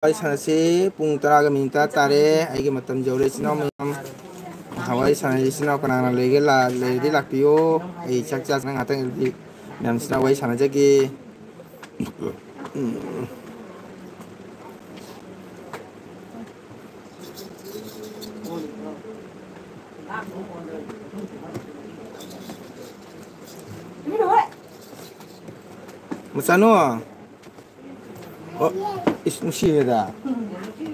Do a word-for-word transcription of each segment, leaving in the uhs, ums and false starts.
ꯋꯥꯔꯤ ꯁꯥꯟꯅꯁꯤ꯫ ꯄꯨꯡ ꯇꯔꯥꯒ ꯃꯤꯅꯤꯠ ꯇꯔꯥ ꯇꯥꯔꯦ꯫ ꯑꯩꯒꯤ ꯃꯇꯝ ꯌꯧꯔꯦ, ꯏꯆꯤꯟ ꯏꯅꯥꯎ ꯃꯌꯥꯝ꯫ ꯋꯥꯔꯤ ꯁꯥꯟꯅꯁꯤ, ꯏꯆꯤꯟ ꯏꯅꯥꯎ ꯀꯅꯥ ꯀꯅꯥ ꯂꯩꯒꯦ? ꯂꯥ-, ꯂꯩꯔꯗꯤ ꯂꯥꯛꯄꯤꯌꯨ꯫ ꯑꯩ ꯆꯥꯛ ꯆꯥꯁꯤꯅ ꯉꯥꯛꯇꯪ ꯑꯦꯜ ꯕꯤ ꯃꯌꯥꯝꯁꯤꯅ ꯋꯥꯔꯤ ꯁꯥꯟꯅꯖꯒꯦ꯫ ꯎꯝ꯫ ꯃꯆꯥꯅꯨ꯫ ꯑꯣ, ꯏꯁ, ꯅꯨꯡꯁꯤꯌꯦꯗ꯫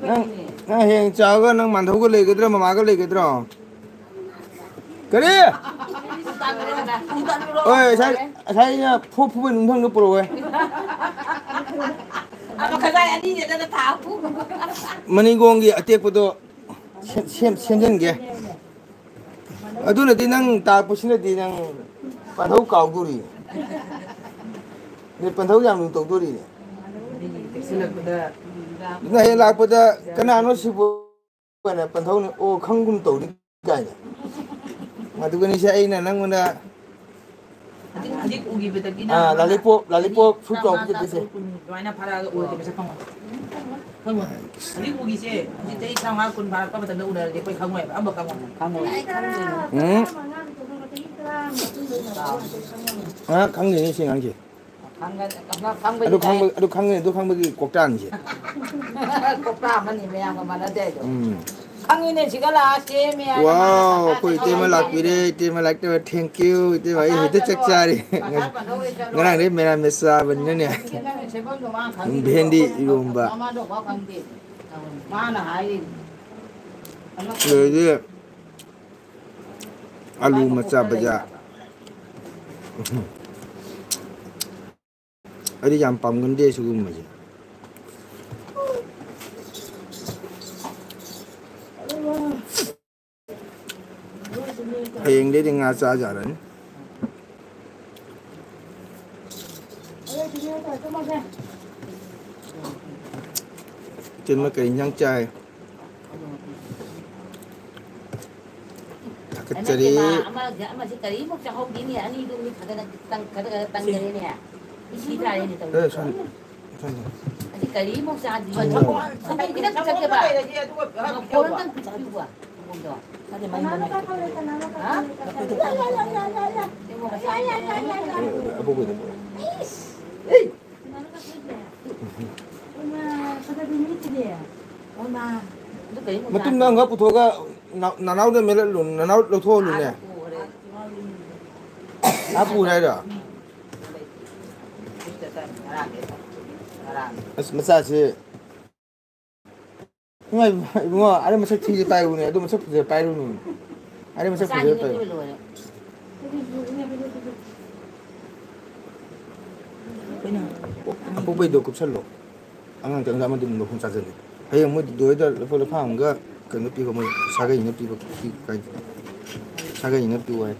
ꯅꯪ, ꯅꯪ ꯍꯌꯦꯡ ꯆꯥꯎꯔꯒ ꯅꯪ ꯃꯥꯟꯙꯧꯒ ꯂꯩꯒꯗ꯭ꯔꯣ, ꯃꯃꯥꯒ ꯂꯩꯒꯗ꯭ꯔꯣ? ꯀꯔꯤ? ꯍꯣꯏ, ꯉꯁꯥꯏ, ꯉꯁꯥꯏ ꯑꯩꯅ ꯐꯨ-, ꯐꯨꯕ ꯅꯨꯡꯊꯪꯗꯣ ꯄꯨꯔꯛꯑꯣ꯫ ꯑꯃ ꯈꯖꯥꯏ ꯑꯅꯤꯅꯦꯗꯅ ꯊꯥ ꯑꯍꯨꯝ꯫ ꯃꯅꯤꯡꯒꯣꯡꯒꯤ ꯑꯇꯦꯛꯄꯗꯣ ꯁꯦꯝ-, ꯁꯦꯝ-, ꯁꯦꯝꯖꯤꯟꯒꯦ꯫ ꯑꯗꯨꯅꯗꯤ ꯅꯪ ꯇꯥꯛꯄꯁꯤꯅꯗꯤ ꯅꯪ ꯄꯟꯊꯧ ꯀꯥꯎꯗꯣꯔꯤ꯫ ꯅꯣꯏ ꯄꯟꯊꯧ ꯌꯥꯝ ꯂꯨ ꯇꯧꯗꯣꯔꯤ꯫ ꯆꯦꯛꯁꯤꯜꯂꯛꯄꯗ꯫ ꯑꯗꯨꯅ ꯍꯌꯦꯡ ꯂꯥꯛꯄꯗ ꯀꯅꯥꯅꯣ ꯁꯤꯕꯨ ꯍꯥꯏꯅ ꯄꯟꯊꯧꯅ ꯑꯣ ꯈꯪꯒꯨꯝ ꯇꯧꯔꯤ ꯀꯥꯏꯅ꯫ ꯑꯗꯨꯒꯅꯤꯁꯦ ꯑꯩꯅ ꯅꯪꯉꯣꯟꯗ ꯍꯧꯖꯤꯛ, ꯍꯧꯖꯤꯛ ꯎꯈꯤꯕꯗꯒꯤꯅ ꯑꯥ, ꯂꯥꯂꯤꯄꯣꯞ, ꯂꯥꯂꯤꯄꯣꯞ ꯐꯨꯠ ꯆꯥꯎꯕ ꯇꯔꯥꯃꯉꯥ, ꯄꯤꯖꯗꯣꯏꯁꯦ꯫ ꯇꯔꯥ, ꯇꯔꯨꯛ, ꯀꯨꯟ ꯑꯗꯨꯃꯥꯏꯅ ꯐꯥꯔꯛꯑꯒ ꯎꯔꯗꯤ ꯄꯩꯁꯥ ꯐꯪꯉꯣꯏ꯫ ꯈꯪꯉꯣꯏ꯫ ꯍꯧꯖꯤꯛ ꯎꯈꯤꯁꯦ, ꯍꯧꯖꯤꯛ ꯆꯍꯤ ꯇꯔꯥꯃꯉꯥ, ꯀꯨꯟ ꯐꯥꯔꯛꯄ ꯃꯇꯝꯗ ꯎꯅꯔꯗꯤ ꯑꯩꯈꯣꯏ ꯈꯪꯉꯣꯏꯕ, ꯑꯃ ꯈꯪꯉꯣꯏ꯫ ꯎꯝ꯫ ꯑꯉꯥꯡ ꯈꯪꯗꯦꯅꯦ ꯁꯤ ꯑꯉꯥꯡꯁꯦ꯫ ꯈꯪꯒ-, ꯈꯪꯕꯗꯤ ꯑꯗꯨ ꯇꯥꯏ꯫ ꯈꯪꯕ-, ꯑꯗꯨ ꯈꯪꯒꯅꯤ, ꯑꯗꯨ ꯈꯪꯕꯒꯤ ꯀꯣꯛꯇꯥꯡꯁꯦ꯫ ꯀꯣꯛꯇꯥ ꯑꯃꯅꯤ ꯃꯌꯥꯝꯒ ꯃꯥꯟꯅꯗꯦ ꯍꯥꯏꯗꯣ꯫ ꯎꯝ꯫ ꯈꯪꯉꯤꯅꯦ, ꯁꯤꯒ ꯂꯥꯛꯑ ꯁꯦꯝꯃꯦ ꯍꯥꯏꯅ ꯃꯥꯅ ꯋꯥꯎ, ꯁꯥ-, ꯑꯩꯈꯣꯏ ꯁꯥ-, ꯏꯇꯩꯃ ꯁꯥ-, ꯂꯥꯛꯄꯤꯔꯦ, ꯏꯇꯩꯃ ꯂꯥꯛꯇꯕ, thank you, ꯏꯇꯩꯃ, ꯑꯩ ꯍꯦꯛꯇ ꯆꯥꯛ ꯆꯥꯔꯦ꯫ ꯉꯁꯥꯏ ꯄꯟꯊꯧ ꯍꯣꯏ ꯆꯠꯂꯣ꯫ ꯉꯔꯥꯡꯗꯩ ꯃꯦꯔꯥꯃꯦꯁ ꯆꯥꯕꯅꯤꯅꯅꯦ꯫ ꯁꯤꯒꯤ ꯅꯪꯅ ꯁꯦꯝꯐꯝꯗꯣ ꯃꯥ ꯈꯪꯉꯤꯗꯣ꯫ ꯚꯦꯟꯗꯤ ꯏꯔꯣꯝꯕ꯫ ꯃꯃꯥꯗꯣ ꯈꯪꯗꯦ꯫ ꯃꯥꯅ ꯍꯥꯏꯔꯤꯅꯦ꯫ ꯑꯗꯩꯗꯤ ꯑꯂꯨ ꯃꯆꯥ ꯕꯖꯥ꯫ ꯑꯩꯗꯤ ꯌꯥꯝ ꯄꯥꯝꯒꯟꯗꯦ ꯁꯤꯒꯨꯝꯕꯁꯦ꯫ ꯍꯌꯦꯡꯗꯩꯗꯤ ꯉꯥ ꯆꯥ ꯌꯥꯔꯅꯤ꯫ ꯏꯇꯩꯃ ꯀꯔꯤ ꯏꯟꯖꯥꯡ ꯆꯥꯏ? ꯊꯥꯒꯠꯆꯔꯤ꯫ ꯅꯠꯇꯦ, ꯃꯥ ꯑꯃ, ꯑꯃꯁꯤ ꯀꯔꯤꯃꯨꯛ ꯆꯥꯍꯧꯗꯦꯅꯦ, ꯑꯅꯤꯗꯨ ꯃꯤ ꯈꯔ ꯈꯔ ꯇꯪ-, ꯈꯔ ꯈꯔ ꯇꯪꯈꯔꯦꯅꯦ꯫ ꯏꯁꯤ ꯇꯥꯔꯦꯅꯦ ꯇꯧꯔꯤꯁꯦ꯫ ꯑꯦ, ꯁꯟ-, ꯑꯗꯤ ꯀꯔꯤꯃꯨꯛ ꯆꯥꯗ꯭ꯔꯤ꯫ ꯁꯪꯒꯣꯝ ꯈꯤꯇꯪ ꯄꯤꯊꯛꯀꯦꯕ꯫ ꯃꯐꯣꯟ ꯑꯝꯇꯪ ꯄꯤꯊꯛꯄꯤꯌꯨꯕ꯫ ꯁꯪꯒꯣꯝꯗꯣ꯫ ꯍꯥ? ꯑꯄꯣꯛꯄꯩꯗꯣ꯫ ꯑꯗꯨ ꯀꯔꯤꯃꯨꯛ ꯃꯇꯨꯝꯗ ꯆꯥꯗ꯭ꯔꯤ꯫ ꯑꯃꯈꯛ ꯄꯨꯊꯣꯛꯑꯒ ꯅ-, ꯅꯅꯥꯎꯗ ꯃꯦꯜꯍꯜꯂꯨ, ꯅꯅꯥꯎ ꯂꯧꯊꯣꯛꯍꯜꯂꯨꯅꯦ꯫ ꯑꯥ, ꯄꯨꯈ꯭ꯔꯦ꯫ ꯑꯥ, ꯄꯨꯔꯦ ꯍꯥꯏꯔꯣ? ꯑꯁ, ꯃꯆꯥꯁꯦ꯫ ꯏꯃꯥ, ꯏꯕꯨꯡꯉꯣ, ꯑꯗꯨ ꯃꯁꯛ ꯊꯤꯁꯦ ꯄꯥꯏꯔꯨꯅꯦ, ꯑꯗꯨ ꯃꯁꯛ ꯐꯖꯕ ꯄꯥꯏꯔꯨꯅꯨ꯫ ꯑꯗꯨ ꯃꯁꯛ ꯐꯖꯕ ꯄꯥꯏꯔꯨ꯫ ꯑꯄꯣꯛꯄꯩꯗꯣ ꯀꯨꯞꯁꯜꯂꯣ꯫ ꯑꯉꯥꯡ ꯆꯪꯉꯒ ꯑꯃꯗꯨ ꯃꯈꯣꯡ ꯆꯥꯖꯅꯤ꯫ ꯍꯌꯦꯡ ꯃꯣꯏ ꯗꯣꯏꯗ ꯂꯨꯄꯥ ꯂꯨꯈꯥ ꯑꯃꯒ ꯀꯩꯅꯣ ꯄꯤꯕ, ꯃꯣꯏ ꯁꯥꯒꯩꯅ ꯄꯤꯕ ꯀꯤ-, ꯀꯥꯏ-, ꯁꯥꯒꯩꯅ ꯄꯤꯌꯨ ꯍꯥꯏ꯫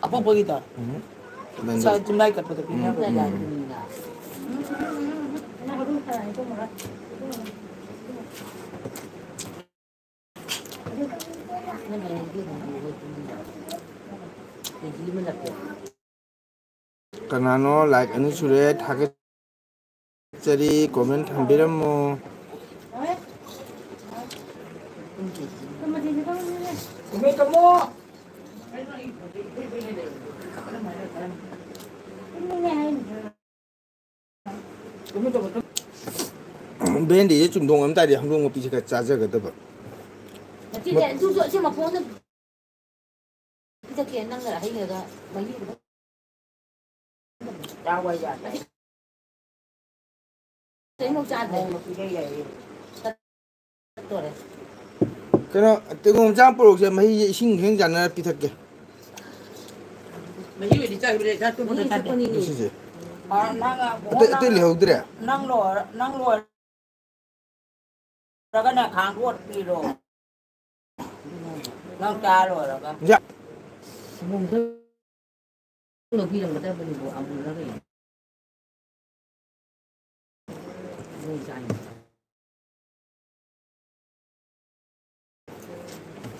ꯑꯄꯣꯛꯄꯒꯤꯗꯣ? ꯎꯝ꯫ ꯁꯥ-, ꯆꯤꯝꯂꯥꯏ ꯀꯠꯄꯗ ꯄꯤꯅꯕ꯫ ꯎꯝ, ꯎꯝ꯫ ꯀꯅꯥꯅꯣ like ꯑꯅꯤ ꯁꯨꯔꯦ? ꯊꯥꯒꯠꯆꯔꯤ, comment ꯊꯝꯕꯤꯔꯝꯃꯣ꯫ ꯕꯦꯟꯗꯤꯁꯦ ꯆꯨꯝꯊꯣꯡ ꯑꯃ ꯇꯥꯔꯗꯤ ꯍꯧꯗꯣꯡ ꯃꯄꯤꯁꯦ ꯈꯔ ꯆꯥꯖꯒꯗꯕ꯫ ꯃꯆꯤꯟꯁꯦ ꯑꯗꯨꯁꯨ ꯑꯁꯤ ꯃꯈꯣꯡꯗ ꯄꯤꯊꯛꯀꯦ, ꯅꯪꯅ ꯍꯩꯔꯒ ꯃꯍꯤ ꯈꯤꯇꯪ ꯆꯥꯎ ꯍꯥꯏ ꯌꯥꯗ꯭ꯔꯦ꯫ ꯀꯩꯅꯣ ꯆꯥꯗ꯭ꯔꯦ꯫ ꯅꯣꯡꯃ ꯄꯤꯖ ꯌꯥꯏꯌꯦ꯫ ꯆꯠꯇꯣꯔꯦ꯫ ꯀꯩꯅꯣ, ꯇꯦꯡꯒꯣꯝ ꯆꯥ ꯄꯨꯔꯛꯁꯦ, ꯃꯍꯤꯁꯦ ꯏꯁꯤꯡ ꯈꯤꯇꯪ ꯆꯥꯟꯅꯔ ꯄꯤꯊꯛꯀꯦ꯫ ꯃꯍꯤ ꯑꯣꯏꯗꯤ ꯆꯥꯈꯤꯕꯅꯦ, ꯆꯥ ꯇꯨꯝꯕꯗ ꯃꯍꯤ ꯆꯥꯗꯦ꯫ ꯊꯛꯄꯅꯤꯅꯦ꯫ ꯁꯤꯁꯦ꯫ ꯑ, ꯅꯪ ꯑꯕꯨꯡꯉꯣ ꯑꯇꯩ, ꯑꯇꯩ ꯅꯪ, ꯂꯩꯍꯧꯗ꯭ꯔꯦ? ꯅꯪ ꯂꯣꯏꯔ-, ꯅꯪ ꯂꯣꯏꯔꯒꯅꯦ, ꯈꯥꯡꯗꯣ ꯑꯣꯠꯄꯤꯔꯣ꯫ ꯅꯪ ꯆꯥ ꯂꯣꯏꯔꯒ꯫ ꯌꯥ꯫ ꯁꯪꯒꯣꯝ ꯈꯔ ꯂꯧꯕꯤꯔꯝꯒꯗꯕꯅꯤꯀꯣ, ꯑꯃꯨꯜꯂ ꯀꯩꯅꯣ꯫ ꯃꯣꯏ ꯆꯥꯅꯤ꯫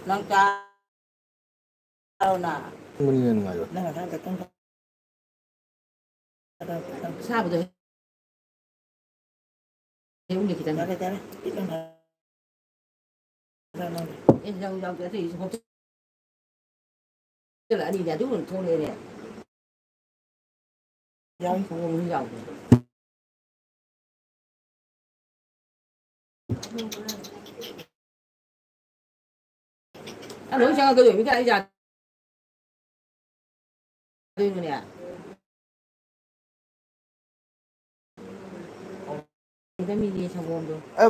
ꯅꯪ ꯆꯥꯔꯣꯅ꯫ ꯇꯨꯝꯕꯅꯤꯅ ꯅꯨꯡꯉꯥꯏꯕ꯫ ꯅꯪ ꯑꯗꯥꯏꯗ ꯇꯨꯝꯕ꯫ ꯑꯁꯥꯕꯗꯣ ꯌꯥꯔꯦ, ꯌꯥꯔꯦ꯫ ꯄꯤꯛꯅ ꯉꯥꯡ-, ꯉꯥꯡ-, ꯉꯥꯡ-꯫ ꯑꯦ, ꯌꯥꯎ, ꯌꯥꯎꯗꯦ꯫ ꯑꯇꯩꯁꯨ ꯍꯣꯞꯆꯜꯂꯛꯑꯅꯤꯅꯦ꯫ ꯑꯗꯨ ꯑꯣꯏꯅ ꯊꯣꯛꯂꯛꯑꯦꯅꯦ꯫ ꯌꯥꯎꯏ꯫ ꯁꯪꯒꯣꯝꯁꯨ ꯌꯥꯎꯗꯦ꯫ ꯑ, ꯂꯣꯏ ꯆꯪꯉꯛꯀꯗꯣꯏ ꯃꯤ ꯀꯌꯥ ꯌꯥꯗꯣꯏꯅꯣꯅꯦ? ꯈꯤꯇꯪ ꯃꯤꯒꯤ ꯁꯪꯒꯣꯝꯗꯣ꯫ ꯑ,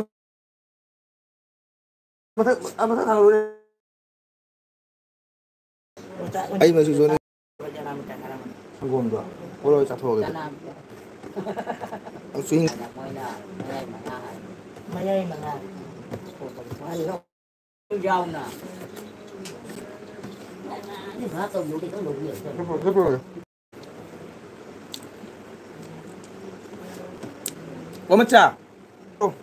ꯃꯊꯛ, ꯑ, ꯃꯊꯛ ꯊꯥꯡꯒꯠꯂꯨꯅꯦ꯫ ꯑꯩ ꯃꯆꯨ ꯆꯣꯟ-, ꯁꯪꯒꯣꯝꯗꯣ ꯄꯣꯔꯣꯏ ꯆꯥꯊꯣꯛꯑꯒꯦ꯫ ꯑ, ꯆꯨꯍꯤꯡ꯫ ꯃꯌꯥꯏ ꯃꯉꯥ꯫ ꯌꯥꯎꯅ꯫ ꯂꯦꯞꯄꯨꯔꯣ, ꯂꯦꯞꯄꯨꯔꯣ꯫ ꯑꯣ, ꯃꯆꯥ꯫ ꯑꯣ꯫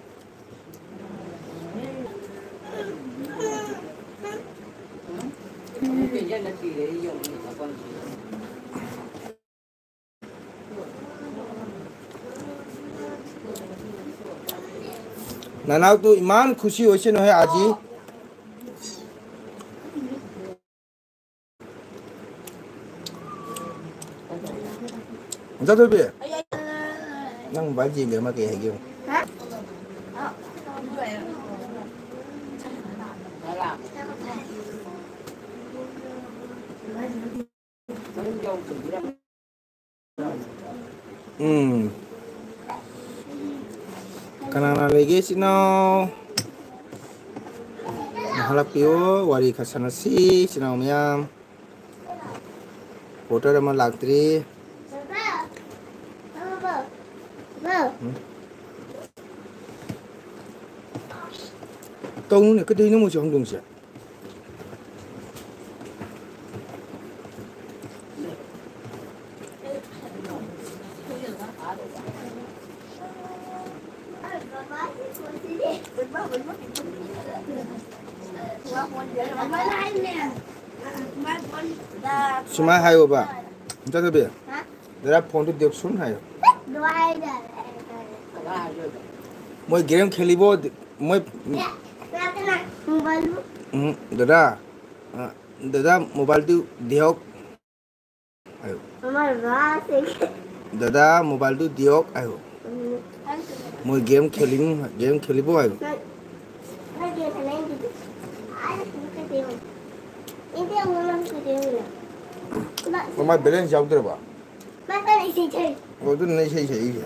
ꯅꯅꯥꯎ ꯇꯨ ꯏꯃꯥꯟ ꯈꯨꯁꯤ ꯑꯣꯏꯁꯅꯨ ꯍꯦ ꯑꯥꯖꯤ꯫ ꯏꯆꯥꯊꯣꯏꯕꯤ, ꯅꯪ ꯃꯣꯕꯥꯏꯜ ꯌꯦꯡꯒꯦ ꯑꯃ ꯀꯩ ꯍꯥꯏꯒꯦ ꯌꯦꯡꯉꯨ꯫ ꯎꯝ꯫ ꯀꯅꯥ ꯀꯅꯥ ꯂꯩꯒꯦ ꯏꯆꯤꯟ ꯏꯅꯥꯎ? ꯅꯍꯜꯂꯛꯄꯤꯌꯣ, ꯋꯥꯔꯤ ꯈꯔ ꯁꯥꯟꯅꯁꯤ ꯏꯆꯤꯟ ꯏꯅꯥꯎ ꯃꯌꯥꯝ꯫ ꯄꯣꯇꯔ ꯑꯃ ꯂꯥꯛꯇ꯭ꯔꯤ꯫ ꯎꯝ꯫ ꯇꯧꯅꯨꯅꯦ, ꯀꯩꯗꯧꯅꯣ ꯃꯣꯏꯁꯦ ꯍꯧꯗꯣꯡꯁꯦ? ꯁꯨꯃꯥꯏ ꯍꯥꯏꯌꯣꯕ, ꯏꯆꯥꯊꯣꯏꯕꯤ, ꯍꯥ? ꯗꯗꯥ ꯐꯣꯟꯗꯨ ꯗꯦꯛ ꯁꯨꯟ ꯍꯥꯏꯌꯣ꯫ ꯑꯗꯨꯃꯥꯏꯅ ꯍꯥꯏꯌꯣ꯫ ꯃꯣꯏ ꯒꯦꯝ ꯈꯦꯂꯤꯕꯣ? ꯃꯣꯏ, ꯎꯝ, ꯗꯗꯥ, ꯑ, ꯗꯗꯥ, ꯃꯣꯕꯥꯏꯜꯗꯨ ꯗꯤꯌꯣꯛ ꯍꯥꯏꯌꯨ꯫ ꯗꯗꯥ, ꯃꯣꯕꯥꯏꯜꯗꯨ ꯗꯤꯌꯣꯛ ꯍꯥꯏꯌꯨ꯫ ꯃꯣꯏ ꯒꯦꯝ ꯈꯦꯂꯤ, ꯒꯦꯝ ꯈꯦꯂꯤꯕꯣ ꯍꯥꯏꯌꯨ꯫ ꯃꯃꯥꯏ ꯕꯦꯂꯦꯟꯁ ꯌꯥꯎꯗ꯭ꯔꯕ? ꯑꯣ, ꯑꯗꯨꯅꯅꯦ ꯏꯁꯩ ꯁꯛꯏꯁꯦ꯫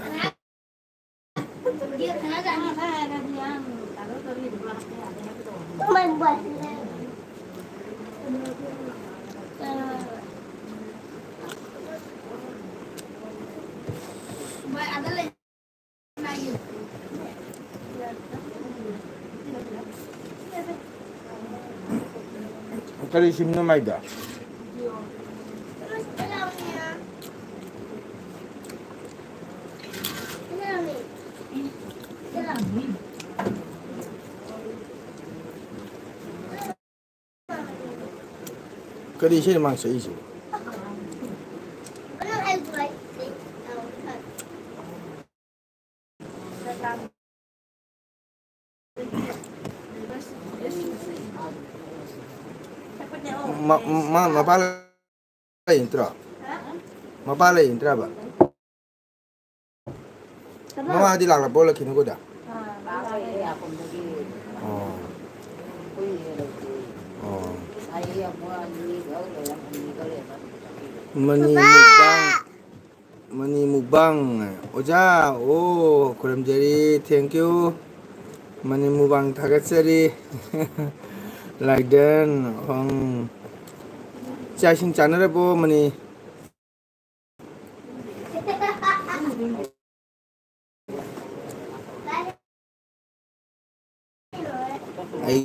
ꯀꯔꯤ ꯁꯤꯝꯅꯣ ꯃꯥꯏꯗꯣ? ꯀꯔꯤ ꯏꯁꯩꯅꯣ ꯃꯥꯅ ꯁꯛꯏꯁꯤꯕꯣ? ꯃ-, ꯃ-, ꯃꯄꯥ ꯂꯩ ꯅꯠꯇ꯭ꯔꯣ? ꯃꯄꯥ ꯂꯩ ꯅꯠꯇ꯭ꯔꯕ? ꯃꯃꯥꯗꯤ ꯂꯥꯛꯂꯕꯣ, ꯂꯛꯈꯤꯅꯨꯀꯣꯗ? ꯑꯣ꯫ ꯑꯣ꯫ ꯃꯅꯤ ꯃꯨꯛꯕꯥꯡ, ꯃꯅꯤ ꯃꯨꯛꯕꯥꯡ꯫ ꯑꯣꯖꯥ, ꯑꯣ, ꯈꯨꯔꯨꯝꯖꯔꯤ, thank you꯫ ꯃꯅꯤ ꯃꯨꯛꯕꯥꯡ ꯊꯥꯒꯠꯆꯔꯤ꯫ ꯂꯥꯏꯗꯟ, ꯎꯝ꯫ ꯆꯥꯛ ꯏꯁꯤꯡ ꯆꯥꯅꯔꯕꯣ, ꯃꯅꯤ? ꯑꯩ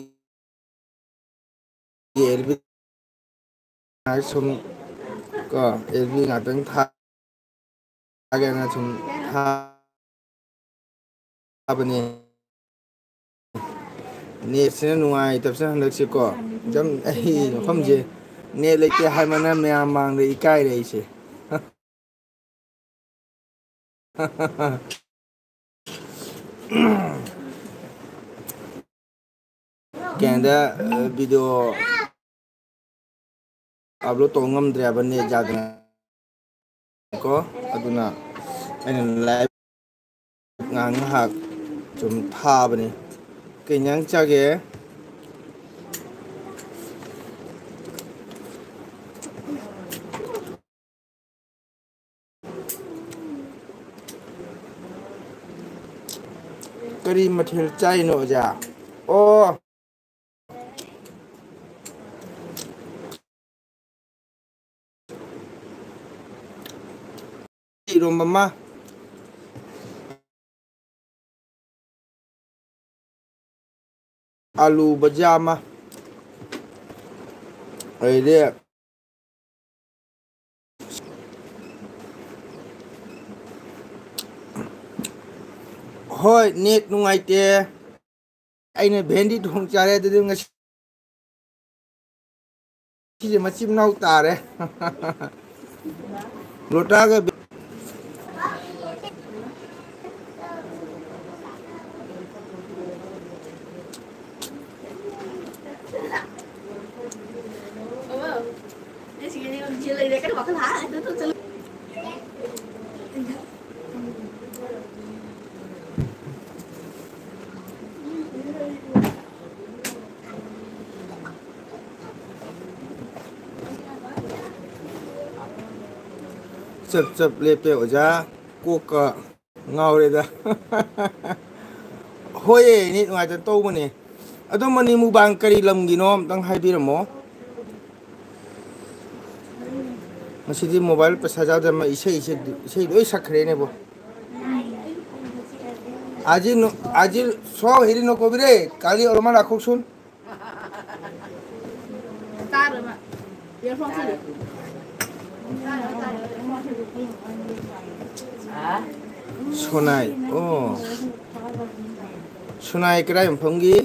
ꯑꯦꯜ ꯕꯤ ꯁꯨꯝ ꯀꯣ, ꯑꯦꯜ ꯕꯤ ꯉꯥꯛꯇꯪ ꯊꯥꯒꯦꯅ ꯁꯨꯝ ꯊꯥꯕꯅꯦ꯫ ꯅꯦꯠꯁꯤꯅ ꯅꯨꯡꯉꯥꯏꯇꯕꯁꯤꯅ ꯍꯟꯗꯛꯁꯦꯀꯣ꯫ ꯑꯗꯨꯝ ꯑꯩ ꯃꯐꯝꯁꯦ ꯅꯦꯠ ꯂꯩꯇꯦ ꯍꯥꯏꯃꯟꯅ ꯃꯌꯥꯝ ꯃꯥꯡꯗ ꯏꯀꯥꯏꯔꯦ ꯑꯩꯁꯦ꯫ ꯀꯩꯅꯣꯗ, ꯑ, video upload ꯇꯧꯕ ꯉꯝꯗ꯭ꯔꯦꯕ, net ꯌꯥꯗꯅ ꯀꯣ꯫ ꯑꯗꯨꯅ ꯑꯩꯅ live ꯉꯥꯏꯍꯥꯛ ꯉꯥꯏꯍꯥꯛ ꯁꯨꯝ ꯊꯥꯕꯅꯤ꯫ ꯀꯩ ꯏꯟꯖꯥꯡ ꯆꯥꯒꯦ? ꯀꯔꯤ ꯃꯊꯦꯜ ꯆꯥꯏꯅꯣ, ꯑꯣꯖꯥ? ꯑꯣ꯫ ꯏꯔꯣꯝꯕ ꯑꯃ꯫ ꯑꯥꯂꯨ ꯕꯖꯤꯌꯥ ꯑꯃ꯫ ꯑꯗꯩꯗꯤ ꯍꯣꯏ, net ꯅꯨꯡꯉꯥꯏꯇꯦ꯫ ꯑꯩꯅ ꯚꯦꯟꯗꯤ ꯊꯣꯡ ꯆꯥꯔꯦ꯫ ꯑꯗꯨꯗꯤ ꯉꯁꯤ ꯁꯤꯁꯦ ꯃꯆꯤꯟ ꯃꯅꯥꯎ ꯇꯥꯔꯦ꯫ ꯂꯣꯇꯥꯒ ꯕꯦ- ꯆꯞ ꯆꯞ ꯂꯦꯞꯄꯦ ꯑꯣꯖꯥ, ꯀꯣꯛꯀ ꯉꯥꯎꯔꯦꯗ꯫ ꯍꯣꯏꯌꯦ, net ꯅꯨꯡꯉꯥꯏꯇꯅ ꯇꯧꯕꯅꯦ꯫ ꯑꯗꯣ ꯃꯅꯤ ꯃꯨꯕꯥꯡ ꯀꯔꯤ ꯂꯝꯒꯤꯅꯣ ꯑꯝꯇꯪ ꯍꯥꯏꯕꯤꯔꯝꯃꯣ꯫ ꯉꯁꯤꯗꯤ mobile ꯄꯩꯁꯥ ꯌꯥꯎꯗꯅ ꯏꯁꯩ, ꯏꯁꯩ, ꯏꯁꯩ ꯂꯣꯏ ꯁꯛꯈ꯭ꯔꯦꯅꯦꯕꯣ꯫ আজি ন-, আজি চ হেৰি নকবি ৰে, কালি অলপমান ৰাখকচোন। ꯁꯣꯅꯥꯏ, ꯑꯣ꯫ ꯁꯣꯅꯥꯏ ꯀꯗꯥꯏ ꯃꯐꯝꯒꯤ?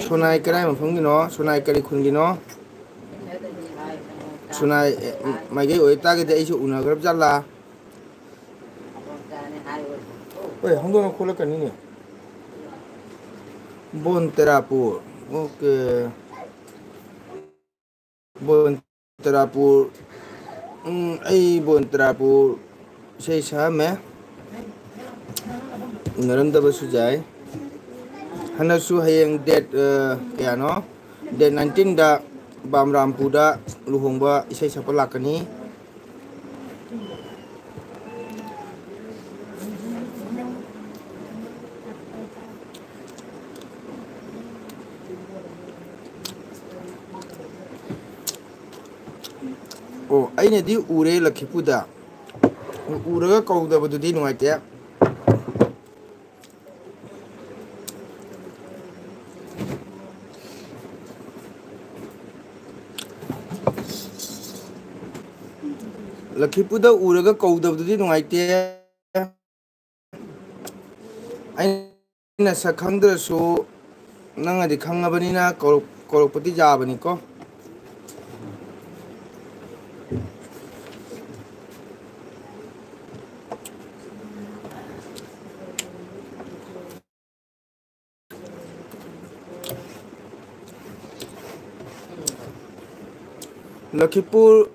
ꯁꯣꯅꯥꯏ ꯀꯗꯥꯏ ꯃꯐꯝꯒꯤꯅꯣ? ꯁꯣꯅꯥꯏ ꯀꯔꯤ ꯈꯨꯟꯒꯤꯅꯣ? ꯁꯣꯅꯥꯏ, ꯑꯦ, ꯃꯥꯏꯀꯩ ꯑꯣꯏꯇꯥꯔꯒꯗꯤ ꯑꯩꯁꯨ ꯎꯅꯈ꯭ꯔꯕ ꯖꯥꯠꯂꯥ? ꯍꯣꯏ, ꯍꯥꯡꯗꯣꯛꯅ ꯈꯣꯠꯂꯛꯀꯅꯤꯅꯦ꯫ ꯕꯣꯟ ꯇꯔꯥꯄꯨꯔ꯫ ꯑꯣꯀꯦ꯫ ꯕꯣꯟ ꯇꯔꯥꯄꯨꯔ꯫ ꯎꯝ, ꯑꯩ ꯕꯣꯟ ꯇꯔꯥꯄꯨꯔ ꯏꯁꯩ ꯁꯛꯑꯝꯃꯦ꯫ ꯎꯅꯔꯝꯗꯕꯁꯨ ꯌꯥꯏ꯫ ꯍꯟꯗꯛꯁꯨ ꯍꯌꯦꯡ ꯗꯦꯠ, ꯑ, ꯀꯌꯥꯅꯣ? ꯗꯦꯠ ꯅꯥꯏꯟꯇꯤꯟꯗ ꯕꯥꯝꯔꯥꯝꯄꯨꯔꯗ ꯂꯨꯍꯣꯡꯕ ꯏꯁꯩ ꯁꯛꯄ ꯂꯥꯛꯀꯅꯤ꯫ ꯑꯣ, ꯑꯩꯅꯗꯤ ꯎꯔꯦ ꯂꯛꯈꯤꯄꯨꯔꯗ꯫ ꯎꯔꯒ ꯀꯧꯗꯕꯗꯨꯗꯤ ꯅꯨꯡꯉꯥꯏꯇꯦ꯫ ꯂꯛꯈꯤꯄꯨꯔꯗ ꯎꯔꯒ ꯀꯧꯗꯕꯗꯨꯗꯤ ꯅꯨꯡꯉꯥꯏꯇꯦ꯫ ꯑꯩꯅ ꯁꯛ ꯈꯪꯗ꯭ꯔꯁꯨ ꯅꯪꯅꯗꯤ ꯈꯪꯉꯕꯅꯤꯅ ꯀꯧꯔꯛ-, ꯀꯧꯔꯛꯄꯗꯤ ꯌꯥꯕꯅꯤꯀꯣ꯫ ꯂꯈꯤꯄꯨꯔ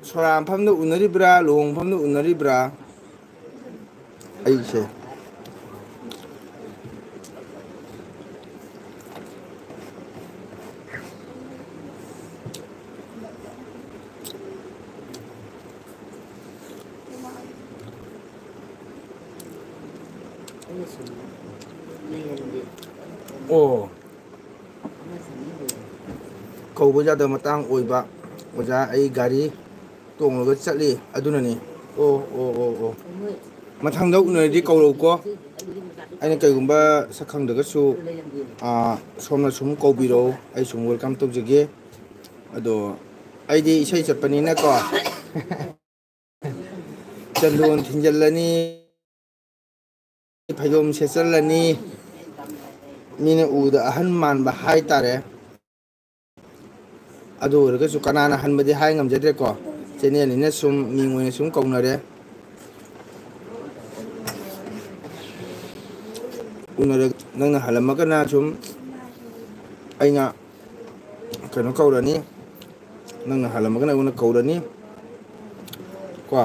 ꯁꯣꯔꯥ ꯃꯐꯝꯗ ꯎꯅꯔꯤꯕ꯭ꯔꯥ, ꯂꯨꯍꯣꯡ ꯃꯐꯝꯗ ꯎꯅꯔꯤꯕ꯭ꯔꯥ? ꯑꯩꯁꯦ꯫ ꯑꯣ꯫ ꯀꯧꯕ ꯌꯥꯗꯕ ꯃꯇꯥꯡ ꯑꯣꯏꯕ꯫ ꯑꯣꯖꯥ, ꯑꯩ ꯒꯥꯔꯤ ꯇꯣꯡꯂꯒ ꯆꯠꯂꯤ, ꯑꯗꯨꯅꯅꯤ꯫ ꯑꯣ, ꯑꯣ, ꯑꯣ, ꯑꯣ꯫ ꯃꯊꯪꯗ ꯎꯅꯔꯗꯤ ꯀꯧꯔꯛꯎꯀꯣ꯫ ꯑꯩꯅ ꯀꯩꯒꯨꯝꯕ ꯁꯛ ꯈꯪꯗ꯭ꯔꯒꯁꯨ, ꯑꯥ, ꯁꯣꯝꯅ ꯁꯨꯝ ꯀꯧꯕꯤꯔꯛꯎ, ꯑꯩ ꯁꯨꯝ welcome ꯇꯧꯖꯒꯦ꯫ ꯑꯗꯣ ꯑꯩꯗꯤ ꯏꯁꯩ ꯆꯠꯄꯅꯤꯅꯀꯣ꯫ ꯆꯟꯗꯣꯟ ꯊꯤꯟꯖꯜꯂꯅꯤ, ꯐꯩꯖꯣꯝ ꯁꯦꯠꯆꯜꯂꯅꯤ, ꯃꯤꯅ ꯎꯕꯗ ꯑꯍꯟ ꯃꯥꯟꯕ ꯍꯥꯏꯇꯥꯔꯦ꯫ ꯑꯗꯨ ꯑꯣꯏꯔꯒꯁꯨ ꯀꯅꯥꯅ ꯍꯟꯕꯗꯤ ꯍꯥꯏ ꯉꯝꯖꯗ꯭ꯔꯦꯀꯣ꯫ Channelꯅꯤꯅ ꯁꯨꯝ ꯃꯤꯡ ꯑꯣꯏꯅ ꯁꯨꯝ ꯀꯧꯅꯔꯦ꯫ ꯎꯅꯔꯒ ꯅꯪꯅ ꯍꯜꯂꯝꯃꯒꯅ ꯁꯨꯝ ꯑꯩꯅ ꯀꯩꯅꯣ ꯀꯧꯔꯅꯤ, ꯅꯪꯅ ꯍꯜꯂꯝꯃꯒꯅ ꯑꯩꯉꯣꯟꯗ ꯀꯧꯔꯅꯤ ꯀꯣ꯫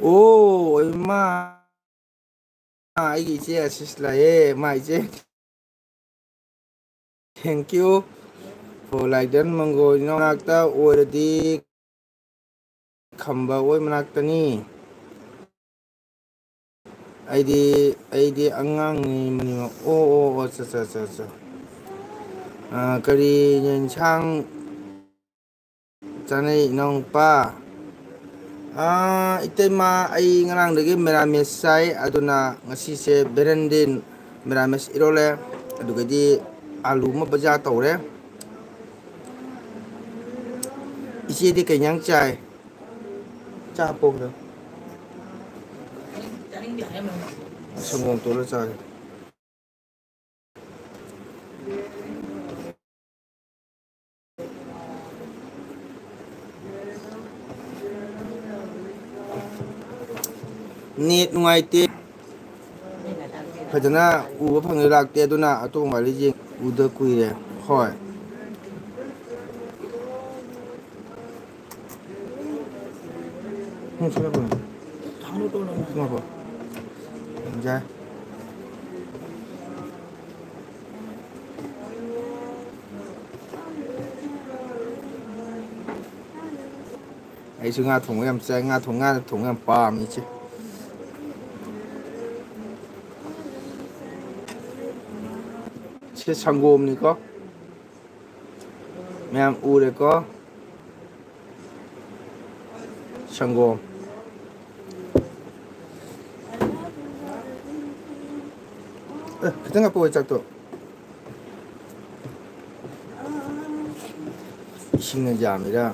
ꯑꯣ ꯏꯃꯥ, ꯑꯩꯒꯤ ꯏꯆꯦ ꯑꯁꯤꯁ ꯂꯥꯛꯑꯦ꯫ ꯃꯥ ꯏꯆꯦ, thank you꯫ ꯐꯣꯂꯥꯏꯗꯟ ꯃꯪꯒꯣꯜ ꯏꯅꯥꯎ ꯃꯅꯥꯛꯇ ꯑꯣꯏꯔꯗꯤ ꯈꯝꯕ ꯑꯣꯏ ꯃꯅꯥꯛꯇꯅꯤ꯫ ꯑꯩꯗꯤ, ꯑꯩꯗꯤ ꯑꯉꯥꯡꯅꯤ ꯃꯅꯤꯃꯛ꯫ ꯑꯣ ꯑꯣ ꯑꯣ, ꯑꯠꯆꯥ ꯑꯠꯆꯥ ꯑꯠꯆꯥ ꯑꯠꯆꯥ꯫ ꯑꯥ, ꯀꯔꯤ ꯌꯦꯟꯁꯥꯡ ꯆꯥꯅꯩ ꯏꯅꯥꯎꯅꯨꯄꯥ? ꯑꯥ, ꯏꯇꯩꯃ, ꯑꯩ ꯉꯔꯥꯡꯗꯒꯤ ꯃꯦꯔꯥꯃꯦꯁ ꯆꯥꯏ, ꯑꯗꯨꯅ ꯉꯁꯤꯁꯦ ꯕꯦꯔꯦꯟꯗꯤꯟ ꯃꯦꯔꯥꯃꯦꯁ ꯏꯔꯣꯜꯂꯦ, ꯑꯗꯨꯒꯗꯤ ꯑꯥꯂꯨ ꯑꯃ ꯕꯖꯥ ꯇꯧꯔꯦ꯫ ꯏꯆꯦꯗꯤ ꯀꯩ ꯏꯟꯖꯥꯡ ꯆꯥꯏ? ꯆꯥ ꯄꯣꯛꯗ꯫ ꯁꯪꯒꯣꯝ ꯇꯣꯠꯂ ꯆꯥꯒꯦ꯫ ꯅꯦꯠ ꯅꯨꯡꯉꯥꯏꯇꯦ꯫ ꯐꯖꯅ ꯎꯕ ꯐꯪꯉꯦ ꯂꯥꯛꯇꯦ, ꯑꯗꯨꯅ ꯑꯇꯣꯝꯕ ꯋꯥꯔꯤ ꯌꯦꯡ-, ꯎꯗ ꯀꯨꯏꯔꯦ꯫ ꯍꯣꯏ꯫ ꯎꯝ, ꯁꯤ ꯂꯧꯕꯅꯦ꯫ ꯉꯥꯏꯈꯣ꯫ ꯌꯥꯏ꯫ ꯑꯩꯁꯨ ꯉꯥ ꯊꯣꯡꯕ ꯌꯥꯝ ꯆꯥꯏ꯫ ꯉꯥ ꯊꯣꯡ-, ꯉꯥ ꯊꯣꯡꯕ ꯌꯥꯝ ꯄꯥꯝꯃꯤ ꯏꯆꯦ꯫ ꯁꯤ ꯁꯪꯒꯣꯝꯅꯤꯀꯣ꯫ ꯃꯌꯥꯝ ꯎꯔꯦꯀꯣ꯫ ꯁꯪꯒꯣꯝ꯫ ꯑꯦ, ꯈꯤꯇꯪ ꯍꯥꯞꯄꯛꯑꯣ ꯆꯥꯛꯇꯣ꯫ ꯏꯁꯤꯡꯅ ꯌꯥꯝꯃꯤꯔꯥ?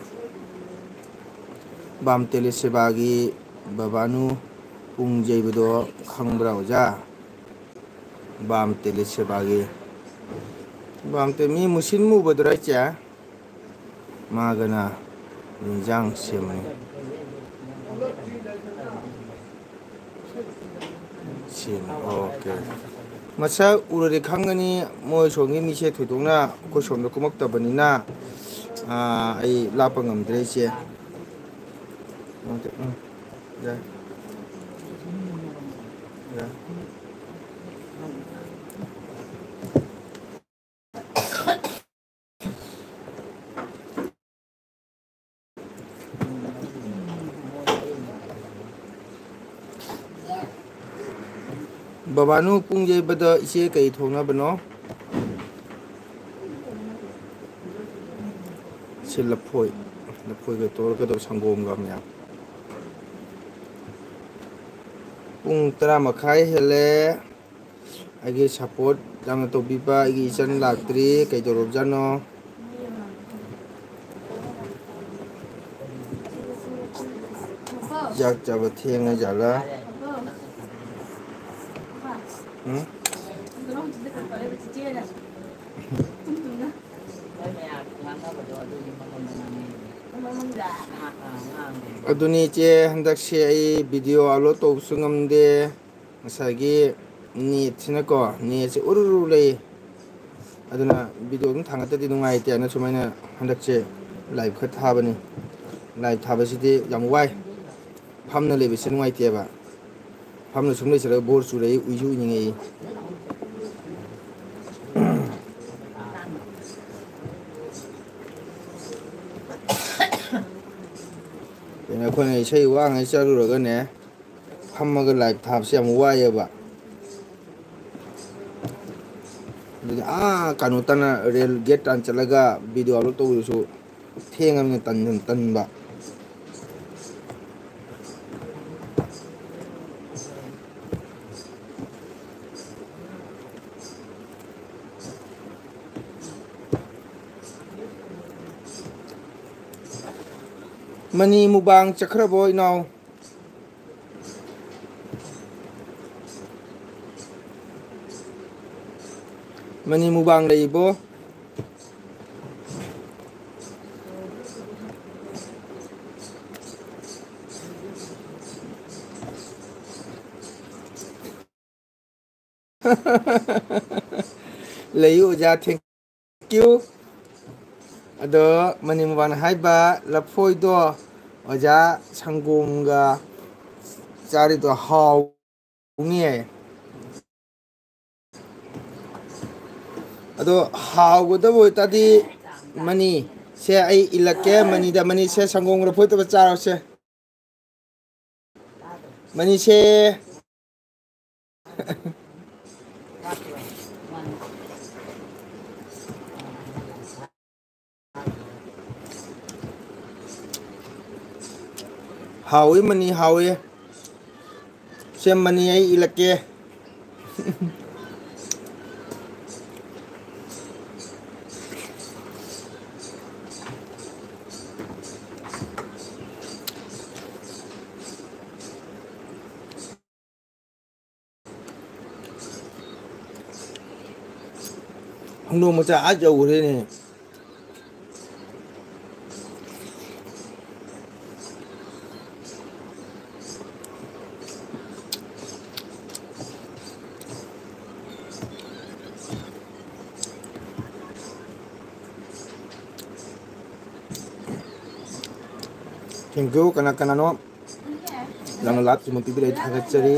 ꯕꯥꯝ ꯇꯦꯂꯦꯁꯦꯕꯥꯒꯤ ꯕꯕꯥꯅꯨ ꯄꯨꯡ ꯌꯩꯕꯗꯣ ꯈꯪꯕ꯭ꯔꯥ ꯑꯣꯖꯥ? ꯕꯥꯝ ꯇꯦꯂꯤꯁꯦꯕꯥꯒꯤ, ꯕꯥꯝ ꯇꯦ-, ꯃꯤ ꯃꯨꯁꯤꯟ ꯃꯨꯕꯗꯨꯔ ꯏꯆꯦ? ꯃꯥꯒꯅ ꯌꯦꯟꯖꯥꯡ ꯁꯦꯝꯃꯤ꯫ ꯁꯦꯝꯃꯤ, ꯑꯣꯀꯦ꯫ ꯃꯁꯛ ꯎꯔꯗꯤ ꯈꯪꯒꯅꯤ, ꯃꯣꯏ ꯁꯣꯝꯒꯤ ꯃꯤꯁꯦ ꯊꯣꯏꯗꯣꯛꯅ ꯑꯩꯈꯣꯏ ꯁꯣꯝꯗ ꯀꯨꯝꯃꯛꯇꯕꯅꯤꯅ, ꯑꯥ, ꯑꯩ ꯂꯥꯞꯄ ꯉꯝꯗ꯭ꯔꯦ ꯏꯆꯦ꯫ ꯎꯝ, ꯌꯥꯏ꯫ ꯌꯥꯏ꯫ ꯕꯕꯥꯅꯨ, ꯄꯨꯡ ꯌꯩꯕꯗ ꯏꯆꯦ ꯀꯩ ꯊꯣꯡꯅꯕꯅꯣ? ꯁꯤ ꯂꯐꯣꯏ, ꯂꯐꯣꯏꯒ ꯇꯧꯔꯒꯗꯧ ꯁꯪꯒꯣꯝꯒ ꯃꯌꯥꯝ꯫ ꯄꯨꯡ ꯇꯔꯥ ꯃꯈꯥꯏ ꯍꯦꯜꯂꯦ꯫ ꯑꯩꯒꯤ ꯁꯞꯄꯣꯔꯠ ꯌꯥꯝꯅ ꯇꯧꯕꯤꯕ ꯑꯩꯒꯤ ꯏꯆꯟ ꯂꯥꯛꯇ꯭ꯔꯤ, ꯀꯩꯗꯧꯔꯕꯖꯥꯠꯅꯣ? ꯆꯥꯛ ꯆꯥꯕ ꯊꯦꯡꯉ ꯖꯥꯠꯂꯥ? ꯎꯝ? ꯑꯗꯨꯅꯤ ꯏꯆꯦ, ꯍꯟꯗꯛꯁꯦ ꯑꯩ ꯚꯤꯗꯤꯑꯣ ꯑꯞꯂꯣꯗ ꯇꯧꯕꯁꯨ ꯉꯝꯗꯦ꯫ ꯉꯁꯥꯏꯒꯤ ꯅꯦꯠꯁꯤꯅꯀꯣ, ꯅꯦꯠꯁꯦ ꯎꯔꯨꯔꯨ ꯂꯩ꯫ ꯑꯗꯨꯅ ꯚꯤꯗꯤꯑꯣ ꯑꯗꯨꯝ ꯊꯥꯡꯒꯠꯇꯗꯤ ꯅꯨꯡꯉꯥꯏꯇꯦ ꯍꯥꯏꯅ ꯁꯨꯃꯥꯏꯅ ꯍꯟꯗꯛꯁꯦ ꯂꯥꯏꯚ ꯈꯔ ꯊꯥꯕꯅꯤ꯫ ꯂꯥꯏꯚ ꯊꯥꯕꯁꯤꯗꯤ ꯌꯥꯝ ꯋꯥꯏ꯫ ꯐꯝꯅ ꯂꯩꯕꯁꯦ ꯅꯨꯡꯉꯥꯏꯇꯦꯕ꯫ ꯐꯝꯅ ꯁꯨꯝ ꯂꯩꯁꯤꯜꯂꯒ ꯕꯣꯔ ꯆꯨꯔꯛꯏ, ꯎꯏꯁꯨ ꯎꯏꯅꯤꯡꯉꯛꯏ꯫ ꯀꯩꯅꯣ, ꯑꯩꯈꯣꯏꯅ ꯏꯁꯩ ꯋꯥꯉꯩ ꯆꯠꯂꯨꯔꯒꯅꯦ, ꯐꯝꯃꯒ ꯂꯥꯏꯚ ꯊꯥꯕꯁꯦ ꯌꯥꯝ ꯋꯥꯏꯑꯦꯕ꯫ ꯑꯗꯨꯗꯤ ꯑꯥ ꯀꯩꯅꯣ ꯇꯥꯟꯅ, ꯔꯦꯜ ꯒꯦꯠ ꯇꯥꯟꯅ ꯆꯠꯂꯒ ꯚꯤꯗꯤꯑꯣ ꯑꯞꯂꯣꯗ ꯇꯧꯕꯗꯨꯁꯨ ꯊꯦꯡꯉꯕꯅꯤꯅ ꯇꯟ-, ꯇꯟꯕ꯫ ꯃꯅꯤ ꯃꯨꯛꯕꯥꯡ ꯆꯠꯈ꯭ꯔꯕꯣ, ꯏꯅꯥꯎ? ꯃꯅꯤ ꯃꯨꯕꯥꯡ ꯂꯩꯕꯣ? ꯂꯩꯌꯨ ꯑꯣꯖꯥ, thank you꯫ ꯑꯗꯣ ꯃꯅꯤ ꯃꯨꯕꯥꯡ ꯍꯥꯏꯕ ꯂꯐꯣꯏꯗꯣ ꯑꯣꯖꯥ ꯁꯪꯒꯣꯝꯒ ꯆꯥꯔꯤꯗꯣ ꯍꯥꯎꯅꯤꯌꯦ꯫ ꯑꯗꯣ ꯍꯥꯎꯒꯗꯕ ꯑꯣꯏꯇꯥꯔꯗꯤ ꯃꯅꯤ ꯁꯦ ꯑꯩ ꯏꯜꯂꯛꯀꯦ꯫ ꯃꯅꯤꯗ, ꯃꯅꯤꯁꯦ ꯁꯪꯒꯣꯝꯒ ꯂꯐꯣꯏꯇꯕ ꯆꯥꯔꯣꯁꯦ꯫ ꯃꯅꯤꯁꯦ꯫ ꯍꯥꯎꯏ ꯃꯅꯤ, ꯍꯥꯎꯏ꯫ ꯁꯦꯝꯕꯅꯤ, ꯑꯩ ꯏꯜꯂꯛꯀꯦ꯫ ꯍꯧꯗꯣꯡ ꯃꯆꯥ ꯑꯥ ꯌꯧꯈ꯭ꯔꯦꯅꯦ꯫ Thank you, ꯀꯅꯥ ꯀꯅꯥꯅꯣ ꯌꯥꯝꯅ ꯂꯥꯞ ꯆꯨꯝꯅ ꯄꯤꯕꯤꯔꯛꯏ, ꯊꯥꯒꯠꯆꯔꯤ꯫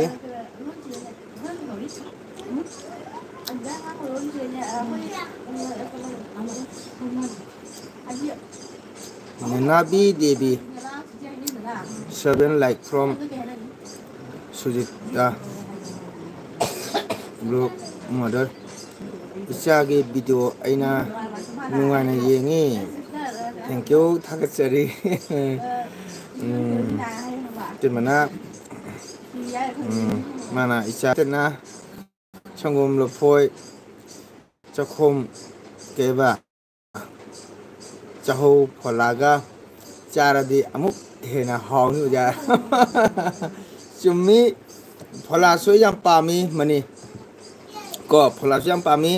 ꯅꯦꯅꯥꯕꯤ Devi, seven like from ꯁꯨꯖꯤꯇꯥ꯫ Blog mother, ꯏꯆꯥꯒꯤ video ꯑꯩꯅ ꯅꯨꯡꯉꯥꯏꯅ ꯌꯦꯡꯉꯤ꯫ Thank you, ꯊꯥꯒꯠꯆꯔꯤ꯫ ꯎꯝ, ꯑꯇꯩꯃꯅ, ꯎꯝ, ꯃꯥꯅ ꯏꯆꯥꯇꯅ ꯁꯪꯒꯣꯝ ꯂꯐꯣꯏ ꯆꯥꯛꯈꯣꯝ ꯀꯩꯕ ꯆꯥꯍꯧ ꯐꯣꯂꯥꯒ ꯆꯥꯔꯗꯤ ꯑꯃꯨꯛ ꯍꯦꯟꯅ ꯍꯥꯎꯅꯤ ꯑꯣꯖꯥ꯫ ꯆꯨꯝꯃꯤ, ꯐꯣꯂꯥꯁꯨ ꯌꯥꯝ ꯄꯥꯝꯃꯤ ꯃꯅꯤ꯫ ꯀꯣ, ꯐꯣꯂꯥꯁꯨ ꯌꯥꯝ ꯄꯥꯝꯃꯤ꯫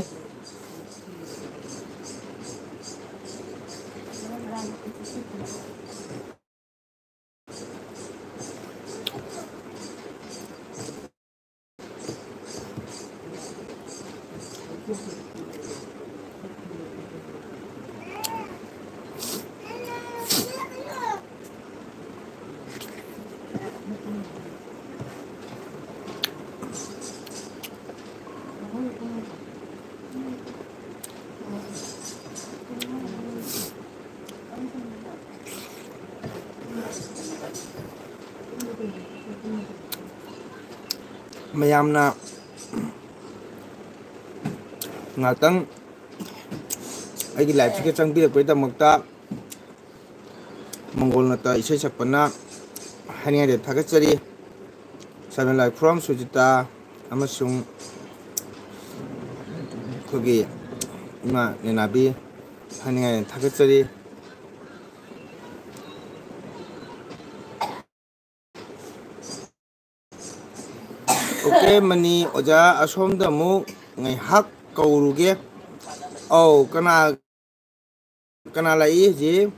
ꯃꯌꯥꯝꯅ ꯉꯥꯛꯇꯪ ꯑꯩꯒꯤ ꯂꯥꯏꯐꯁꯤꯒ ꯆꯪꯕꯤꯔꯛꯄꯒꯤꯗꯃꯛꯇ ꯃꯪꯒꯣꯜ ꯅꯠꯇ ꯏꯁꯩ ꯁꯛꯄꯅ ꯍꯥꯏꯅꯤꯡꯉꯥꯏꯗ ꯊꯥꯒꯠꯆꯔꯤ꯫ ꯁꯥꯃꯦꯂꯥꯏ ꯈꯨꯔꯥꯝ ꯁꯨꯖꯤꯇꯥ ꯑꯃꯁꯨꯡ ꯑꯩꯈꯣꯏꯒꯤ ꯏꯃꯥ ꯅꯦꯅꯥꯕꯤ ꯍꯥꯏꯅꯤꯡꯉꯥꯏꯗ ꯊꯥꯒꯠꯆꯔꯤ꯫ ꯑꯣꯀꯦ, ꯃꯅꯤ ꯑꯣꯖꯥ, ꯑꯁꯣꯝꯗ ꯑꯃꯨꯛ ꯉꯥꯏꯍꯥꯛ ꯀꯧꯔꯨꯒꯦ꯫ ꯑꯧ, ꯀꯅꯥ, ꯀꯅꯥ ꯂꯥꯛꯏ ꯍꯧꯖꯤꯛ?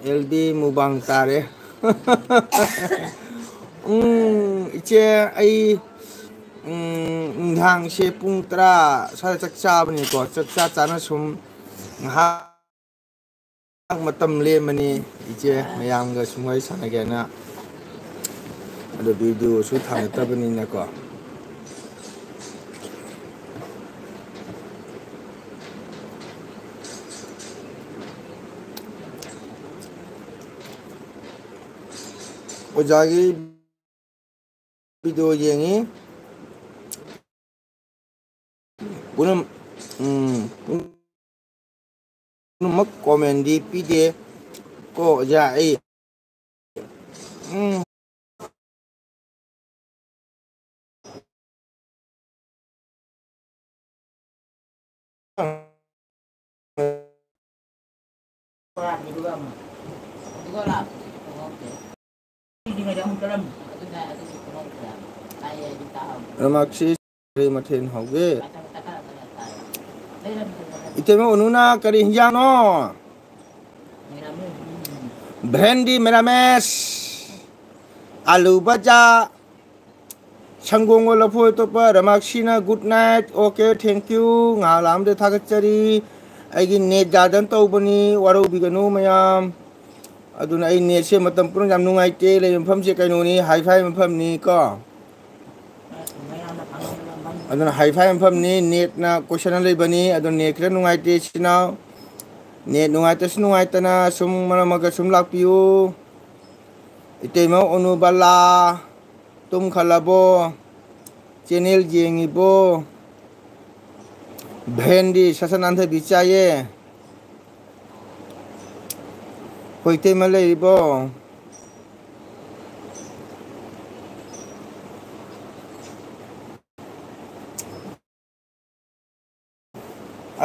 ꯑꯦꯜ ꯕꯤ ꯃꯨꯕꯥꯡ ꯇꯥꯔꯦ꯫ ꯎꯝ, ꯏꯆꯦ, ꯑꯩ, ꯎꯝ, ꯅꯨꯡꯗꯥꯡꯁꯦ ꯄꯨꯡ ꯇꯔꯥ ꯁ꯭ꯋꯥꯏꯗ ꯆꯥꯛ ꯆꯥꯕꯅꯤꯀꯣ꯫ ꯆꯥꯛ ꯆꯥ ꯆꯥꯅ ꯁꯨꯝ ꯉꯥꯏꯍꯥꯛ ꯃꯇꯝ ꯂꯦꯝꯕꯅꯤ, ꯏꯆꯦ ꯃꯌꯥꯝꯒ ꯁꯨꯝ ꯋꯥꯔꯤ ꯁꯥꯟꯅꯒꯦꯅ꯫ ꯑꯗꯣ ꯚꯤꯗꯤꯑꯣꯁꯨ ꯊꯥꯡꯒꯠꯇꯕꯅꯤꯅꯀꯣ꯫ ꯑꯣꯖꯥꯒꯤ ꯚꯤꯗꯤꯑꯣ ꯌꯦꯡꯉꯤ꯫ ꯄꯨꯝꯅꯃꯛ, ꯎꯝ, ꯄꯨꯝꯅꯃꯛ ꯀꯣꯃꯦꯟꯗꯤ ꯄꯤꯗꯦ ꯀꯣ ꯑꯣꯖꯥ꯫ ꯑꯩ, ꯎꯝ꯫ ꯔꯃꯥꯛꯁꯤ ꯀꯔꯤ ꯃꯊꯦꯜ ꯍꯧꯒꯦ? ꯏꯇꯩꯃ ꯎꯅꯨꯅ ꯀꯔꯤ ꯍꯤꯟꯖꯥꯡꯅꯣ? ꯚꯦꯟꯗꯤ ꯃꯦꯔꯥꯃꯦꯁ, ꯑꯂꯨ ꯚꯖꯥ, ꯁꯪꯒꯣꯝꯒ ꯂꯐꯣꯏ ꯑꯇꯣꯞꯄ, ꯔꯃꯥꯛꯁꯤꯅ good night, okay, thank you, ꯉꯥꯏꯍꯥꯛ ꯂꯥꯛꯑꯝꯗ ꯊꯥꯒꯠꯆꯔꯤ꯫ ꯑꯩꯒꯤ ꯅꯦꯠ ꯌꯥꯗꯅ ꯇꯧꯕꯅꯤ, ꯋꯥꯔꯧꯕꯤꯒꯅꯨ ꯃꯌꯥꯝ꯫ ꯑꯗꯨꯅ ꯑꯩ ꯅꯦꯠꯁꯦ ꯃꯇꯝ ꯄꯨꯝꯅꯃꯛ ꯌꯥꯝ ꯅꯨꯡꯉꯥꯏꯇꯦ꯫ ꯂꯩꯕ ꯃꯐꯝꯁꯦ ꯀꯩꯅꯣꯅꯤ, hi-fi ꯃꯐꯝꯅꯤ ꯀꯣ꯫ ꯑꯗꯨꯅ hi-fi ꯃꯐꯝꯅꯤ, ꯅꯦꯠꯅ ꯀꯣꯏꯁꯟꯅ ꯂꯩꯕꯅꯤ꯫ ꯑꯗꯨꯅ ꯅꯦꯠ ꯈꯤꯇꯪ ꯅꯨꯡꯉꯥꯏꯇꯦ, ꯏꯆꯤꯟ ꯏꯅꯥꯎ꯫ ꯅꯦꯠ ꯅꯨꯡꯉꯥꯏꯇꯁꯨ ꯅꯨꯡꯉꯥꯏꯇꯅ ꯁꯨꯝ ꯃꯔꯛ ꯃꯔꯛꯇ ꯁꯨꯝ ꯂꯥꯛꯄꯤꯌꯨ꯫ ꯏꯇꯩꯃ ꯑꯣꯅꯨꯕꯂꯥ, ꯇꯨꯝꯈꯠꯂꯕꯣ? ꯆꯦꯅꯦꯜ ꯌꯦꯡꯉꯤꯕꯣ? ꯚꯦꯟꯗꯤ ꯁꯠ ꯁꯠ ꯅꯥꯟꯊꯕꯤ ꯆꯥꯏꯌꯦ꯫ ꯑꯩꯈꯣꯏ ꯏꯇꯩꯃ ꯂꯩꯔꯤꯕꯣ?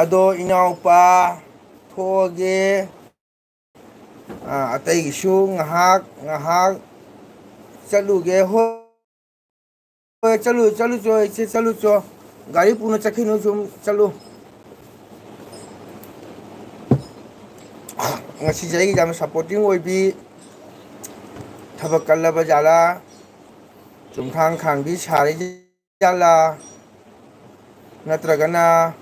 ꯑꯗꯣ ꯏꯅꯥꯎꯄꯥ ꯊꯣꯛꯑꯒꯦ꯫ ꯑꯥ, ꯑꯇꯩꯒꯤꯁꯨ ꯉꯥꯏꯍꯥꯛ, ꯉꯥꯏꯍꯥꯛ ꯆꯠꯂꯨꯒꯦ꯫ ꯍꯣꯏ, ꯍꯣꯏ, ꯆꯠꯂꯨ, ꯆꯠꯂꯨꯆꯣ, ꯏꯆꯦ, ꯆꯠꯂꯨꯆꯣ꯫ ꯒꯥꯔꯤ ꯄꯨꯅ ꯆꯠꯈꯤꯅꯨ, ꯁꯨꯝ ꯆꯠꯂꯨ꯫ ꯉꯁꯤꯁꯦ ꯑꯩꯒꯤ ꯌꯥꯝꯅ supporting ꯑꯣꯏꯕꯤ, ꯊꯕꯛ ꯀꯜꯂꯕ ꯖꯥꯠꯂꯥ? ꯆꯨꯝꯈꯥꯡ ꯈꯥꯡꯕꯤ ꯁꯥꯔꯤꯁꯦ ꯖꯥꯠꯂꯥ? ꯅꯠꯇ꯭ꯔꯒꯅ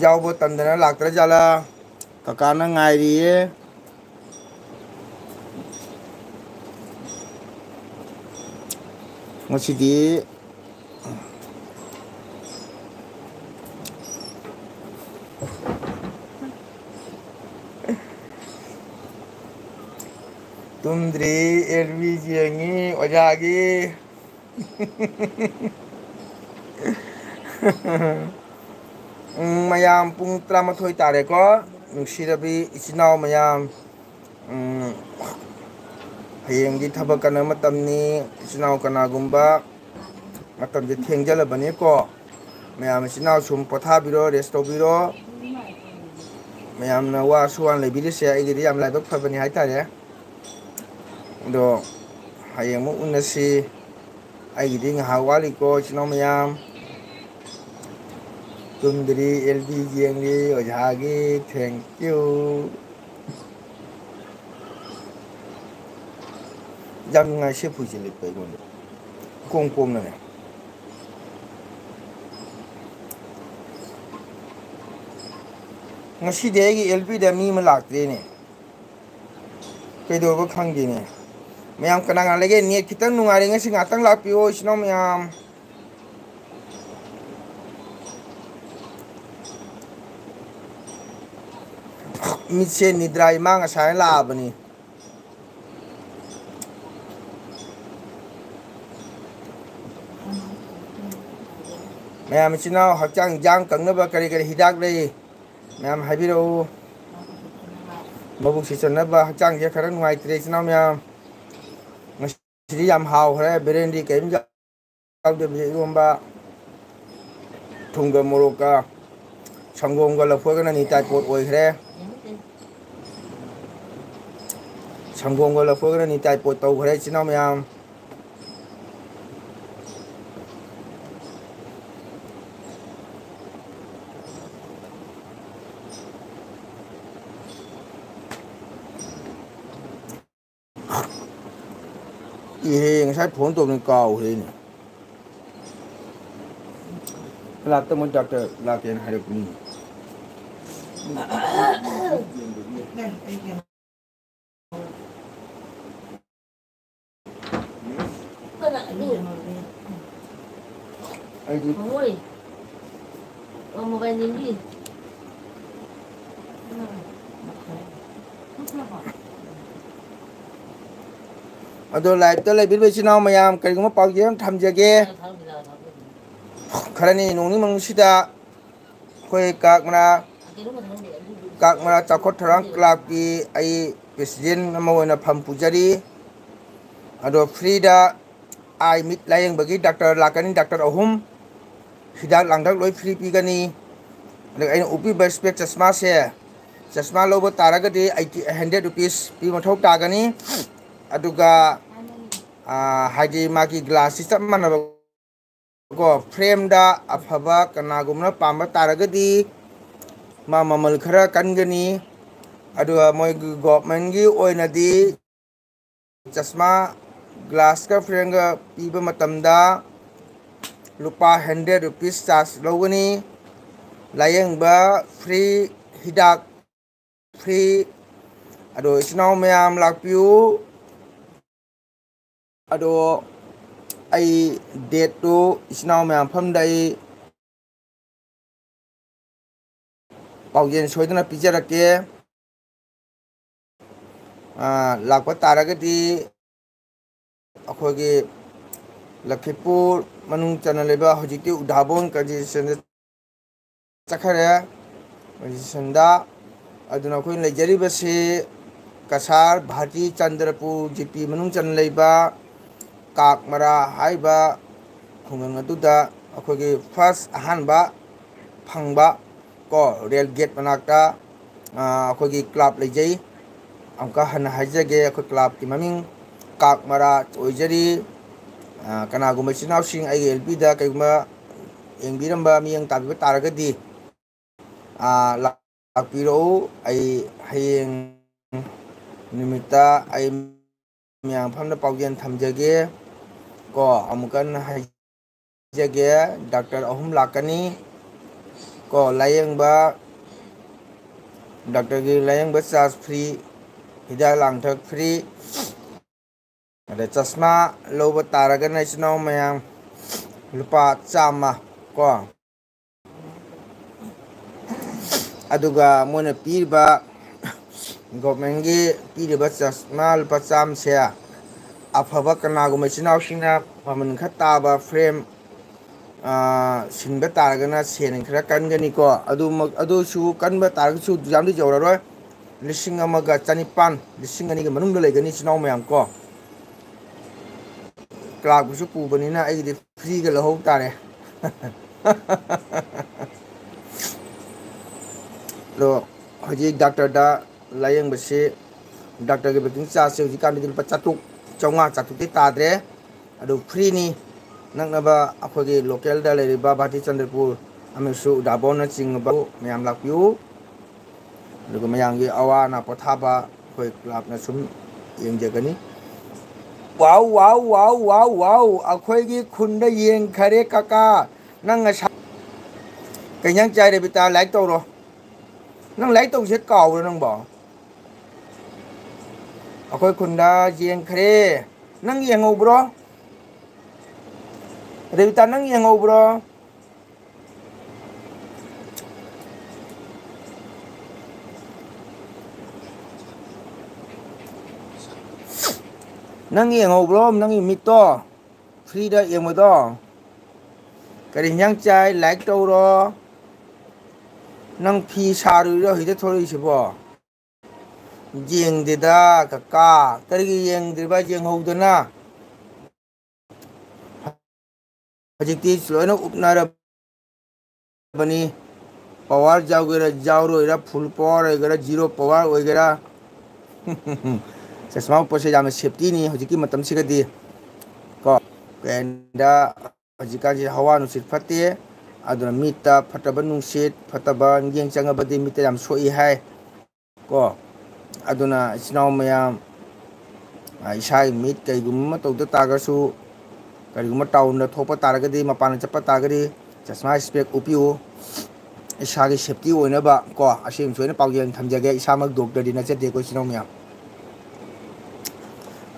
ꯌꯥꯎꯕ ꯇꯟꯗꯅ ꯂꯥꯛꯇ꯭ꯔ ꯖꯥꯠꯂꯥ? ꯀꯀꯥꯅ ꯉꯥꯏꯔꯤꯌꯦ꯫ ꯉꯁꯤꯗꯤ ꯇꯨꯝꯗ꯭ꯔꯤ, ꯑꯦꯜ ꯕꯤ ꯌꯦꯡꯉꯤ ꯑꯣꯖꯥꯒꯤ꯫ ꯎꯝ, ꯃꯌꯥꯝ ꯄꯨꯡ ꯇꯔꯥꯃꯥꯊꯣꯏ ꯇꯥꯔꯦꯀꯣ꯫ ꯅꯨꯡꯁꯤꯔꯕꯤ ꯏꯆꯤꯟ ꯏꯅꯥꯎ ꯃꯌꯥꯝ, ꯎꯝ, ꯍꯌꯦꯡꯗꯤ ꯊꯕꯛ ꯀꯟꯅ ꯃꯇꯝꯅꯤ꯫ ꯏꯆꯤꯟ ꯏꯅꯥꯎ ꯀꯅꯥꯒꯨꯝꯕ ꯃꯇꯝꯁꯦ ꯊꯦꯡꯖꯜꯂꯕꯅꯤꯀꯣ꯫ ꯃꯌꯥꯝ ꯏꯆꯤꯟ ꯏꯅꯥꯎ ꯁꯨꯝ ꯄꯣꯊꯥꯕꯤꯔꯣ, rest ꯇꯧꯕꯤꯔꯣ꯫ ꯃꯌꯥꯝꯅ ꯋꯥꯁꯨ ꯋꯥꯅ ꯂꯩꯕꯤꯔꯤꯁꯦ ꯑꯩꯒꯤꯗꯤ ꯌꯥꯝ ꯂꯥꯏꯕꯛ ꯐꯕꯅꯤ ꯍꯥꯏꯇꯥꯔꯦ꯫ ꯑꯗꯣ ꯍꯌꯦꯡ ꯑꯃꯨꯛ ꯎꯅꯁꯤ꯫ ꯑꯩꯒꯤꯗꯤ ꯉꯥꯏꯍꯥꯛ ꯋꯥꯠꯂꯤꯀꯣ, ꯏꯆꯤꯟ ꯏꯅꯥꯎ ꯃꯌꯥꯝ꯫ ꯇꯨꯝꯗ꯭ꯔꯤ, ꯑꯦꯜ ꯕꯤ ꯌꯦꯡꯂꯤ, ꯑꯣꯖꯥꯒꯤ thank you꯫ ꯌꯥꯝ ꯅꯨꯡꯉꯥꯏ ꯁꯤ ꯐꯨꯔꯤꯠꯁꯦ ꯂꯤꯠꯄ ꯑꯩꯉꯣꯟꯗ꯫ ꯀꯣꯝ ꯀꯣꯝꯅꯅꯦ꯫ ꯉꯁꯤꯗꯤ ꯑꯩꯒꯤ ꯑꯦꯜ ꯄꯤꯗ ꯃꯤ ꯑꯃ ꯂꯥꯛꯇ꯭ꯔꯦꯅꯦ꯫ ꯀꯩꯗꯧꯔꯕ ꯈꯪꯗꯦꯅꯦ꯫ ꯃꯌꯥꯝ ꯀꯅꯥ ꯀꯅꯥ ꯂꯩꯒꯦ? ꯅꯦꯠ ꯈꯤꯇꯪ ꯅꯨꯡꯉꯥꯏꯔꯦ ꯉꯁꯤ, ꯉꯥꯛꯇꯪ ꯂꯥꯛꯄꯤꯌꯣ ꯏꯆꯤꯟ ꯏꯅꯥꯎ ꯃꯌꯥꯝ꯫ ꯃꯤꯠꯁꯦ ꯅꯤꯗ꯭ꯔꯥ ꯏꯃꯥ ꯉꯁꯥꯏꯅ ꯂꯥꯛꯑꯕꯅꯤ꯫ ꯃꯌꯥꯝ ꯏꯆꯤꯟ ꯏꯅꯥꯎ ꯍꯛꯆꯥꯡ ꯍꯛꯆꯥꯡ ꯀꯪꯅꯕ ꯀꯔꯤ ꯀꯔꯤ ꯍꯤꯗꯥꯛ ꯂꯩ? ꯃꯌꯥꯝ ꯍꯥꯏꯕꯤꯔꯛꯎ꯫ ꯃꯕꯨꯛꯁꯤ ꯆꯟꯅꯕ ꯍꯛꯆꯥꯡꯁꯦ ꯈꯔ ꯅꯨꯡꯉꯥꯏꯇ꯭ꯔꯦ ꯏꯆꯤꯟ ꯏꯅꯥꯎ ꯃꯌꯥꯝ꯫ ꯉꯁꯤꯗꯤ ꯌꯥꯝ ꯍꯥꯎꯈ꯭ꯔꯦ, ꯕꯦꯔꯦꯟꯗꯤ ꯀꯔꯤꯝ ꯌꯥꯎꯗꯕꯤꯗ ꯏꯔꯣꯝꯕ ꯊꯨꯝꯒ ꯃꯣꯔꯣꯛꯀ ꯁꯪꯒꯣꯝꯒ ꯂꯐꯣꯏꯒꯅ ꯅꯤꯇꯥꯏ ꯄꯣꯠ ꯑꯣꯏꯈ꯭ꯔꯦ꯫ ꯁꯪꯒꯣꯝꯒ ꯂꯐꯣꯏꯒꯅ ꯅꯤꯇꯥꯏ ꯄꯣꯠ ꯇꯧꯈ꯭ꯔꯦ ꯏꯆꯤꯟ ꯏꯅꯥꯎ ꯃꯌꯥꯝ꯫ ꯏꯍꯦ, ꯉꯁꯥꯏ ꯐꯣꯟ ꯇꯧꯕꯅꯤ ꯀꯥꯎꯈ꯭ꯔꯦꯅꯦ꯫ ꯂꯥꯛꯇ ꯃꯣꯏ ꯗꯥꯛꯇꯔ ꯂꯥꯛꯀꯦꯅ ꯍꯥꯏꯔꯛꯄꯅꯤ꯫ ꯑꯩꯗꯤ ꯃꯣꯏ ꯃꯣꯕꯥꯏꯜ ꯌꯦꯡꯕꯤ꯫ ꯑꯗꯣ ꯂꯥꯏꯞꯇ ꯂꯩꯕꯤꯔꯤꯕ ꯏꯆꯤꯟ ꯏꯅꯥꯎ ꯃꯌꯥꯝ, ꯀꯔꯤꯒꯨꯝꯕ ꯄꯥꯎꯖꯦꯜ ꯑꯃ ꯊꯝꯖꯒꯦ꯫ ꯈꯔꯅꯤ ꯅꯣꯡꯅꯤ ꯃꯅꯨꯡꯁꯤꯗ ꯑꯩꯈꯣꯏ ꯀꯥꯛꯃꯅꯥ, ꯀꯥꯛꯃꯅꯥ ꯆꯥꯎꯈꯠ ꯊꯧꯔꯥꯡ ꯀ꯭ꯂꯕꯀꯤ ꯑꯩ ꯄ꯭ꯔꯦꯁꯤꯗꯦꯟ ꯑꯃ ꯑꯣꯏꯅ ꯐꯝ ꯄꯨꯖꯔꯤ꯫ ꯑꯗꯣ ꯐ꯭ꯔꯤꯗ ꯑꯥꯏ ꯃꯤꯠ ꯂꯥꯌꯦꯡꯕꯒꯤ ꯗꯥꯛꯇꯔ ꯂꯥꯛꯀꯅꯤ, ꯗꯥꯛꯇꯔ ꯑꯍꯨꯝ꯫ ꯍꯤꯗꯥꯛ ꯂꯥꯡꯊꯛ ꯂꯣꯏ ꯐ꯭ꯔꯤ ꯄꯤꯒꯅꯤ꯫ ꯑꯗꯨꯒ ꯑꯩꯅ ꯎꯞꯄꯤꯕ ꯏꯁꯄꯦꯛ ꯆꯁꯃꯥꯁꯦ, ꯆꯁꯃꯥ ꯂꯧꯕ ꯇꯥꯔꯒꯗꯤ ꯑꯩꯠꯇꯤ, ꯍꯟꯗ꯭ꯔꯦꯠ ꯔꯨꯄꯤꯁ ꯄꯤꯕ ꯃꯊꯧ ꯇꯥꯒꯅꯤ꯫ ꯑꯗꯨꯒ, ꯑꯥ, ꯍꯥꯏꯗꯤ ꯃꯥꯒꯤ ꯒ꯭ꯂꯥꯁꯁꯤ ꯆꯞ ꯃꯥꯟꯅꯕ ꯀꯣ, ꯐ꯭ꯔꯦꯝꯗ ꯑꯐꯕ ꯀꯅꯥꯒꯨꯝꯕꯅ ꯄꯥꯝꯕ ꯇꯥꯔꯒꯗꯤ ꯃꯥ ꯃꯃꯜ ꯈꯔ ꯀꯟꯒꯅꯤ꯫ ꯑꯗꯨꯒ ꯃꯣꯏꯒꯤ ꯒꯣꯚꯔꯟꯃꯦꯟꯠꯀꯤ ꯑꯣꯏꯅꯗꯤ ꯆꯁꯃꯥ ꯒ꯭ꯂꯥꯁꯀ ꯐ꯭ꯔꯦꯝꯒ ꯄꯤꯕ ꯃꯇꯝꯗ ꯂꯨꯄꯥ ꯍꯟꯗ꯭ꯔꯦꯠ ꯔꯨꯄꯤꯁ ꯆꯥꯔꯖ ꯂꯧꯒꯅꯤ꯫ ꯂꯥꯌꯦꯡꯕ ꯐ꯭ꯔꯤ, ꯍꯤꯗꯥꯛ ꯐ꯭ꯔꯤ꯫ ꯑꯗꯣ ꯏꯆꯤꯟ ꯏꯅꯥꯎ ꯃꯌꯥꯝ ꯂꯥꯛꯄꯤꯌꯨ꯫ ꯑꯗꯣ ꯑꯩ ꯗꯦꯠꯇꯨ ꯏꯆꯤꯟ ꯏꯅꯥꯎ ꯃꯌꯥꯝ ꯃꯐꯝꯗ ꯑꯩ ꯄꯥꯎꯖꯦꯜ ꯁꯣꯏꯗꯅ ꯄꯤꯖꯔꯛꯀꯦ꯫ ꯑꯥ, ꯂꯥꯛꯄ ꯇꯥꯔꯒꯗꯤ ꯑꯩꯈꯣꯏꯒꯤ ꯂꯈꯤꯄꯨꯔ ꯃꯅꯨꯡ ꯆꯟꯅ ꯂꯩꯕ, ꯍꯧꯖꯤꯛꯇꯤ ꯎꯙꯥꯕꯣꯟ ꯀꯟꯁꯇꯤꯇ꯭ꯌꯨꯁꯟꯗ ꯆꯠꯈꯔꯦ, ꯀꯟꯁꯇꯤꯇ꯭ꯌꯨꯁꯟꯗ꯫ ꯑꯗꯨꯅ ꯑꯩꯈꯣꯏꯅ ꯂꯩꯖꯔꯤꯕꯁꯤ ꯀꯁꯥꯔ ꯚꯥꯔꯇꯤ ꯆꯟꯗ꯭ꯔꯄꯨꯔ ꯖꯤ ꯄꯤ ꯃꯅꯨꯡ ꯆꯟꯅ ꯂꯩꯕ ꯀꯥꯛꯃꯔꯥ ꯍꯥꯏꯔꯤꯕ ꯈꯨꯡꯒꯪ ꯑꯗꯨꯗ ꯑꯩꯈꯣꯏꯒꯤ ꯐꯥꯔꯁ, ꯑꯍꯥꯟꯕ ꯐꯪꯕ ꯀꯣ, ꯔꯦꯜ ꯒꯦꯠ ꯃꯅꯥꯛꯇ, ꯑ, ꯑꯩꯈꯣꯏꯒꯤ ꯀ꯭ꯂꯕ ꯂꯩꯖꯩ꯫ ꯑꯃꯨꯛꯀ ꯍꯟꯅ ꯍꯥꯏꯖꯒꯦ, ꯑꯩꯈꯣꯏ ꯀ꯭ꯂꯕꯀꯤ ꯃꯃꯤꯡ ꯀꯥꯛꯃꯔꯥ ꯑꯣꯏꯖꯔꯤ꯫ ꯑ, ꯀꯅꯥꯒꯨꯝꯕ ꯏꯆꯤꯟ ꯏꯅꯥꯎꯁꯤꯡ ꯑꯩꯒꯤ ꯑꯦꯜ ꯄꯤꯗ ꯀꯩꯒꯨꯝꯕ ꯌꯦꯡꯕꯤꯔꯝꯕ, ꯃꯤꯠꯌꯦꯡ ꯇꯥꯕꯤꯕ ꯇꯥꯔꯒꯗꯤ, ꯑ, ꯂꯥꯛꯄꯤꯔꯛꯎ꯫ ꯑꯩ ꯍꯌꯦꯡ ꯅꯨꯃꯤꯠꯇ ꯑꯩ ꯃꯌꯥꯝ ꯃꯐꯝꯗ ꯄꯥꯎꯖꯦꯜ ꯊꯝꯖꯒꯦ ꯀꯣ꯫ ꯑꯃꯨꯛꯀ ꯍꯟꯅ ꯍꯥꯏꯖꯒꯦ, ꯗꯥꯛꯇꯔ ꯑꯍꯨꯝ ꯂꯥꯛꯀꯅꯤ ꯀꯣ, ꯂꯥꯌꯦꯡꯕ, ꯗꯥꯛꯇꯔꯒꯤ ꯂꯥꯌꯦꯡꯕ ꯆꯥꯔꯖ ꯐ꯭ꯔꯤ, ꯍꯤꯗꯥꯛ ꯂꯥꯡꯊꯛ ꯐ꯭ꯔꯤ꯫ ꯑꯗ ꯆꯁꯃꯥ ꯂꯧꯕ ꯇꯥꯔꯒꯅ ꯏꯆꯤꯟ ꯏꯅꯥꯎ ꯃꯌꯥꯝ ꯂꯨꯄꯥ ꯆꯥꯝꯃ ꯀꯣ꯫ ꯑꯗꯨꯒ ꯃꯣꯏꯅ ꯄꯤꯔꯤꯕ, ꯒꯣꯔꯃꯦꯟꯒꯤ ꯄꯤꯔꯤꯕ ꯆꯁꯃꯥ ꯂꯨꯄꯥ ꯆꯥꯝꯃꯁꯦ ꯑꯐꯕ ꯀꯅꯥꯒꯨꯝꯕ ꯏꯆꯤꯟ ꯏꯅꯥꯎꯁꯤꯡꯅ ꯃꯃꯜ ꯈꯔ ꯇꯥꯕ ꯐ꯭ꯔꯦꯝ, ꯑꯥ, ꯁꯤꯟꯕ ꯇꯥꯔꯒꯅ ꯁꯦꯟ ꯈꯔ ꯀꯟꯒꯅꯤꯀꯣ꯫ ꯑꯗꯨꯃꯛ, ꯑꯗꯨꯁꯨ ꯀꯟꯕ ꯇꯥꯔꯒꯁꯨ ꯌꯥꯝꯗꯤ ꯌꯧꯔꯔꯣꯏ, ꯂꯤꯁꯤꯡ ꯑꯃꯒ ꯆꯅꯤꯄꯥꯟ, ꯂꯤꯁꯤꯡ ꯑꯅꯤꯒꯤ ꯃꯅꯨꯡꯗ ꯂꯩꯒꯅꯤ ꯏꯆꯤꯟ ꯏꯅꯥꯎ ꯃꯌꯥꯝ ꯀꯣ꯫ ꯀ꯭ꯂꯥꯛꯄꯨꯁꯨ ꯄꯨꯕꯅꯤꯅ ꯑꯩꯒꯤꯗꯤ ꯐ꯭ꯔꯤꯒ ꯂꯧꯍꯧ ꯇꯥꯔꯦ꯫ ꯑꯗꯣ ꯍꯧꯖꯤꯛ ꯗꯥꯛꯇꯔꯗ ꯂꯥꯌꯦꯡꯕꯁꯤ, ꯗꯥꯛꯇꯔꯒꯤ ꯋꯦꯇꯤꯡ ꯆꯥꯔꯖꯁꯦ ꯍꯧꯖꯤꯛꯀꯥꯟꯗꯗꯤ ꯂꯨꯄꯥ ꯆꯥꯇ꯭ꯔꯨꯛ, ꯆꯥꯝꯃꯉꯥ, ꯆꯥꯇ꯭ꯔꯨꯛꯇꯤ ꯇꯥꯗ꯭ꯔꯦ꯫ ꯑꯗꯨ ꯐ꯭ꯔꯤꯅꯤ꯫ ꯅꯛꯅꯕ ꯑꯩꯈꯣꯏꯒꯤ ꯂꯣꯀꯦꯜꯗ ꯂꯩꯔꯤꯕ ꯚꯥꯔꯇꯤ ꯆꯟꯗ꯭ꯔꯄꯨꯔ ꯑꯃꯁꯨ ꯎꯗꯥꯕꯣꯟꯅꯆꯤꯡꯕ ꯃꯌꯥꯝ ꯂꯥꯛꯄꯤꯌꯨ꯫ ꯑꯗꯨꯒ ꯃꯌꯥꯝꯒꯤ ꯑꯋꯥ ꯑꯅꯥ ꯄꯣꯊꯥꯕ ꯑꯩꯈꯣꯏ ꯀ꯭ꯂꯕꯅ ꯁꯨꯝ ꯌꯦꯡꯖꯒꯅꯤ꯫ ꯋꯥꯎ, ꯋꯥꯎ, ꯋꯥꯎ, ꯋꯥꯎ, ꯋꯥꯎ, ꯑꯩꯈꯣꯏꯒꯤ ꯈꯨꯟꯗ ꯌꯦꯟ ꯈꯔꯦ ꯀꯀꯥ꯫ ꯅꯪ ꯉꯁꯥꯏ ꯀꯩ ꯏꯟꯖꯥꯡ ꯆꯥꯏ, ꯔꯦꯕꯤꯇꯥ? ꯂꯥꯏꯛ ꯇꯧꯔꯣ꯫ ꯅꯪ ꯂꯥꯏꯛ ꯇꯧꯁꯦ ꯀꯥꯎꯕ꯭ꯔꯣ ꯅꯪꯕꯣ? ꯑꯩꯈꯣꯏ ꯈꯨꯟꯗ ꯌꯦꯟ ꯈꯔꯦ꯫ ꯅꯪ ꯌꯦꯡꯍꯧꯕ꯭ꯔꯣ? ꯔꯦꯕꯤꯇꯥ, ꯅꯪ ꯌꯦꯡꯍꯧꯕ꯭ꯔꯣ? ꯅꯪ ꯌꯦꯡꯍꯧꯕ꯭ꯔꯣ? ꯅꯪꯒꯤ ꯃꯤꯠꯇꯣ, ꯐ꯭ꯔꯤꯗ ꯌꯦꯡꯕꯗꯣ꯫ ꯀꯔꯤ ꯏꯟꯖꯥꯡ ꯆꯥꯏ? ꯂꯥꯏꯛ ꯇꯧꯔꯣ꯫ ꯅꯪ ꯐꯤ ꯁꯥꯔꯨꯏꯔꯣ ꯍꯧꯖꯤꯛꯇ ꯊꯣꯛꯂꯛꯏꯁꯤꯕꯣ? ꯌꯦꯡꯗꯦꯗ ꯀꯀꯥ꯫ ꯀꯔꯤꯒꯤ ꯌꯦꯡꯗ꯭ꯔꯤꯕ? ꯌꯦꯡꯍꯧꯗꯅ꯫ ꯍꯧꯖꯤꯛꯇꯤ ꯂꯣꯏꯅ ꯎꯞꯅꯔꯕꯅꯤ꯫ ꯄꯋꯥꯔ ꯌꯥꯎꯒꯦꯔꯥ ꯌꯥꯎꯔꯣꯏꯔꯥ, ꯐꯨꯜ ꯄꯋꯥꯔ ꯑꯣꯏꯒꯦꯔꯥ, ꯖꯤꯔꯣ ꯄꯋꯥꯔ ꯑꯣꯏꯒꯦꯔꯥ, ꯆꯁꯃꯥ ꯎꯞꯄꯁꯦ ꯌꯥꯝꯅ ꯁꯦꯞꯇꯤꯅꯤ ꯍꯧꯖꯤꯛꯀꯤ ꯃꯇꯝꯁꯤꯒꯗꯤ꯫ ꯀꯣ, ꯀꯩꯗ ꯍꯧꯖꯤꯛꯀꯥꯟꯁꯤ ꯍꯋꯥ ꯅꯨꯡꯁꯤꯠ ꯐꯠꯇꯦ, ꯑꯗꯨꯅ ꯃꯤꯠꯇ ꯐꯠꯇꯕ ꯅꯨꯡꯁꯤꯠ, ꯐꯠꯇꯕ ꯃꯤꯠꯌꯦꯡ ꯆꯪꯉꯕꯗꯤ ꯃꯤꯠꯇ ꯌꯥꯝ ꯁꯣꯛꯏ ꯍꯥꯏ꯫ ꯀꯣ, ꯑꯗꯨꯅ ꯏꯆꯤꯟ ꯏꯅꯥꯎ ꯃꯌꯥꯝ, ꯑ, ꯏꯁꯥꯒꯤ ꯃꯤꯠ ꯀꯩꯒꯨꯝꯕ ꯑꯃ ꯇꯧꯗ ꯇꯥꯔꯒꯁꯨ, ꯀꯔꯤꯒꯨꯝꯕ ꯇꯥꯎꯟꯗ ꯊꯣꯛꯄ ꯇꯥꯔꯒꯗꯤ, ꯃꯄꯥꯟꯗ ꯆꯠꯄ ꯇꯥꯔꯒꯗꯤ, ꯆꯁꯃꯥ ꯏꯁꯄꯦꯛ ꯎꯞꯄꯤꯌꯨ꯫ ꯏꯁꯥꯒꯤ ꯁꯦꯞꯇꯤ ꯑꯣꯏꯅꯕ ꯀꯣ, ꯑꯁꯤ ꯑꯃꯁꯨ ꯑꯩꯅ ꯄꯥꯎꯖꯦꯜ ꯊꯝꯖꯒꯦ꯫ ꯏꯁꯥꯃꯛ ꯗꯣꯛꯇꯔꯗꯤ ꯅꯠꯆꯗꯦꯀꯣ, ꯏꯆꯤꯟ ꯏꯅꯥꯎ ꯃꯌꯥꯝ꯫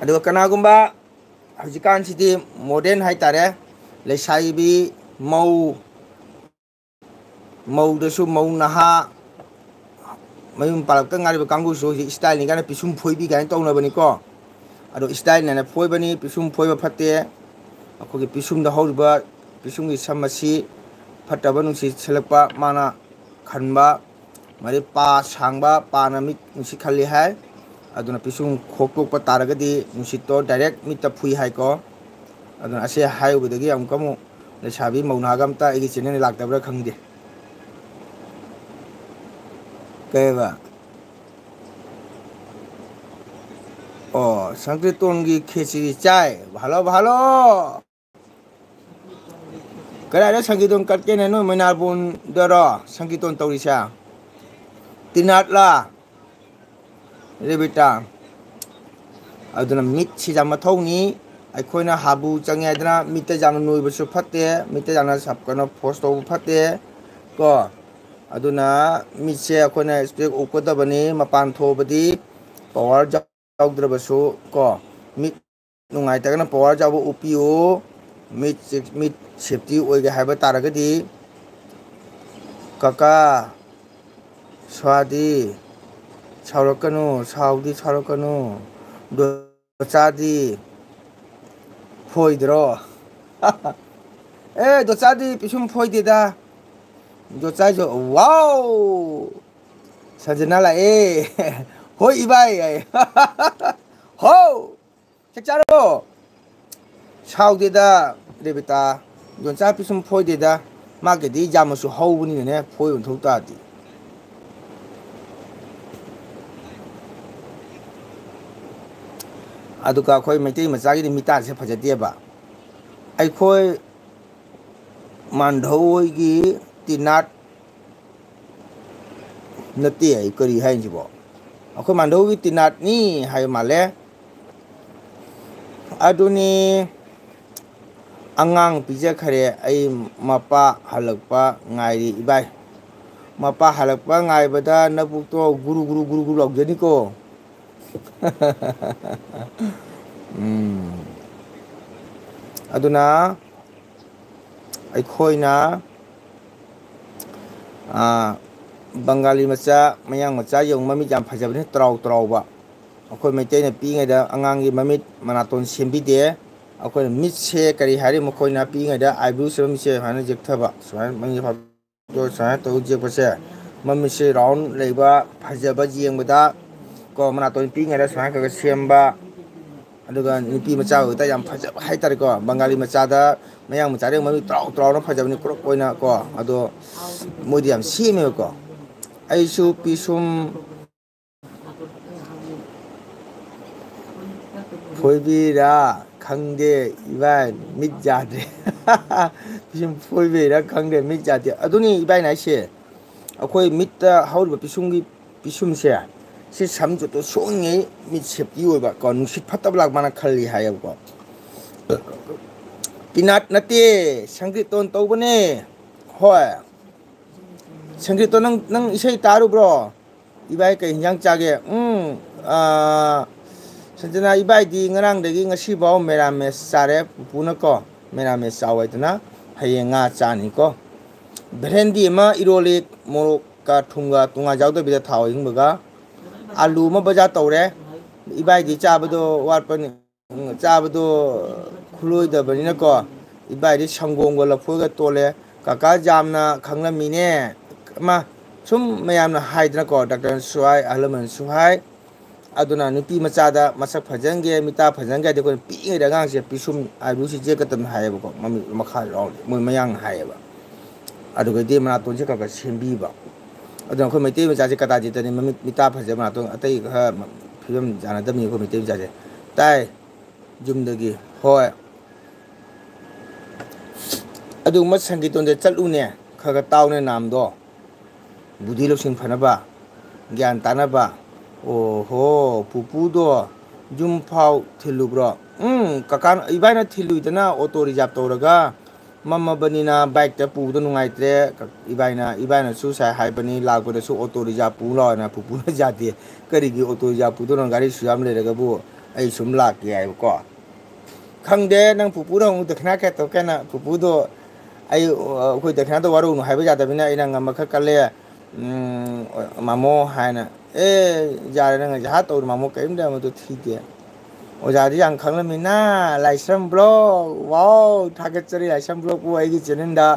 ꯑꯗꯨꯒ ꯀꯅꯥꯒꯨꯝꯕ ꯍꯧꯖꯤꯛꯀꯥꯟꯁꯤꯗꯤ ꯃꯣꯗꯔꯟ ꯍꯥꯏꯇꯥꯔꯦ, ꯂꯩꯁꯥꯕꯤ, ꯃꯧ, ꯃꯧꯗꯁꯨ ꯃꯧ ꯅꯍꯥ, ꯃꯌꯨꯝ ꯄꯥꯜꯂꯛꯇ ꯉꯥꯏꯔꯤꯕ ꯀꯥꯡꯕꯨꯁꯨ ꯍꯧꯖꯤꯛ ꯏꯁꯇꯥꯏꯜꯅꯤ ꯀꯥꯏꯅ ꯄꯤꯁꯨꯝ ꯐꯣꯏꯕꯤ ꯀꯥꯏꯅ ꯇꯧꯅꯕꯅꯤꯀꯣ꯫ ꯑꯗꯣ ꯏꯁꯇꯥꯏꯜꯅ ꯐꯣꯏꯕꯅꯤ, ꯄꯤꯁꯨꯝ ꯐꯣꯏꯕ ꯐꯠꯇꯦ꯫ ꯑꯩꯈꯣꯏꯒꯤ ꯄꯤꯁꯨꯝꯗ ꯍꯧꯔꯤꯕ ꯄꯤꯁꯨꯝꯒꯤ ꯁꯝ ꯑꯁꯤ ꯐꯠꯇꯕ ꯅꯨꯡꯁꯤꯠ ꯁꯤꯠꯂꯛꯄ, ꯃꯥꯅ ꯈꯟꯕ, ꯃꯔꯤ ꯄꯥ ꯁꯥꯡꯕ, ꯄꯥꯅ ꯃꯤꯠ ꯅꯨꯡꯁꯤꯠ ꯈꯜꯂꯤ ꯍꯥꯏ꯫ ꯑꯗꯨꯅ ꯄꯤꯁꯨꯝ ꯈꯣꯛꯇꯣꯛꯄ ꯇꯥꯔꯒꯗꯤ ꯅꯨꯡꯁꯤꯠꯇꯣ ꯗꯥꯏꯔꯦꯛ ꯃꯤꯠꯇ ꯐꯨꯏ ꯍꯥꯏꯀꯣ꯫ ꯑꯗꯨꯅ ꯑꯁꯤ ꯍꯥꯏꯔꯨꯕꯗꯒꯤ ꯑꯃꯨꯛꯀ ꯑꯃꯨꯛ ꯂꯩꯁꯥꯕꯤ ꯃꯧ ꯅꯍꯥꯒ ꯑꯝꯇ ꯑꯩꯒꯤ ꯆꯦꯅꯦꯜꯗ ꯂꯥꯛꯇꯕ꯭ꯔꯥ ꯈꯪꯗꯦ꯫ ꯀꯩꯕ? ꯑꯣ, ꯁꯪꯀ꯭ꯔꯤꯇꯣꯟꯒꯤ ꯈꯦꯆ꯭ꯔꯤ ꯆꯥꯏ꯫ Hello, hello. ꯀꯗꯥꯏꯗ ꯁꯪꯀꯤꯇꯣꯟ ꯀꯠꯀꯦꯅꯦ? ꯅꯣꯏ ꯃꯩꯅꯥꯔꯕꯣꯟꯗꯔꯣ ꯁꯪꯀꯤꯇꯣꯟ ꯇꯧꯔꯤꯁꯦ? ꯇꯤꯅꯥꯠꯂꯥ? ꯔꯦꯕꯤꯇꯥ? ꯑꯗꯨꯅ ꯃꯤꯠꯁꯤ ꯌꯥꯝ ꯃꯊꯧꯅꯤ꯫ ꯑꯩꯈꯣꯏꯅ ꯍꯥꯕꯨ ꯆꯪꯉꯦ ꯍꯥꯏꯗꯅ ꯃꯤꯠꯇ ꯌꯥꯝꯅ ꯅꯣꯏꯕꯁꯨ ꯐꯠꯇꯦ, ꯃꯤꯠꯇ ꯌꯥꯝꯅ ꯁꯞ-, ꯀꯩꯅꯣ, ꯐꯣꯔꯁ ꯇꯧꯕ ꯐꯠꯇꯦ ꯀꯣ꯫ ꯑꯗꯨꯅ ꯃꯤꯠꯁꯦ ꯑꯩꯈꯣꯏꯅ ꯏꯁꯄꯦꯛ ꯎꯞꯀꯗꯕꯅꯤ꯫ ꯃꯄꯥꯟ ꯊꯣꯛꯑꯕꯗꯤ ꯄꯋꯥꯔ ꯌꯥꯎꯗ꯭ꯔꯕꯁꯨ ꯀꯣ, ꯃꯤꯠ ꯅꯨꯡꯉꯥꯏꯇ꯭ꯔꯒꯅ ꯄꯋꯥꯔ ꯌꯥꯎꯕ ꯎꯞꯄꯤꯌꯨ꯫ ꯃꯤꯠ, ꯃꯤꯠ ꯁꯦꯞꯇꯤ ꯑꯣꯏꯒꯦ ꯍꯥꯏꯕ ꯇꯥꯔꯒꯗꯤ, ꯀꯀꯥ, ꯁ꯭ꯋꯥꯗꯤ, ꯁꯥꯎꯔꯛꯀꯅꯨ, ꯁꯥꯎꯗꯤ ꯁꯥꯎꯔꯛꯀꯅꯨ꯫ ꯗꯣꯆꯥꯗꯤ ꯐꯣꯏꯗ꯭ꯔꯣ? ꯑꯦ, ꯗꯣꯆꯥꯗꯤ ꯄꯤꯁꯨꯝ ꯐꯣꯏꯗꯦꯗ꯫ ꯗꯣꯆꯥꯏꯁꯨ, ꯋꯥꯎ! ꯁꯟꯖꯅꯥ ꯂꯥꯛꯑꯦ꯫ ꯍꯣꯏ, ꯏꯕꯥꯏ, ꯍꯥꯏ꯫ ꯍꯥꯎ! ꯆꯥꯛ ꯆꯥꯔꯕꯣ? ꯁꯥꯎꯗꯦꯗ, ꯔꯦꯕꯤꯇꯥ꯫ ꯌꯣꯟꯆꯥꯛ ꯄꯤꯁꯨꯝ ꯐꯣꯏꯗꯦꯗ꯫ ꯃꯥꯒꯤꯗꯤ ꯌꯥꯝꯅꯁꯨ ꯍꯧꯕꯅꯤꯅꯅꯦ, ꯐꯣꯏꯕ ꯃꯊꯧ ꯇꯥꯗꯦ꯫ ꯑꯗꯨꯒ ꯑꯩꯈꯣꯏ ꯃꯩꯇꯩ ꯃꯆꯥꯒꯤꯗꯤ ꯃꯤꯇꯥꯁꯦ ꯐꯖꯗꯦꯕ꯫ ꯑꯩꯈꯣꯏ ꯃꯥꯟꯙꯧ ꯍꯣꯏꯒꯤ ꯇꯤꯅꯥꯠ ꯅꯠꯇꯦ, ꯑꯩ ꯀꯔꯤ ꯍꯥꯏꯁꯤꯕꯣ? ꯑꯩꯈꯣꯏ ꯃꯥꯟꯙꯧꯒꯤ ꯇꯤꯅꯥꯠꯅꯤ ꯍꯥꯏꯕ ꯃꯥꯜꯂꯦ꯫ ꯑꯗꯨꯅꯤ, ꯑꯉꯥꯡ ꯄꯤꯖꯈꯔꯦ꯫ ꯑꯩ ꯃꯄꯥ ꯍꯜꯂꯛꯄ ꯉꯥꯏꯔꯤ, ꯏꯕꯥꯏ꯫ ꯃꯄꯥ ꯍꯜꯂꯛꯄ ꯉꯥꯏꯕꯗ ꯅꯕꯨꯛꯇꯣ ꯒꯨꯔꯨ ꯒꯨꯔꯨ ꯒꯨꯔꯨ ꯒꯨꯔꯨ ꯂꯥꯎꯖꯅꯤꯀꯣ꯫ ꯎꯝ꯫ ꯑꯗꯨꯅ ꯑꯩꯈꯣꯏꯅ, ꯑꯥ, ꯕꯪꯒꯥꯂꯤ ꯃꯆꯥ, ꯃꯌꯥꯡ ꯃꯆꯥ ꯌꯦꯡꯉꯨ, ꯃꯃꯤꯠ ꯌꯥꯝ ꯐꯖꯕꯅꯤ, ꯇꯔꯥꯎ ꯇꯔꯥꯎꯕ꯫ ꯑꯩꯈꯣꯏ ꯃꯩꯇꯩꯅ ꯄꯤꯛꯏꯉꯩꯗ ꯑꯉꯥꯡꯒꯤ ꯃꯃꯤꯠ ꯃꯅꯥꯇꯣꯟ ꯁꯦꯝꯕꯤꯗꯦ꯫ ꯑꯩꯈꯣꯏꯅ ꯃꯤꯠꯁꯦ ꯀꯔꯤ ꯍꯥꯏꯔꯤ? ꯃꯈꯣꯏꯅ ꯄꯤꯛꯏꯉꯩꯗ ꯑꯥꯏꯕ꯭ꯔꯨ ꯁꯦꯝꯕ, ꯃꯤꯠꯁꯦ ꯁꯨꯃꯥꯏꯅ ꯌꯦꯛꯊꯕ, ꯁꯨꯃꯥꯏꯅ ꯃꯃꯤꯠꯁꯦ ꯐ-, ꯁꯨꯃꯥꯏꯅ ꯇꯧ ꯌꯦꯛꯄꯁꯦ, ꯃꯃꯤꯠꯁꯦ ꯔꯥꯎꯟ ꯂꯩꯕ, ꯐꯖꯕ ꯌꯦꯡꯕꯗ ꯀꯣ, ꯃꯅꯥꯇꯣꯟ ꯄꯤꯛꯏꯉꯩꯗ ꯁꯨꯃꯥꯏꯅ ꯈꯔ ꯈꯔ ꯁꯦꯝꯕ꯫ ꯑꯗꯨꯒ ꯅꯨꯄꯤ ꯃꯆꯥ ꯑꯣꯏꯇꯥ ꯌꯥꯝ ꯐꯖꯕ ꯍꯥꯏꯇꯥꯔꯦꯀꯣ꯫ ꯕꯪꯒꯥꯂꯤ ꯃꯆꯥꯗ, ꯃꯌꯥꯡ ꯃꯆꯥꯗ ꯃꯃꯤꯠ ꯇꯔꯥꯎ ꯇꯔꯥꯎꯅ ꯐꯖꯕꯅꯤ, ꯀ꯭ꯔꯣꯞ ꯑꯣꯏꯅ ꯀꯣ꯫ ꯑꯗꯣ ꯃꯣꯏꯗꯤ ꯌꯥꯝ ꯁꯦꯝꯃꯦꯕꯀꯣ꯫ ꯑꯩꯁꯨ ꯄꯤꯁꯨꯝ ꯐꯣꯏꯕꯤꯔꯥ ꯈꯪꯗꯦ, ꯏꯕꯥꯏ, ꯃꯤꯠ ꯌꯥꯗ꯭ꯔꯦ꯫ ꯄꯤꯁꯨꯝ ꯐꯣꯏꯕꯤꯔꯥ ꯈꯪꯗꯦ, ꯃꯤꯠ ꯌꯥꯗꯦ꯫ ꯑꯗꯨꯅꯤ ꯏꯕꯥꯏꯅ ꯍꯥꯏꯁꯦ, ꯑꯩꯈꯣꯏ ꯃꯤꯠꯇ ꯍꯧꯔꯤꯕ ꯄꯤꯁꯨꯝꯒꯤ, ꯄꯤꯁꯨꯝꯁꯦ ꯁꯤ ꯁꯝ ꯆꯨꯠꯇꯣ ꯁꯣꯛꯉꯩ ꯃꯤꯠ ꯁꯦꯞꯇꯤ ꯑꯣꯏꯕ ꯀꯣ, ꯅꯨꯡꯁꯤꯠ ꯐꯠꯇꯕ ꯂꯥꯛ ꯃꯥꯅ ꯈꯜꯂꯤ ꯍꯥꯏꯌꯦꯕꯀꯣ꯫ ꯄꯤꯅꯥꯠ ꯅꯠꯇꯦ, ꯁꯪꯀ꯭ꯔꯤꯇꯣꯟ ꯇꯧꯕꯅꯦ꯫ ꯍꯣꯏ꯫ ꯁꯪꯀ꯭ꯔꯤꯇꯣꯟ, ꯅꯪ, ꯅꯪ ꯏꯁꯩ ꯇꯥꯔꯨꯕ꯭ꯔꯣ? ꯏꯕꯥꯏ ꯀꯩ ꯍꯤꯟꯖꯥꯡ ꯆꯥꯒꯦ? ꯎꯝ, ꯑꯥ, ꯁꯟꯖꯅꯥ, ꯏꯕꯥꯏꯗꯤ ꯉꯔꯥꯡꯗꯒꯤ ꯉꯁꯤꯐꯥꯎ ꯃꯦꯔꯥꯃꯦꯁ ꯆꯥꯔꯦ꯫ ꯄꯨꯄꯨꯅꯀꯣ, ꯃꯦꯔꯥꯃꯦꯁ ꯆꯥꯎ ꯍꯥꯏꯗꯅ ꯍꯌꯦꯡ ꯉꯥ ꯆꯥꯅꯤꯀꯣ꯫ ꯚꯦꯂꯦꯟꯗꯤ ꯑꯃ ꯏꯔꯣꯜꯂꯤ, ꯃꯣꯔꯣꯛꯀ ꯊꯨꯝꯒ ꯇꯣꯉꯥꯟ ꯌꯥꯎꯗꯕꯤꯗ ꯊꯥꯎ ꯑꯍꯤꯡꯕꯒ꯫ ꯑꯥꯂꯨ ꯑꯃ ꯕꯖꯥꯔ ꯇꯧꯔꯦ꯫ ꯏꯕꯥꯏꯗꯤ ꯆꯥꯕꯗꯣ ꯋꯥꯠꯄꯅꯤ, ꯎꯝ, ꯆꯥꯕꯗꯣ ꯈꯨꯂꯣꯏꯗꯕꯅꯤꯅꯀꯣ꯫ ꯏꯕꯥꯏꯗꯤ ꯁꯪꯒꯣꯝꯒ ꯂꯐꯣꯏꯒ ꯇꯣꯜꯂꯦ꯫ ꯀꯀꯥ ꯖꯥꯝꯅ ꯈꯪꯂꯝꯃꯤꯅꯦ꯫ ꯑꯃ ꯁꯨꯝ ꯃꯌꯥꯝꯅ ꯍꯥꯏꯗꯅꯀꯣ, ꯗꯥꯛꯇꯔꯅꯁꯨ ꯍꯥꯏ, ꯑꯍꯜ ꯂꯃꯟꯁꯨ ꯍꯥꯏ꯫ ꯑꯗꯨꯅ ꯅꯨꯄꯤ ꯃꯆꯥꯗ ꯃꯁꯛ ꯐꯖꯍꯟꯒꯦ, ꯃꯤꯇꯥ ꯐꯖꯍꯟꯒꯦ ꯍꯥꯏꯗꯤ ꯑꯩꯈꯣꯏꯅ ꯄꯤꯛꯏꯉꯩꯗ ꯑꯉꯥꯡꯁꯦ ꯄꯤꯁꯨꯝ eyebrow ꯁꯦ ꯆꯦꯠꯀꯗꯕꯅꯤ ꯍꯥꯏꯌꯦꯕꯀꯣ, ꯃꯃꯤꯠ ꯃꯈꯥ ꯌꯥꯎꯔꯗꯤ ꯃꯣꯏ ꯃꯌꯥꯡꯅ ꯍꯥꯏꯌꯦꯕ꯫ ꯑꯗꯨꯒꯗꯤ ꯃꯅꯥꯇꯣꯟꯁꯦ ꯈꯔ ꯈꯔ ꯁꯦꯝꯕꯤꯕ꯫ ꯑꯗꯨꯅ ꯑꯩꯈꯣꯏ ꯃꯩꯇꯩ ꯃꯆꯥꯁꯦ ꯀꯗꯥꯖꯤꯠꯇꯅꯤ, ꯃꯃꯤꯠ ꯃꯤꯇꯥ ꯐꯖꯕ ꯃꯅꯥꯇꯣꯟ, ꯑꯇꯩ ꯈꯔ ꯐꯤꯕꯝ ꯆꯥꯅꯗꯕꯅꯤ ꯑꯩꯈꯣꯏ ꯃꯩꯇꯩ ꯃꯆꯥꯁꯦ꯫ ꯇꯥꯏ꯫ ꯌꯨꯝꯗꯒꯤ꯫ ꯍꯣꯏ꯫ ꯑꯗꯨꯒꯨꯝꯕ ꯁꯪꯒꯤꯇꯣꯟꯗ ꯆꯠꯂꯨꯅꯦ, ꯈꯔ ꯈꯔ ꯇꯥꯎꯅꯦ ꯅꯥꯝꯗꯣ, ꯕꯨꯙꯤ ꯂꯧꯁꯤꯡ ꯐꯅꯕ, ꯒ꯭ꯌꯥꯟ ꯇꯥꯅꯕ꯫ ꯑꯣꯍꯣ, ꯄꯨꯄꯨꯗꯣ ꯌꯨꯝ ꯐꯥꯎ ꯊꯤꯜꯂꯨꯕ꯭ꯔꯣ? ꯎꯝ, ꯀꯀꯥ, ꯏꯕꯥꯏꯅ ꯊꯤꯜꯂꯨꯏꯗꯅ, ꯑꯣꯇꯣ ꯔꯤꯖꯥꯕ ꯇꯧꯔꯒ꯫ ꯃꯝꯃꯕꯅꯤꯅ ꯕꯥꯏꯛꯇ ꯄꯨꯕꯗꯣ ꯅꯨꯡꯉꯥꯏꯇ꯭ꯔꯦ꯫ ꯏꯕꯥꯏꯅ, ꯏꯕꯥꯏꯅꯁꯨ ꯉꯁꯥꯏ ꯍꯥꯏꯕꯅꯤ, ꯂꯥꯛꯄꯗꯁꯨ ꯑꯣꯇꯣ ꯔꯤꯖꯥꯕ ꯄꯨ ꯂꯥꯛꯑꯣꯅ꯫ ꯄꯨꯄꯨꯅ ꯌꯥꯗꯦ꯫ ꯀꯔꯤꯒꯤ ꯑꯣꯇꯣ ꯔꯤꯖꯥꯕ ꯄꯨꯗꯣꯏꯅꯣ? ꯒꯥꯔꯤꯁꯨ ꯌꯥꯝ ꯂꯩꯔꯒꯕꯨ ꯑꯩ ꯁꯨꯝ ꯂꯥꯛꯀꯦ ꯍꯥꯏꯕꯀꯣ꯫ ꯈꯪꯗꯦ, ꯅꯪ ꯄꯨꯄꯨꯗ ꯍꯪꯉꯨ, ꯗꯈꯤꯅꯥ ꯀꯌꯥ ꯇꯧꯔꯛꯀꯦꯅ꯫ ꯄꯨꯄꯨꯗꯣ ꯑꯩ, ꯑꯩꯈꯣꯏ ꯗꯈꯤꯅꯥꯗꯣ ꯋꯥꯔꯧꯅꯨ ꯍꯥꯏꯕ ꯌꯥꯗꯕꯅꯤꯅ ꯑꯩꯅ ꯉꯝꯕ ꯈꯔ ꯀꯜꯂꯦ꯫ ꯎꯝ, ꯃꯥꯃꯣ ꯍꯥꯏꯅ꯫ ꯑꯦ, ꯌꯥꯔꯦ, ꯅꯪ ꯖꯍꯥ ꯇꯧꯔ ꯃꯥꯃꯣ ꯀꯔꯤꯝꯇ ꯑꯃꯗꯣ ꯊꯤꯗꯦ꯫ ꯑꯣꯖꯥꯗꯤ ꯌꯥꯝ ꯈꯪꯂꯝꯃꯤꯅ, ꯂꯥꯏꯁ꯭ꯔꯝ ꯕ꯭ꯂꯣꯛ꯫ ꯋꯥꯎ, ꯊꯥꯒꯠꯆꯔꯤ ꯂꯥꯏꯁ꯭ꯔꯝ ꯕ꯭ꯂꯣꯛꯄꯨ ꯑꯩꯒꯤ ꯆꯦꯅꯦꯜꯗ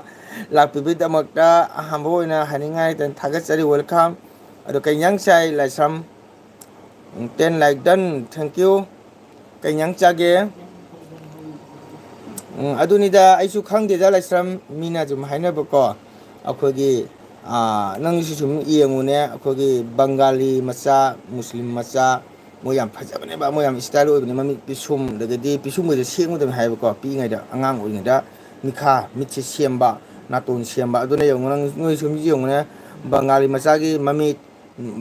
ꯂꯥꯛꯄꯤꯕꯒꯤꯗꯃꯛꯇ꯫ ꯑꯍꯥꯟꯕ ꯑꯣꯏꯅ ꯍꯥꯏꯅꯤꯡꯉꯥꯏ ꯂꯩꯇꯅ ꯊꯥꯒꯠꯆꯔꯤ, welcome꯫ ꯑꯗꯣ ꯀꯩ ꯏꯟꯖꯥꯡ ꯆꯥꯏ ꯂꯥꯏꯁ꯭ꯔꯝ? ꯎꯝ, ten like done, thank you꯫ ꯀꯩ ꯏꯟꯖꯥꯡ ꯆꯥꯒꯦ? ꯎꯝ, ꯑꯗꯨꯅꯤꯗ, ꯑꯩꯁꯨ ꯈꯪꯗꯦꯗ ꯂꯥꯏꯁ꯭ꯔꯝ, ꯃꯤꯅ ꯑꯗꯨꯝ ꯍꯥꯏꯅꯕꯀꯣ꯫ ꯑꯩꯈꯣꯏꯒꯤ, ꯑꯥ, ꯅꯪꯁꯨ ꯁꯨꯝ ꯌꯦꯡꯉꯨꯅꯦ, ꯑꯩꯈꯣꯏꯒꯤ ꯕꯪꯒꯥꯂꯤ ꯃꯆꯥ, ꯃꯨꯁꯂꯤꯝ ꯃꯆꯥ, ꯃꯣꯏ ꯌꯥꯝ ꯐꯖꯕꯅꯦꯕ, ꯃꯣꯏ ꯌꯥꯝ style ꯑꯣꯏꯕꯅꯦ, ꯃꯃꯤꯠ ꯄꯤꯁꯨꯝ, ꯑꯗꯒꯤꯗꯤ ꯄꯤꯁꯨꯝꯒꯁꯦ ꯁꯦꯡꯒꯗꯕꯅꯤ ꯍꯥꯏꯕꯀꯣ, ꯄꯤꯛꯏꯉꯩꯗ, ꯑꯉꯥꯡ ꯑꯣꯏꯔꯤꯉꯩꯗ ꯃꯤꯠꯈꯥ, ꯃꯤꯠꯁꯦ ꯁꯦꯝꯕ, ꯅꯥꯇꯣꯟ ꯁꯦꯝꯕ꯫ ꯑꯗꯨꯅ ꯌꯦꯡꯉꯨ, ꯅꯪ, ꯅꯣꯏ ꯁꯨꯝ ꯌꯦꯡꯉꯨꯅꯦ, ꯕꯪꯒꯥꯂꯤ ꯃꯆꯥꯒꯤ ꯃꯃꯤꯠ,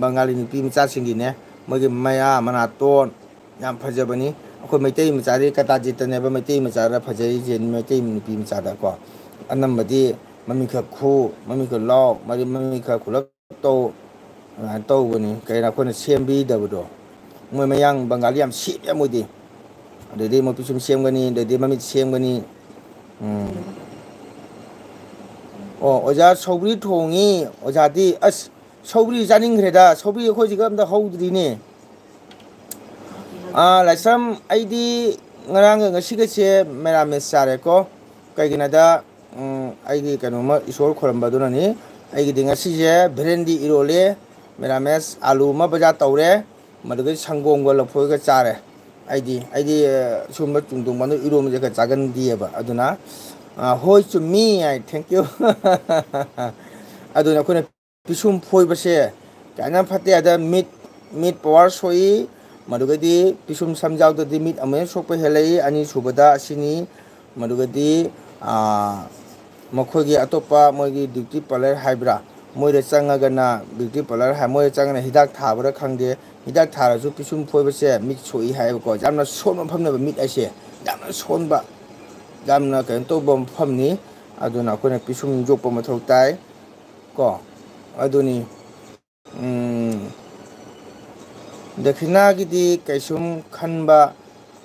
ꯕꯪꯒꯥꯂꯤ ꯅꯨꯄꯤ ꯃꯆꯥꯁꯤꯡꯒꯤꯅꯦ, ꯃꯣꯏꯒꯤ ꯃꯌꯥ ꯃꯅꯥꯇꯣꯟ ꯌꯥꯝ ꯐꯖꯕꯅꯤ꯫ ꯑꯩꯈꯣꯏ ꯃꯩꯇꯩ ꯃꯆꯥꯗꯤ ꯀꯇꯥꯖꯤꯠꯇꯅꯦꯕ ꯃꯩꯇꯩ ꯃꯆꯥꯗ ꯐꯖꯔꯤꯁꯦ, ꯃꯩꯇꯩ ꯅꯨꯄꯤ ꯃꯆꯥꯗꯀꯣ꯫ ꯑꯅꯝꯕꯗꯤ ꯃꯃꯤꯠ ꯈꯔ ꯈꯨ, ꯃꯃꯤꯠ ꯈꯔ ꯂꯥꯎ, ꯃꯔꯤ-, ꯃꯃꯤꯠ ꯈꯔ ꯈꯨꯂꯞ ꯇꯧ, ꯑꯗꯨꯃꯥꯏꯅ ꯇꯧꯕꯅꯤ꯫ ꯀꯩꯅꯣ, ꯑꯩꯈꯣꯏꯅ ꯁꯦꯝꯕꯤꯗꯕꯗꯣ꯫ ꯃꯣꯏ ꯃꯌꯥꯡ ꯕꯪꯒꯥꯂꯤ ꯌꯥꯝ ꯁꯦꯝꯃꯦ ꯃꯣꯏꯗꯤ꯫ ꯑꯗꯩꯗꯤ ꯃꯣꯏ ꯄꯤꯁꯨꯝ ꯁꯦꯝꯒꯅꯤ, ꯑꯗꯩꯗꯤ ꯃꯃꯤꯠ ꯁꯦꯝꯒꯅꯤ꯫ ꯎꯝ꯫ ꯑꯣ, ꯑꯣꯖꯥ ꯁꯧꯒ꯭ꯔꯤ ꯊꯣꯡꯉꯤ꯫ ꯑꯣꯖꯥꯗꯤ, ꯑꯁ, ꯁꯧꯒ꯭ꯔꯤ ꯆꯥꯅꯤꯡꯈ꯭ꯔꯦꯗ꯫ ꯁꯧꯒ꯭ꯔꯤ ꯑꯩꯈꯣꯏ ꯁꯤꯒ ꯑꯝꯇ ꯍꯧꯗ꯭ꯔꯤꯅꯦ꯫ ꯑꯥ, ꯂꯥꯏꯁ꯭ꯔꯝ, ꯑꯩꯗꯤ ꯉꯔꯥꯡꯒ ꯉꯁꯤꯒꯁꯦ ꯃꯦꯔꯥꯃꯦꯁ ꯆꯥꯔꯦꯀꯣ꯫ ꯀꯩꯒꯤꯅꯣꯗ, ꯎꯝ, ꯑꯩꯒꯤ ꯀꯩꯅꯣꯝꯃ ꯏꯁꯣꯔ ꯈꯣꯏꯔꯝꯕ ꯑꯗꯨꯅꯅꯤ꯫ ꯑꯩꯒꯤꯗꯤ ꯉꯁꯤꯁꯦ ꯚꯦꯔꯦꯟꯗꯤ ꯏꯔꯣꯜꯂꯦ, ꯃꯦꯔꯥꯃꯦꯁ, ꯑꯥꯂꯨ ꯑꯃ ꯕꯖꯥꯔ ꯇꯧꯔꯦ, ꯃꯗꯨꯗꯒꯤ ꯁꯪꯒꯣꯝꯒ ꯂꯐꯣꯏꯒ ꯆꯥꯔꯦ꯫ ꯑꯩꯗꯤ, ꯑꯩꯗꯤ, ꯑ, ꯁꯨꯝꯕ ꯆꯨꯝꯗꯣꯡ ꯃꯥꯟꯗꯣꯡ ꯏꯔꯣꯝꯕꯁꯦ ꯈꯔ ꯆꯥꯒꯟꯗꯦꯕ꯫ ꯑꯗꯨꯅ, ꯑ, ꯍꯣꯏ, ꯆꯨꯝꯃꯤ ꯍꯥꯏ, thank you꯫ ꯑꯗꯨꯅ ꯑꯩꯈꯣꯏꯅ ꯄꯤꯁꯨꯝ ꯐꯣꯏꯕꯁꯦ ꯀꯌꯥꯅ ꯐꯠꯇꯦ ꯍꯥꯏꯗ, ꯃꯤꯠ, ꯃꯤꯠ ꯄꯋꯥꯔ ꯁꯣꯛꯏ, ꯃꯗꯨꯒꯗꯤ ꯄꯤꯁꯨꯝ ꯁꯝꯖꯥꯎꯗꯗꯤ ꯃꯤꯠ ꯑꯃꯨꯛ ꯍꯦꯟꯅ ꯁꯣꯛꯄ ꯍꯦꯜꯂꯛꯏ꯫ ꯑꯅꯤꯁꯨꯕꯗ ꯑꯁꯤꯅꯤ, ꯃꯗꯨꯒꯗꯤ, ꯑꯥ, ꯃꯈꯣꯏꯒꯤ ꯑꯇꯣꯞꯄ ꯃꯣꯏꯒꯤ ꯕ꯭ꯌꯨꯇꯤ ꯄꯥꯔꯂꯔ ꯍꯥꯏꯕ꯭ꯔꯥ, ꯃꯣꯏꯗ ꯆꯪꯉꯒꯅ ꯕ꯭ꯌꯨꯇꯤ ꯄꯥꯔꯂꯔ ꯍꯥꯏ, ꯃꯣꯏꯗ ꯆꯪꯉꯒꯅ ꯍꯤꯗꯥꯛ ꯊꯥꯕ꯭ꯔꯥ ꯈꯪꯗꯦ, ꯍꯤꯗꯥꯛ ꯊꯥꯔꯁꯨ ꯄꯤꯁꯨꯝ ꯐꯣꯏꯕꯁꯦ ꯃꯤꯠ ꯁꯣꯛꯏ ꯍꯥꯏꯌꯦꯕꯀꯣ꯫ ꯌꯥꯝꯅ ꯁꯣꯟꯕ ꯃꯐꯝꯅꯦꯕ ꯃꯤꯠ ꯍꯥꯏꯁꯦ, ꯌꯥꯝꯅ ꯁꯣꯟꯕ, ꯌꯥꯝꯅ ꯀꯩꯅꯣ ꯇꯧꯕ ꯃꯐꯝꯅꯤ꯫ ꯑꯗꯨꯅ ꯑꯩꯈꯣꯏꯅ ꯄꯤꯁꯨꯝ ꯌꯣꯛꯄ ꯃꯊꯧ ꯇꯥꯏ ꯀꯣ꯫ ꯑꯗꯨꯅꯤ꯫ ꯎꯝ, ꯗꯈꯤꯅꯥꯒꯤꯗꯤ ꯀꯩꯁꯨꯝ ꯈꯟꯕ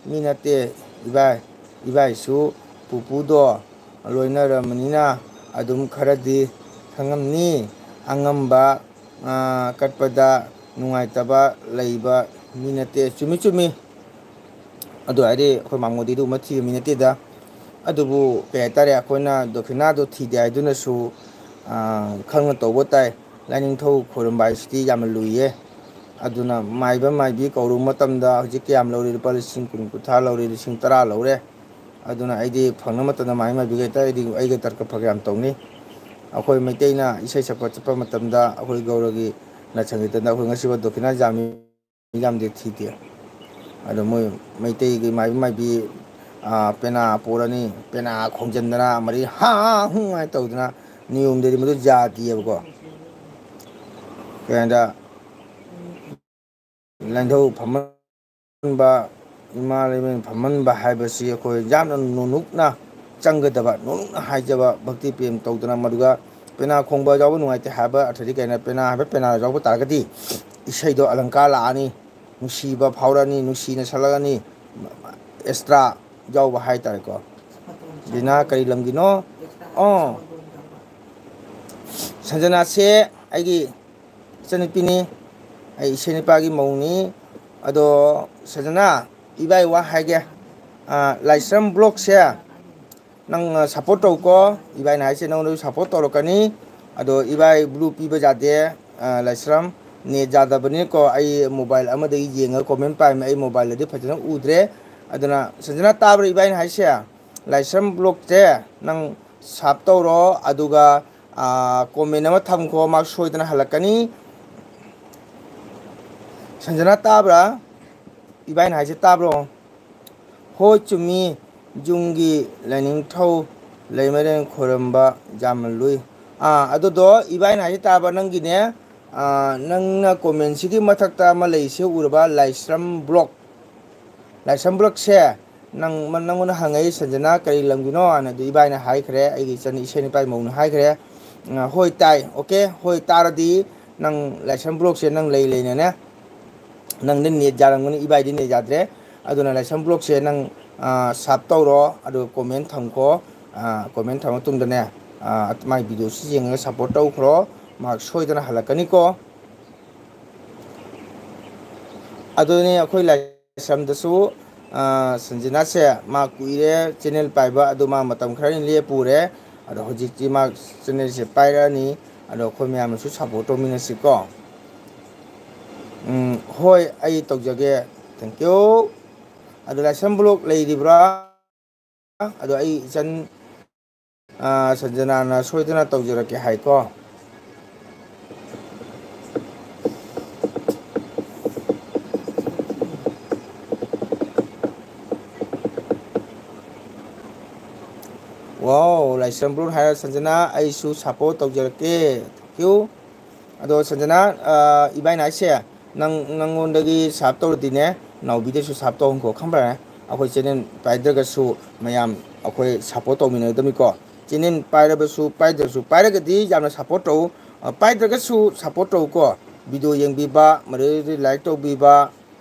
ꯃꯤ ꯅꯠꯇꯦ, ꯏꯕꯥꯏ꯫ ꯏꯕꯥꯏꯁꯨ ꯄꯨꯄꯨꯗꯣ ꯂꯣꯏꯅꯔꯕꯅꯤꯅ ꯑꯗꯨꯝ ꯈꯔꯗꯤ ꯈꯪꯉꯝꯅꯤ꯫ ꯑꯉꯝꯕ, ꯑꯥ, ꯀꯠꯄꯗ ꯅꯨꯡꯉꯥꯏꯇꯕ ꯂꯩꯕ ꯃꯤ ꯅꯠꯇꯦ꯫ ꯆꯨꯝꯃꯤ, ꯆꯨꯝꯃꯤ꯫ ꯑꯗꯨ ꯍꯥꯏꯗꯤ ꯑꯩꯈꯣꯏ ꯃꯥꯃꯣꯗꯤ ꯑꯗꯨꯒꯨꯝꯕ ꯊꯤꯕ ꯃꯤ ꯅꯠꯇꯦꯗ꯫ ꯑꯗꯨꯕꯨ ꯀꯩ ꯍꯥꯏꯇꯥꯔꯦ, ꯑꯩꯈꯣꯏꯅ ꯗꯈꯤꯅꯥꯗꯣ ꯊꯤꯗꯦ ꯍꯥꯏꯗꯨꯅꯁꯨ, ꯑꯥ, ꯈꯪꯅ ꯇꯧꯕ ꯇꯥꯏ꯫ ꯂꯥꯏꯅꯤꯡꯊꯧ ꯈꯣꯏꯔꯝꯕ ꯍꯥꯏꯁꯤꯗꯤ ꯌꯥꯝꯅ ꯂꯨꯏꯌꯦ꯫ ꯑꯗꯨꯅ ꯃꯥꯏꯕ ꯃꯥꯏꯕꯤ ꯀꯧꯔꯨꯕ ꯃꯇꯝꯗ ꯍꯧꯖꯤꯛ ꯀꯌꯥꯝ ꯂꯧꯔꯤ? ꯂꯨꯄꯥ ꯂꯤꯁꯤꯡ ꯀꯨꯟ, ꯀꯨꯟꯊ꯭ꯔꯥ ꯂꯧꯔꯤ, ꯂꯤꯁꯤꯡ ꯇꯔꯥ ꯂꯧꯔꯦ꯫ ꯑꯗꯨꯅ ꯑꯩꯗꯤ ꯐꯪꯅ ꯃꯇꯝꯗ ꯃꯥꯏꯕ ꯃꯥꯏꯕꯤꯒ ꯍꯦꯛꯇ ꯑꯩꯗꯤ, ꯑꯩꯒ ꯇꯔꯀ ꯐꯒ ꯌꯥꯝ ꯇꯧꯅꯤ꯫ ꯑꯩꯈꯣꯏ ꯃꯩꯇꯩꯅ ꯏꯁꯩ ꯁꯛꯄ ꯆꯠꯄ ꯃꯇꯝꯗ ꯑꯩꯈꯣꯏ ꯒꯧꯔꯒꯤ ꯅꯠ ꯁꯪꯒꯤꯠꯇꯅ ꯑꯩꯈꯣꯏ ꯉꯁꯤꯐꯥꯎ ꯗꯈꯤꯅꯥ ꯌꯥꯝꯃꯤ꯫ ꯌꯥꯝꯗꯤ ꯊꯤꯗꯦ꯫ ꯑꯗꯣ ꯃꯣꯏ ꯃꯩꯇꯩꯒꯤ ꯃꯥꯏꯕꯤ ꯃꯥꯏꯕꯤ, ꯑꯥ, ꯄꯦꯅꯥ ꯄꯣꯔꯅꯤ, ꯄꯦꯅꯥ ꯈꯣꯡꯖꯟꯗꯅ ꯃꯔꯤ ꯍꯥ ꯍꯨ ꯍꯥꯏꯅ ꯇꯧꯗꯅ, ꯅꯤꯌꯣꯝꯗꯗꯤ ꯃꯗꯨ ꯌꯥꯗꯦꯕꯀꯣ꯫ ꯀꯩ ꯍꯥꯏꯗ, ꯂꯥꯏꯅꯤꯡꯊꯧ ꯐꯝꯍꯟꯕ, ꯏꯃꯥ ꯂꯩꯃꯔꯦꯟ ꯐꯝꯍꯟꯕ ꯍꯥꯏꯕꯁꯤ ꯑꯩꯈꯣꯏ ꯌꯥꯝꯅ ꯅꯣꯅꯨꯛꯅ ꯆꯪꯒꯗꯕ, ꯅꯣꯅꯨꯛꯅ ꯍꯥꯏꯖꯕ, ꯚꯛꯇꯤ ꯄ꯭ꯔꯦꯝ ꯇꯧꯗꯅ ꯃꯗꯨꯒ ꯄꯦꯅꯥ ꯈꯣꯡꯕ ꯌꯥꯎꯕ ꯅꯨꯡꯉꯥꯏꯇꯦ ꯍꯥꯏꯕ ꯑꯔꯊꯗꯤ ꯀꯩꯅꯣ? ꯄꯦꯅꯥ ꯍꯥꯏꯕ, ꯄꯦꯅꯥ ꯌꯥꯎꯕ ꯇꯥꯔꯒꯗꯤ ꯏꯁꯩꯗꯣ ꯑꯂꯪꯀꯥꯔ ꯂꯥꯛꯑꯅꯤ, ꯅꯨꯡꯁꯤꯕ ꯐꯥꯎꯔꯛꯑꯅꯤ, ꯅꯨꯡꯁꯤꯅ ꯁꯛꯂꯛꯑꯅꯤ, extra ꯌꯥꯎꯕ ꯍꯥꯏꯇꯥꯔꯦꯀꯣ꯫ ꯕꯤꯅꯥ ꯀꯔꯤ ꯂꯝꯒꯤꯅꯣ? ꯑꯣ, ꯁꯟꯖꯅꯥꯁꯦ ꯑꯩꯒꯤ ꯏꯆꯟꯅꯨꯄꯤꯅꯤ, ꯑꯩ ꯏꯁꯩ ꯅꯨꯄꯥꯒꯤ ꯃꯧꯅꯤ꯫ ꯑꯗꯣ ꯁꯟꯖꯅꯥ, ꯏꯕꯥꯏ ꯋꯥ ꯍꯥꯏꯒꯦ꯫ ꯑꯥ, ꯂꯥꯏꯁ꯭ꯔꯝ ꯕ꯭ꯂꯣꯛꯁꯦ ꯅꯪ, ꯑ, support ꯇꯧꯀꯣ꯫ ꯏꯕꯥꯏꯅ ꯍꯥꯏꯁꯦ ꯅꯪꯉꯣꯟꯗꯁꯨ support ꯇꯧꯔꯛꯀꯅꯤ꯫ ꯑꯗꯣ ꯏꯕꯥꯏ blue ꯄꯤꯕ ꯌꯥꯗꯦ, ꯑ, ꯂꯥꯏꯁ꯭ꯔꯝ꯫ Net ꯌꯥꯗꯕꯅꯤꯅꯀꯣ, ꯑꯩ mobile ꯑꯃꯗꯒꯤ ꯌꯦꯡꯉꯒ comment ꯄꯥꯏꯕꯅꯦ, ꯑꯩ mobileꯗꯗꯤ ꯐꯖꯅ ꯎꯗ꯭ꯔꯦ꯫ ꯑꯗꯨꯅ ꯁꯟꯖꯅꯥ, ꯇꯥꯕ꯭ꯔꯥ ꯏꯕꯥꯏꯅ ꯍꯥꯏꯁꯦ? ꯂꯥꯏꯁ꯭ꯔꯝ ꯕ꯭ꯂꯣꯛꯁꯦ ꯅꯪ sub ꯇꯧꯔꯣ, ꯑꯗꯨꯒ, ꯑ, comment ꯑꯃ ꯊꯝꯈꯣ, ꯃꯥ ꯁꯣꯏꯗꯅ ꯍꯜꯂꯛꯀꯅꯤ꯫ ꯁꯟꯖꯅꯥ, ꯇꯥꯕ꯭ꯔꯥ? ꯏꯕꯥꯏꯅ ꯍꯥꯏꯁꯦ ꯇꯥꯕ꯭ꯔꯣ? ꯍꯣꯏ, ꯆꯨꯝꯃꯤ꯫ ꯌꯨꯝꯒꯤ ꯂꯥꯏꯅꯤꯡꯊꯧ ꯂꯩꯃꯔꯦꯟ ꯈꯣꯏꯔꯝꯕ ꯌꯥꯝꯅ ꯂꯨꯏ꯫ ꯑꯥ, ꯑꯗꯨꯗꯣ ꯏꯕꯥꯏꯅ ꯍꯥꯏꯁꯦ ꯇꯥꯕ ꯅꯪꯒꯤꯅꯦ꯫ ꯑꯥ, ꯅꯪꯅ commentꯁꯤꯒꯤ ꯃꯊꯛꯇ ꯑꯃ ꯂꯩꯁꯦ ꯎꯔꯕ? ꯂꯥꯏꯁ꯭ꯔꯝ ꯕ꯭ꯂꯣꯛ꯫ ꯂꯥꯏꯁ꯭ꯔꯝ ꯕ꯭ꯂꯣꯛꯁꯦ ꯅꯪ, ꯅꯪꯉꯣꯟꯗ ꯍꯪꯉꯛꯏ, "ꯁꯟꯖꯅꯥ ꯀꯔꯤ ꯂꯝꯒꯤꯅꯣ?" ꯍꯥꯏꯅ꯫ ꯑꯗꯨ ꯏꯕꯥꯏꯅ ꯍꯥꯏꯈ꯭ꯔꯦ, ꯑꯩꯒꯤ ꯏꯆꯟ, ꯏꯁꯩ ꯅꯨꯄꯥꯒꯤ ꯃꯧꯅ ꯍꯥꯏꯈ꯭ꯔꯦ꯫ ꯑ, ꯍꯣꯏ, ꯇꯥꯏ꯫ OK, ꯍꯣꯏ, ꯇꯥꯔꯗꯤ ꯅꯪ ꯂꯥꯏꯁ꯭ꯔꯝ ꯕ꯭ꯂꯣꯛꯁꯦ ꯅꯪ ꯂꯩ ꯂꯩꯅꯅꯦ, ꯅꯪꯗꯤ net ꯌꯥꯔꯝꯒꯅꯤ, ꯏꯕꯥꯏꯗꯤ net ꯌꯥꯗ꯭ꯔꯦ꯫ ꯑꯗꯨꯅ ꯂꯥꯏꯁ꯭ꯔꯝ ꯕ꯭ꯂꯣꯛꯁꯦ ꯅꯪ, ꯑ, sub ꯇꯧꯔꯣ, ꯑꯗꯨꯒ comment ꯊꯝꯈꯣ꯫ ꯑ, comment ꯊꯝꯃ ꯃꯇꯨꯡꯗꯅꯦ, ꯑ, ꯃꯥꯏ videoꯁꯤ ꯌꯦꯡꯉꯒ support ꯇꯧꯈ꯭ꯔꯣ꯫ ꯃꯍꯥꯛ ꯁꯣꯏꯗꯅ ꯍꯜꯂꯛꯀꯅꯤꯀꯣ꯫ ꯑꯗꯨꯅꯤ ꯑꯩꯈꯣꯏ ꯂꯥꯏꯁ꯭ꯔꯝꯗꯁꯨ, ꯑ, ꯁꯟꯖꯤꯅꯥꯁꯦ ꯃꯥ ꯀꯨꯏꯔꯦ channel ꯄꯥꯏꯕ, ꯑꯗꯨ ꯃꯥ ꯃꯇꯝ ꯈꯔꯅꯤ ꯂꯦꯞꯄꯨꯔꯦ꯫ ꯑꯗꯣ ꯍꯧꯖꯤꯛꯇꯤ ꯃꯥ channelꯁꯦ ꯄꯥꯏꯔꯛꯑꯅꯤ꯫ ꯑꯗꯣ ꯑꯩꯈꯣꯏ ꯃꯌꯥꯝꯅꯁꯨ support ꯇꯧꯃꯤꯟꯅꯁꯤꯀꯣ꯫ ꯎꯝ, ꯍꯣꯏ, ꯑꯩ ꯇꯧꯖꯒꯦ꯫ Thank you꯫ ꯑꯗꯣ ꯂꯥꯏꯁ꯭ꯔꯝ ꯕ꯭ꯂꯣꯛ ꯂꯩꯔꯤꯕ꯭ꯔꯥ? ꯑꯗꯣ ꯑꯩ ꯏꯆꯟ, ꯑ, ꯁꯟꯖꯅꯥꯅ ꯁꯣꯏꯗꯅ ꯇꯧꯖꯔꯛꯀꯦ ꯍꯥꯏꯀꯣ꯫ Wow, ꯂꯥꯏꯁ꯭ꯔꯝ ꯕ꯭ꯂꯣꯛ ꯍꯥꯏꯔ ꯁꯟꯖꯅꯥ, ꯑꯩꯁꯨ support ꯇꯧꯖꯔꯛꯀꯦ꯫ Thank you꯫ ꯑꯗꯣ ꯁꯟꯖꯅꯥ, ꯑ, ꯏꯕꯥꯏꯅ ꯍꯥꯏꯁꯦ, ꯅꯪ, ꯅꯪꯉꯣꯟꯗꯒꯤ ꯁꯞ ꯇꯧꯔꯗꯤꯅꯦ, ꯅꯥꯎꯕꯤꯗꯁꯨ ꯁꯞ ꯇꯧꯍꯟꯈꯣ, ꯈꯪꯕ꯭ꯔꯥ? ꯑꯩꯈꯣꯏ ꯆꯦꯅꯦꯜ ꯄꯥꯏꯗ꯭ꯔꯒꯁꯨ ꯃꯌꯥꯝ ꯑꯩꯈꯣꯏ ꯁꯞꯄꯣꯔꯠ ꯇꯧꯃꯤꯟꯅꯒꯗꯕꯅꯤꯀꯣ꯫ ꯆꯦꯅꯦꯜ ꯄꯥꯏꯔꯕꯁꯨ ꯄꯥꯏꯗ꯭ꯔꯁꯨ, ꯄꯥꯏꯔꯒꯗꯤ ꯌꯥꯝꯅ ꯁꯞꯄꯣꯔꯠ ꯇꯧ, ꯑ, ꯄꯥꯏꯗ꯭ꯔꯒꯁꯨ ꯁꯞꯄꯣꯔꯠ ꯇꯧꯀꯣ꯫ ꯚꯤꯗꯤꯑꯣ ꯌꯦꯡꯕꯤꯕ, ꯃꯗꯨꯗꯒꯤ ꯂꯥꯏꯛ ꯇꯧꯕꯤꯕ,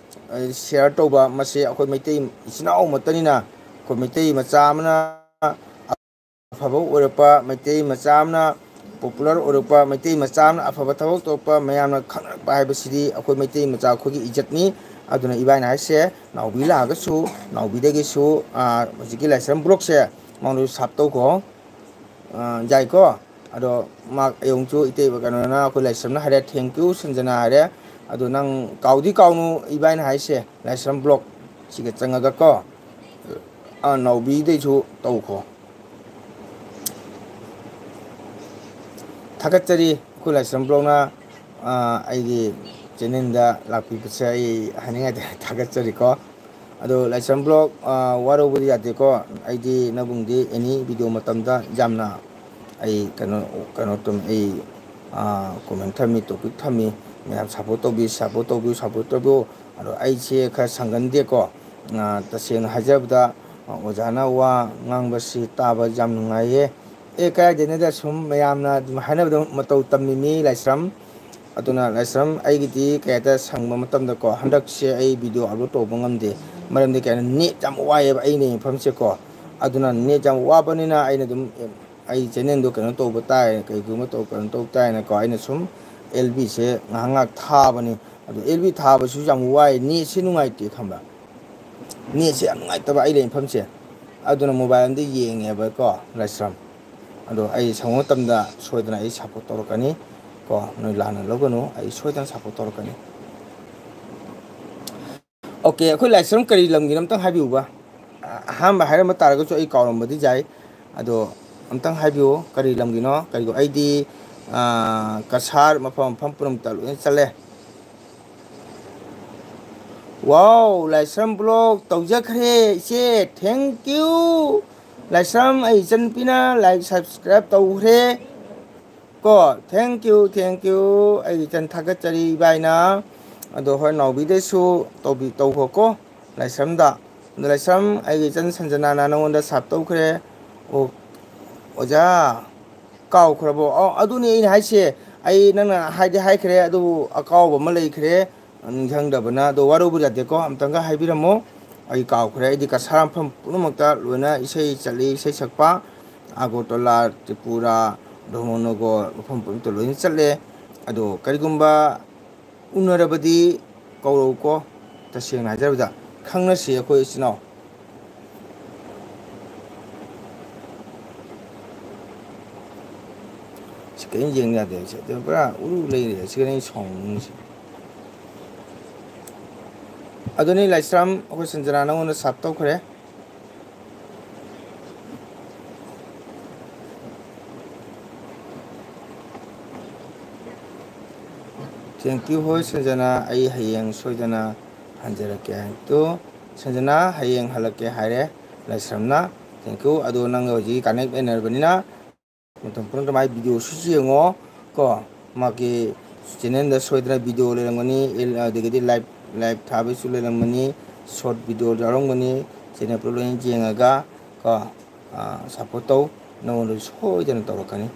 ꯑ, ꯁꯤꯌꯥꯔ ꯇꯧꯕ, ꯃꯁꯤ ꯑꯩꯈꯣꯏ ꯃꯩꯇꯩ ꯏꯆꯤꯟ ꯏꯅꯥꯎ ꯑꯃꯠꯇꯅꯤꯅ, ꯑꯩꯈꯣꯏ ꯃꯩꯇꯩ ꯃꯆꯥ ꯑꯃꯅ ꯑꯐꯕ ꯑꯣꯏꯔꯛꯄ, ꯃꯩꯇꯩ ꯃꯆꯥ ꯑꯃꯅ ꯄꯣꯄꯨꯂꯔ ꯑꯣꯏꯔꯛꯄ, ꯃꯩꯇꯩ ꯃꯆꯥ ꯑꯃꯅ ꯑꯐꯕ ꯊꯕꯛ ꯇꯧꯔꯛꯄ, ꯃꯌꯥꯝꯅ ꯈꯪꯅꯔꯛꯄ ꯍꯥꯏꯕꯁꯤꯗꯤ ꯑꯩꯈꯣꯏ ꯃꯩꯇꯩ ꯃꯆꯥ ꯑꯩꯈꯣꯏꯒꯤ ꯏꯖꯠꯅꯤ꯫ ꯑꯗꯨꯅ ꯏꯕꯥꯏꯅ ꯍꯥꯏꯁꯦ, ꯅꯥꯎꯕꯤ ꯂꯥꯛꯑꯒꯁꯨ, ꯅꯥꯎꯕꯤꯗꯒꯤꯁꯨ, ꯑꯥ, ꯍꯧꯖꯤꯛꯀꯤ ꯂꯥꯏꯁ꯭ꯔꯝ ꯕ꯭ꯂꯣꯛꯁꯦ ꯃꯉꯣꯟꯗꯁꯨ ꯁꯞ ꯇꯧꯈꯣ꯫ ꯑꯥ, ꯌꯥꯏꯀꯣ? ꯑꯗꯣ ꯃꯥ ꯑꯌꯨꯛꯁꯨ ꯏꯇꯩ ꯀꯩꯅꯣꯅ, ꯑꯩꯈꯣꯏ ꯂꯥꯏꯁ꯭ꯔꯝꯅ ꯍꯥꯏꯔꯦ, "Thank you ꯁꯟꯖꯅꯥ" ꯍꯥꯏꯔꯦ꯫ ꯑꯗꯣ ꯅꯪ ꯀꯥꯎꯗꯤ ꯀꯥꯎꯅꯨ, ꯏꯕꯥꯏꯅ ꯍꯥꯏꯁꯦ, ꯂꯥꯏꯁ꯭ꯔꯝ ꯕ꯭ꯂꯣꯛ ꯁꯤꯒ ꯆꯪꯉꯒ ꯀꯣ, ꯑꯥ, ꯅꯥꯎꯕꯤꯗꯩꯁꯨ ꯇꯧꯈꯣ꯫ ꯊꯥꯒꯠꯆꯔꯤ ꯑꯩꯈꯣꯏ ꯂꯥꯏꯁ꯭ꯔꯝ ꯕ꯭ꯂꯣꯛꯅ, ꯑꯥ, ꯑꯩꯒꯤ ꯆꯦꯅꯦꯜꯗ ꯂꯥꯛꯄꯤꯕꯁꯦ ꯑꯩ ꯍꯥꯏꯅꯤꯡꯉꯥꯏꯗ ꯊꯥꯒꯠꯆꯔꯤꯀꯣ꯫ ꯑꯗꯣ ꯂꯥꯏꯁ꯭ꯔꯝ ꯕ꯭ꯂꯣꯛ, ꯑꯥ, ꯋꯥꯔꯧꯕꯗꯤ ꯌꯥꯗꯦꯀꯣ꯫ ꯑꯩꯗꯤ ꯅꯕꯨꯡꯗꯤ ꯑꯦꯅꯤ ꯚꯤꯗꯤꯑꯣ ꯃꯇꯝꯗ ꯌꯥꯝꯅ ꯑꯩ ꯀꯩꯅꯣ, ꯀꯩꯅꯣ ꯇꯧ-, ꯑꯩ, ꯑꯥ, ꯀꯣꯃꯦꯟ ꯊꯝꯃꯤ, ꯇꯣꯄꯤꯛ ꯊꯝꯃꯤ, ꯃꯌꯥꯝ ꯁꯞꯄꯣꯔꯠ ꯇꯧꯕꯤꯌꯨ, ꯁꯞꯄꯣꯔꯠ ꯇꯧꯕꯤꯌꯨ, ꯁꯞꯄꯣꯔꯠ ꯇꯧꯕꯤꯌꯨ꯫ ꯑꯗꯣ ꯑꯩꯁꯦ ꯈꯔ ꯁꯪꯒꯟꯗꯦꯀꯣ꯫ ꯑꯥ, ꯇꯁꯦꯡꯅ ꯍꯥꯏꯖꯔꯕꯗ, ꯑꯥ, ꯑꯣꯖꯥꯅ ꯋꯥ ꯉꯥꯡꯕꯁꯤ ꯇꯥꯕ ꯌꯥꯝ ꯅꯨꯡꯉꯥꯏꯌꯦ꯫ ꯑꯦ, ꯀꯥꯏꯗꯩꯅꯣꯗ, ꯁꯨꯝ ꯃꯌꯥꯝꯅ ꯑꯗꯨꯝ ꯍꯥꯏꯅꯕꯗꯣ ꯃꯇꯧ ꯇꯝꯃꯤꯅꯤ ꯂꯥꯏꯁ꯭ꯔꯝ꯫ ꯑꯗꯨꯅ ꯂꯥꯏꯁ꯭ꯔꯝ, ꯑꯩꯒꯤꯗꯤ ꯀꯩ ꯍꯥꯏꯇꯥꯔꯦ, ꯁꯪꯕ ꯃꯇꯝꯗꯀꯣ, ꯍꯟꯗꯛꯁꯦ ꯑꯩ ꯚꯤꯗꯤꯑꯣ ꯑꯞꯂꯣꯗ ꯇꯧꯕ ꯉꯝꯗꯦ꯫ ꯃꯔꯝꯗꯤ ꯀꯩ ꯍꯥꯏꯅꯤ, ꯅꯦꯠ ꯌꯥꯝ ꯋꯥꯏꯑꯦꯕ ꯑꯩ ꯂꯩ ꯃꯐꯝꯁꯦꯀꯣ꯫ ꯑꯗꯨꯅ ꯅꯦꯠ ꯌꯥꯝ ꯋꯥꯕꯅꯤꯅ ꯑꯩꯅ ꯑꯗꯨꯝ ꯑꯩ ꯆꯦꯅꯦꯜꯗꯣ ꯀꯩꯅꯣ ꯇꯧꯕ ꯇꯥꯏ, ꯀꯩꯒꯨꯝꯕ ꯇꯧ-, ꯀꯩꯅꯣ ꯇꯧ ꯇꯥꯏꯅꯀꯣ, ꯑꯩꯅ ꯁꯨꯝ ꯑꯦꯜ ꯕꯤꯁꯦ ꯉꯥꯏꯍꯥꯛ ꯉꯥꯏꯍꯥꯛ ꯊꯥꯕꯅꯤ꯫ ꯑꯗꯣ ꯑꯦꯜ ꯕꯤ ꯊꯥꯕꯁꯨ ꯌꯥꯝ ꯋꯥꯏ, ꯅꯦꯠꯁꯦ ꯅꯨꯡꯉꯥꯏꯇꯦ, ꯈꯪꯕ꯭ꯔꯥ? ꯅꯦꯠꯁꯦ ꯌꯥꯝ ꯅꯨꯡꯉꯥꯏꯇꯕ ꯑꯩ ꯂꯩ ꯃꯐꯝꯁꯦ꯫ ꯑꯗꯨꯅ ꯃꯣꯕꯥꯏꯜ ꯑꯝꯗ ꯌꯦꯡꯉꯦꯕꯀꯣ, ꯂꯥꯏꯁ꯭ꯔꯝ꯫ ꯑꯗꯣ ꯑꯩ ꯁꯪꯕ ꯃꯇꯝꯗ ꯁꯣꯏꯗꯅ ꯑꯩ ꯁꯞꯄꯣꯔꯠ ꯇꯧꯔꯛꯀꯅꯤ ꯀꯣ, ꯅꯣꯏ ꯂꯥꯟꯅ ꯂꯧꯒꯅꯨ, ꯑꯩ ꯁꯣꯏꯗꯅ ꯁꯞꯄꯣꯔꯠ ꯇꯧꯔꯛꯀꯅꯤ꯫ ꯑꯣꯀꯦ, ꯑꯩꯈꯣꯏ ꯂꯥꯏꯁ꯭ꯔꯝ ꯀꯔꯤ ꯂꯝꯒꯤꯅꯣ ꯑꯝꯇꯪ ꯍꯥꯏꯕꯤꯌꯨꯕ꯫ ꯑ-, ꯑꯍꯥꯟꯕ ꯍꯥꯏꯔꯝꯕ ꯇꯥꯔꯒꯁꯨ ꯑꯩ ꯀꯥꯎꯔꯝꯕꯗꯤ ꯌꯥꯏ꯫ ꯑꯗꯣ ꯑꯝꯇꯪ ꯍꯥꯏꯕꯤꯌꯨ, ꯀꯔꯤ ꯂꯝꯒꯤꯅꯣ? ꯀꯔꯤꯒꯨꯝꯕ ꯑꯩꯗꯤ, ꯑ, ꯀꯁꯥꯔ ꯃꯐꯝ ꯃꯐꯝ ꯄꯨꯝꯅꯃꯛꯇ ꯂꯣꯏꯅ ꯆꯠꯂꯦ꯫ ꯋꯥꯎ, ꯂꯥꯏꯁ꯭ꯔꯝ ꯕ꯭ꯂꯣꯛ ꯇꯧꯖꯈ꯭ꯔꯦ ꯏꯆꯦ, thank you꯫ ꯂꯥꯏꯁ꯭ꯔꯝ, ꯑꯩ ꯏꯆꯟꯅꯨꯄꯤꯅ ꯂꯥꯏꯛ ꯁꯕꯁꯀ꯭ꯔꯥꯏꯕ ꯇꯧꯈ꯭ꯔꯦ ꯀꯣ, thank you, thank you꯫ ꯑꯩ ꯏꯆꯟ ꯊꯥꯒꯠꯆꯔꯤ ꯏꯕꯥꯏꯅ꯫ ꯑꯗꯣ ꯍꯣꯏ, ꯅꯥꯎꯕꯤꯗꯩꯁꯨ ꯇꯧꯕꯤ-, ꯇꯧꯈꯣꯀꯣ, ꯂꯥꯏꯁ꯭ꯔꯝꯗ꯫ ꯑꯗꯣ ꯂꯥꯏꯁ꯭ꯔꯝ, ꯑꯩꯒꯤ ꯏꯆꯟ ꯁꯟꯖꯅꯥꯅ ꯅꯪꯉꯣꯟꯗ ꯁꯥꯞ ꯇꯧꯈ꯭ꯔꯦ꯫ ꯑꯣ, ꯑꯣꯖꯥ, ꯀꯥꯎꯈ꯭ꯔꯕꯣ? ꯑꯧ, ꯑꯗꯨꯅꯤ ꯑꯩꯅ ꯍꯥꯏꯁꯦ꯫ ꯑꯩ, ꯅꯪꯅ ꯍꯥꯏꯗꯤ ꯍꯥꯏꯈ꯭ꯔꯦ, ꯑꯗꯨꯕꯨ ꯑꯀꯥꯎꯕ ꯑꯃ ꯂꯩꯈ꯭ꯔꯦ꯫ ꯅꯤꯡꯁꯤꯡꯗꯕꯅ꯫ ꯑꯗꯣ ꯋꯥꯔꯧꯕ ꯌꯥꯗꯦꯀꯣ, ꯑꯝꯇꯪꯒ ꯍꯥꯏꯕꯤꯔꯝꯃꯣ꯫ ꯑꯩ ꯀꯥꯎꯈ꯭ꯔꯦ꯫ ꯑꯩꯗꯤ ꯀꯁꯥꯔ ꯃꯐꯝ ꯄꯨꯝꯅꯃꯛꯇ ꯂꯣꯏꯅ ꯏꯁꯩ ꯆꯠꯂꯤ, ꯏꯁꯩ ꯁꯛꯄ꯫ ꯑꯒꯔꯇꯂꯥ, ꯇ꯭ꯔꯤꯄꯨꯔꯥ, ꯙꯔꯃꯅꯒꯔ ꯃꯐꯝ ꯄꯨꯝꯅꯃꯛꯇ ꯂꯣꯏꯅ ꯆꯠꯂꯦ꯫ ꯑꯗꯣ ꯀꯔꯤꯒꯨꯝꯕ ꯎꯅꯔꯕꯗꯤ ꯀꯧꯔꯛꯎꯀꯣ꯫ ꯇꯁꯦꯡꯅ ꯍꯥꯏꯖꯔꯕꯗ, ꯈꯪꯅꯁꯤ ꯑꯩꯈꯣꯏ ꯏꯆꯤꯟ ꯏꯅꯥꯎ꯫ ꯁꯤ ꯀꯔꯤꯝ ꯌꯦꯡ ꯌꯥꯗꯦ꯫ ꯁꯤ ꯑꯗꯨ ꯄꯨꯔꯥ ꯎꯔꯨ ꯂꯩꯔꯦ꯫ ꯁꯤꯒꯅꯤ ꯑꯩ ꯁꯥꯎꯅꯤꯡꯉꯤꯁꯦ꯫ ꯑꯗꯨꯅꯤ ꯂꯥꯏꯁ꯭ꯔꯝ, ꯑꯩꯈꯣꯏ ꯁꯟꯖꯅꯥ ꯅꯉꯣꯟꯗ ꯁꯥꯞ ꯇꯧꯈ꯭ꯔꯦ꯫ Thank you꯫ ꯍꯣꯏ ꯁꯟꯖꯅꯥ, ꯑꯩ ꯍꯌꯦꯡ ꯁꯣꯏꯗꯅ ꯍꯟꯖꯔꯛꯀꯦ ꯍꯥꯏ꯫ ꯇꯨ, ꯁꯟꯖꯅꯥ ꯍꯌꯦꯡ ꯍꯜꯂꯛꯀꯦ ꯍꯥꯏꯔꯦ ꯂꯥꯏꯁ꯭ꯔꯝꯅ꯫ Thank you꯫ ꯑꯗꯣ ꯅꯪꯒ ꯍꯧꯖꯤꯛ ꯀꯅꯦꯛ ꯂꯩꯅꯔꯕꯅꯤꯅ ꯃꯇꯝ ꯄꯨꯝꯅꯃꯛꯇ ꯃꯥꯏ ꯚꯤꯗꯤꯑꯣꯁꯤꯁꯨ ꯌꯦꯡꯉꯣ ꯀꯣ꯫ ꯃꯥꯒꯤ ꯆꯦꯅꯦꯜꯗ ꯁꯣꯏꯗꯅ ꯚꯤꯗꯤꯑꯣ ꯂꯩꯔꯝꯒꯅꯤ, ꯑꯦꯜ-, ꯑꯗꯒꯤꯗꯤ ꯂꯥꯏꯚ, ꯂꯥꯏꯚ ꯊꯥꯕꯒꯤꯁꯨ ꯂꯩꯔꯝꯒꯅꯤ, ꯁꯣꯔꯠ ꯚꯤꯗꯤꯑꯣ ꯌꯥꯎꯔꯝꯒꯅꯤ꯫ ꯆꯦꯅꯦꯜ ꯄꯨꯂꯞ ꯂꯣꯏꯅ ꯌꯦꯡꯉꯒ ꯀꯣ, ꯑꯥ, ꯁꯞꯄꯣꯔꯠ ꯇꯧ꯫ ꯅꯉꯣꯟꯗꯁꯨ ꯁꯣꯏꯗꯅ ꯇꯧꯔꯛꯀꯅꯤ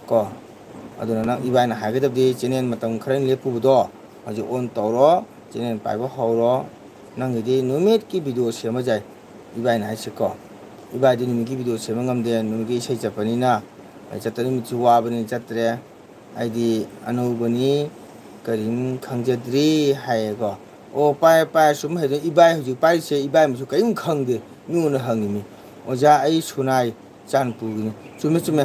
ꯀꯣ꯫ ꯑꯗꯨꯅ ꯅꯪ ꯏꯕꯥꯏꯅ ꯍꯥꯏꯒꯗꯕꯗꯤ, ꯆꯦꯅꯦꯜ ꯃꯇꯝ ꯈꯔ ꯂꯦꯞꯄꯨꯕꯗꯣ ꯍꯧꯖꯤꯛ ꯑꯣꯟ ꯇꯧꯔꯣ, ꯆꯦꯅꯦꯜ ꯄꯥꯏꯕ ꯍꯧꯔꯣ꯫ ꯅꯪꯒꯤꯗꯤ ꯅꯨꯃꯤꯠꯀꯤ ꯚꯤꯗꯤꯑꯣ ꯁꯦꯝꯕ ꯌꯥꯏ꯫ ꯏꯕꯥꯏꯅ ꯍꯥꯏꯁꯤꯀꯣ, ꯏꯕꯥꯏꯗꯤ ꯅꯨꯃꯤꯠꯀꯤ ꯚꯤꯗꯤꯑꯣ ꯁꯦꯝꯕ ꯉꯝꯗꯦ, ꯅꯨꯃꯤꯠꯀꯤ ꯏꯁꯩ ꯆꯠꯄꯅꯤꯅ꯫ ꯑꯩ ꯆꯠꯇ ꯅꯨꯃꯤꯠꯁꯨ ꯋꯥꯕꯅꯤꯅ ꯆꯠꯇ꯭ꯔꯦ꯫ ꯑꯩꯗꯤ ꯑꯅꯧꯕꯅꯤ, ꯀꯔꯤꯝ ꯈꯪꯖꯗ꯭ꯔꯤ ꯍꯥꯏꯌꯦꯀꯣ꯫ ꯑꯣ, ꯄꯥꯏ, ꯄꯥꯏ, ꯁꯨꯝ ꯍꯥꯏꯗꯣ, ꯏꯕꯥꯏ ꯍꯧꯖꯤꯛ ꯄꯥꯏꯔꯤꯁꯦ, ꯏꯕꯥꯏ ꯑꯃꯁꯨ ꯀꯔꯤꯝ ꯈꯪꯗꯦ, ꯃꯤꯉꯣꯟꯗ ꯍꯪꯉꯤꯅꯤ꯫ "ꯑꯣꯖꯥ, ꯑꯩ ꯁꯨꯅꯥꯏ ꯆꯥꯟꯄꯨꯔꯒꯤꯅꯤ"꯫ ꯆꯨꯝꯃꯦ, ꯆꯨꯝꯃꯦ꯫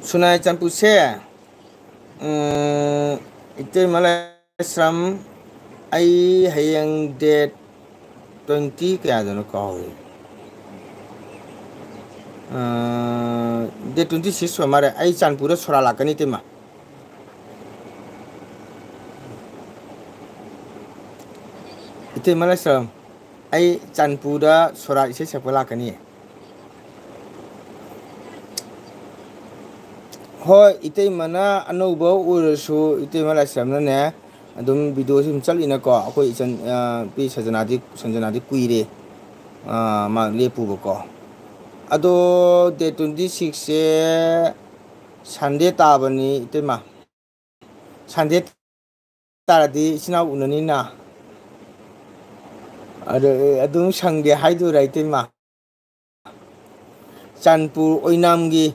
ꯁꯨꯅꯥꯏ ꯆꯥꯟꯄꯨꯔꯁꯦ, ꯎꯝ, ꯏꯇꯩꯃ ꯂꯥꯏꯁ꯭ꯔꯝ, ꯑꯩ ꯍꯌꯦꯡ ꯗꯦꯠ ꯇ꯭ꯋꯦꯟꯇꯤ ꯀꯌꯥꯗꯅꯣ ꯀꯥꯎꯔꯦ꯫ ꯑ, ꯗꯦꯠ ꯇ꯭ꯋꯦꯟꯇꯤ ꯁꯤꯛꯁ ꯑꯣꯏ ꯃꯥꯜꯂꯦ꯫ ꯑꯩ ꯆꯥꯟꯄꯨꯔꯗ ꯁꯣꯔꯥ ꯂꯥꯛꯀꯅꯤ, ꯏꯇꯩꯃ꯫ ꯏꯇꯩꯃ ꯂꯥꯏꯁ꯭ꯔꯝ, ꯑꯩ ꯆꯥꯟꯄꯨꯔꯗ ꯁꯣꯔꯥ ꯏꯁꯩ ꯁꯛꯄ ꯂꯥꯛꯀꯅꯤ꯫ ꯍꯣꯏ, ꯏꯇꯩꯃꯅ ꯑꯅꯧꯕ ꯑꯣꯏꯔꯁꯨ, ꯏꯇꯩꯃ ꯂꯥꯏꯁ꯭ꯔꯝꯅꯅꯦ, ꯑꯗꯨꯝ ꯚꯤꯗꯤꯑꯣꯁꯤ ꯑꯗꯨꯝ ꯆꯠꯂꯤꯅꯀꯣ꯫ ꯑꯩꯈꯣꯏ ꯏꯆꯟ, ꯑ, ꯅꯨꯄꯤ ꯁꯟꯖꯅꯥꯗꯤ, ꯁꯟꯖꯅꯥꯗꯤ ꯀꯨꯏꯔꯦ, ꯑ, ꯃꯥ ꯂꯦꯞꯄꯨꯕꯀꯣ꯫ ꯑꯗꯣ date twenty sixꯁꯦ Sunday ꯇꯥꯕꯅꯤ, ꯏꯇꯩꯃ꯫ Sunday ꯇꯥꯔꯗꯤ ꯏꯆꯤꯟ ꯏꯅꯥꯎ ꯎꯅꯅꯤꯅ꯫ ꯑꯗꯣ, ꯑꯗꯨꯝ ꯁꯪꯗꯦ ꯍꯥꯏꯗꯣꯏꯔꯥ, ꯏꯇꯩꯃ? ꯆꯥꯟꯄꯨꯔ ꯑꯣꯏꯅꯥꯝꯒꯤ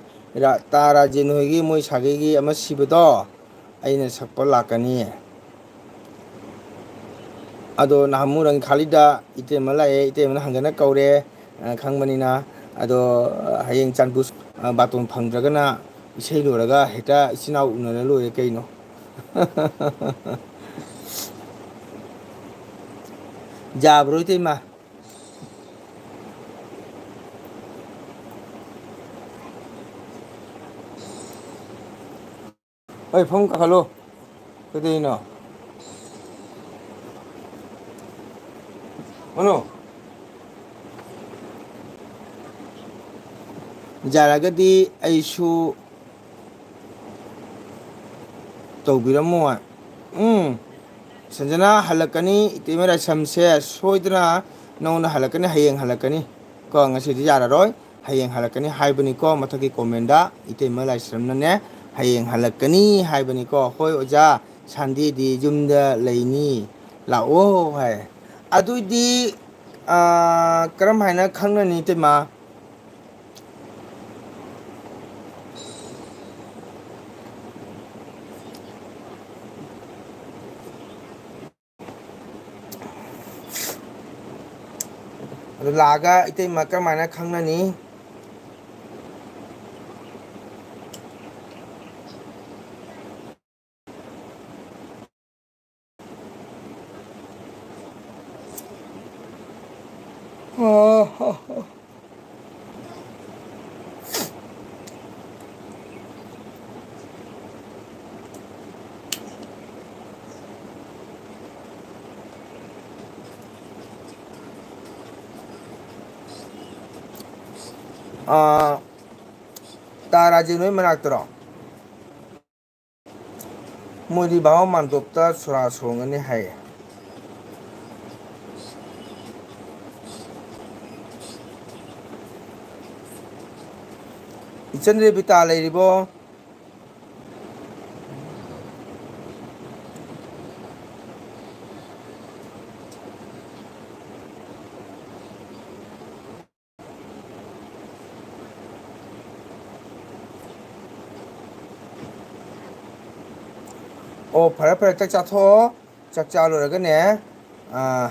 ꯔꯥ-, ꯇꯥ ꯔꯥꯖꯦꯟ ꯍꯣꯏꯒꯤ ꯃꯣꯏ ꯁꯥꯒꯩꯒꯤ ꯑꯃ ꯁꯤꯕꯗꯣ, ꯑꯩꯅ ꯁꯛꯄ ꯂꯥꯛꯀꯅꯤ꯫ ꯑꯗꯣ ꯅꯍꯥꯟꯃꯨꯛ ꯔꯪꯈꯥꯂꯤꯗ ꯏꯇꯩꯃ ꯂꯥꯛꯑꯦ, ꯏꯇꯩꯃꯅ ꯍꯟꯒꯠꯅ ꯀꯧꯔꯦ, ꯑ, ꯈꯪꯕꯅꯤꯅ꯫ ꯑꯗꯣ, ꯑ, ꯍꯌꯦꯡ ꯆꯥꯟꯄꯨꯔ, ꯑ, ꯕꯥꯇꯣꯟ ꯐꯪꯗ꯭ꯔꯒꯅ ꯏꯁꯩ ꯂꯣꯏꯔꯒ ꯍꯦꯛꯇ ꯏꯆꯤꯟ ꯏꯅꯥꯎ ꯎꯅꯔ ꯂꯣꯏꯔꯦ ꯀꯩꯅꯣ꯫ ꯌꯥꯕ꯭ꯔꯣ, ꯏꯇꯩꯃ? ꯍꯣꯏ, ꯐꯃꯨꯡ ꯀꯥꯈꯠꯂꯣ꯫ ꯀꯩꯗꯧꯔꯤꯅꯣ? ꯃꯅꯨ? ꯌꯥꯔꯒꯗꯤ ꯑꯩꯁꯨ ꯇꯧꯕꯤꯔꯝꯃꯣ꯫ ꯎꯝ꯫ ꯁꯟꯖꯅꯥ ꯍꯜꯂꯛꯀꯅꯤ, ꯏꯇꯩꯃ ꯔꯥꯏꯁꯝꯁꯦ ꯁꯣꯏꯗꯅ ꯅꯉꯣꯟꯗ ꯍꯜꯂꯛꯀꯅꯤ, ꯍꯌꯦꯡ ꯍꯜꯂꯛꯀꯅꯤ꯫ ꯀꯣ, ꯉꯁꯤꯗꯤ ꯌꯥꯔꯔꯣꯏ, ꯍꯌꯦꯡ ꯍꯜꯂꯛꯀꯅꯤ ꯍꯥꯏꯕꯅꯤꯀꯣ꯫ ꯃꯊꯛꯀꯤ comment ꯏꯇꯩꯃ ꯂꯥꯏꯁ꯭ꯔꯝꯅꯅꯦ, ꯍꯌꯦꯡ ꯍꯜꯂꯛꯀꯅꯤ ꯍꯥꯏꯕꯅꯤꯀꯣ꯫ "ꯍꯣꯏ ꯑꯣꯖꯥ, Sundayꯗꯤ ꯌꯨꯝꯗ ꯂꯩꯅꯤ, ꯂꯥꯛꯑꯣ" ꯍꯥꯏ꯫ ꯑꯗꯨꯏꯗꯤ, ꯑꯥ, ꯀꯔꯝ ꯍꯥꯏꯅ ꯈꯪꯅꯅꯤ, ꯏꯇꯩꯃ? ꯑꯗꯨ ꯂꯥꯛꯑꯒ ꯏꯇꯩꯃ ꯀꯔꯝꯍꯥꯏꯅ ꯈꯪꯅꯅꯤ? ꯑꯥ, ꯇꯥ ꯔꯥꯖꯦꯟ ꯍꯣꯏ ꯃꯅꯥꯛꯇꯔꯣ? ꯃꯣꯏꯗꯤ ꯚꯥꯃꯣꯟ ꯃꯥꯟꯗꯣꯞꯇ ꯁꯣꯔꯥ ꯁꯣꯡꯒꯅꯤ ꯍꯥꯏꯌꯦ꯫ ꯏꯆꯟ ꯔꯦꯕꯤꯇꯥ ꯂꯩꯔꯤꯕꯣ? ꯑꯣ, ꯐꯔꯦ ꯐꯔꯦ, ꯆꯥꯛ ꯆꯥꯊꯣꯛꯑꯣ꯫ ꯆꯥꯛ ꯆꯥ ꯂꯣꯏꯔꯒꯅꯦ, ꯑꯥ,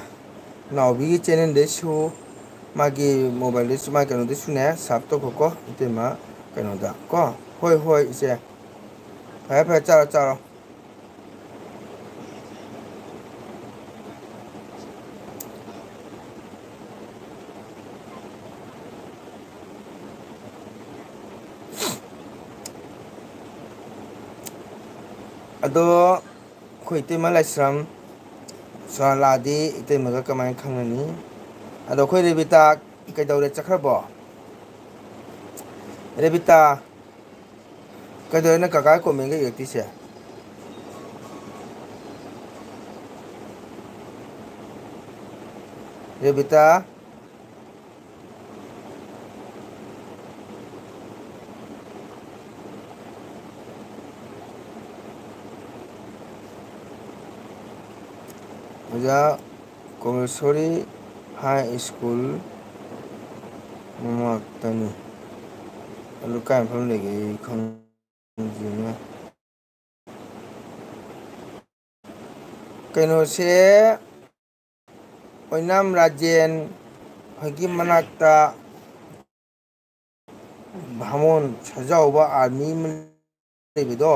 ꯅꯥꯎꯕꯤꯒꯤ ꯆꯦꯅꯦꯜꯗꯩꯁꯨ, ꯃꯥꯒꯤ ꯃꯣꯕꯥꯏꯜꯗꯩꯁꯨ, ꯃꯥꯒꯤ ꯀꯩꯅꯣꯗꯩꯁꯨꯅꯦ, ꯁꯥꯞ ꯇꯧꯈꯣꯀꯣ, ꯏꯇꯩꯃ ꯀꯩꯅꯣꯗ ꯀꯣ꯫ ꯍꯣꯏ, ꯍꯣꯏ, ꯏꯆꯦ꯫ ꯐꯔꯦ, ꯐꯔꯦ, ꯆꯥꯔꯣ, ꯆꯥꯔꯣ꯫ ꯑꯗꯣ ꯑꯩꯈꯣꯏ ꯏꯇꯩꯃ ꯂꯥꯏꯁ꯭ꯔꯝ ꯁꯣꯅꯥꯂꯥꯗꯤ ꯏꯇꯩꯃꯒ ꯀꯃꯥꯏꯅ ꯈꯪꯅꯅꯤ? ꯑꯗꯣ ꯑꯩꯈꯣꯏ ꯔꯦꯕꯤꯇꯥ ꯀꯩꯗꯧꯔꯦ, ꯆꯠꯈ꯭ꯔꯕꯣ? ꯔꯦꯕꯤꯇꯥ, ꯀꯩꯗꯧꯔꯦ ꯅꯪ ꯀꯀꯥ ꯀꯣꯃꯦꯟꯒ ꯏꯔꯛꯇ꯭ꯔꯤꯁꯦ? ꯔꯦꯕꯤꯇꯥ꯫ ꯑꯣꯖꯥ, ꯀꯣꯃꯦꯁꯣꯔꯤ ꯍꯥꯏ ꯁ꯭ꯀꯨꯜ ꯃꯃꯥꯡꯗꯅꯤ꯫ ꯑꯗꯨ ꯀꯥꯏ ꯃꯐꯝ ꯂꯩꯒꯦ ꯑꯩ ꯈꯪꯗ꯭ꯔꯦꯅꯦ꯫ ꯀꯩꯅꯣꯁꯦ, ꯑꯣꯏꯅꯥꯝ ꯔꯥꯖꯦꯟ ꯍꯣꯏꯒꯤ ꯃꯅꯥꯛꯇ ꯚꯥꯃꯣꯟ ꯁꯖꯥꯎꯕ ꯑꯥꯔꯃꯤ ꯑꯃ ꯂꯩꯕꯗꯣ,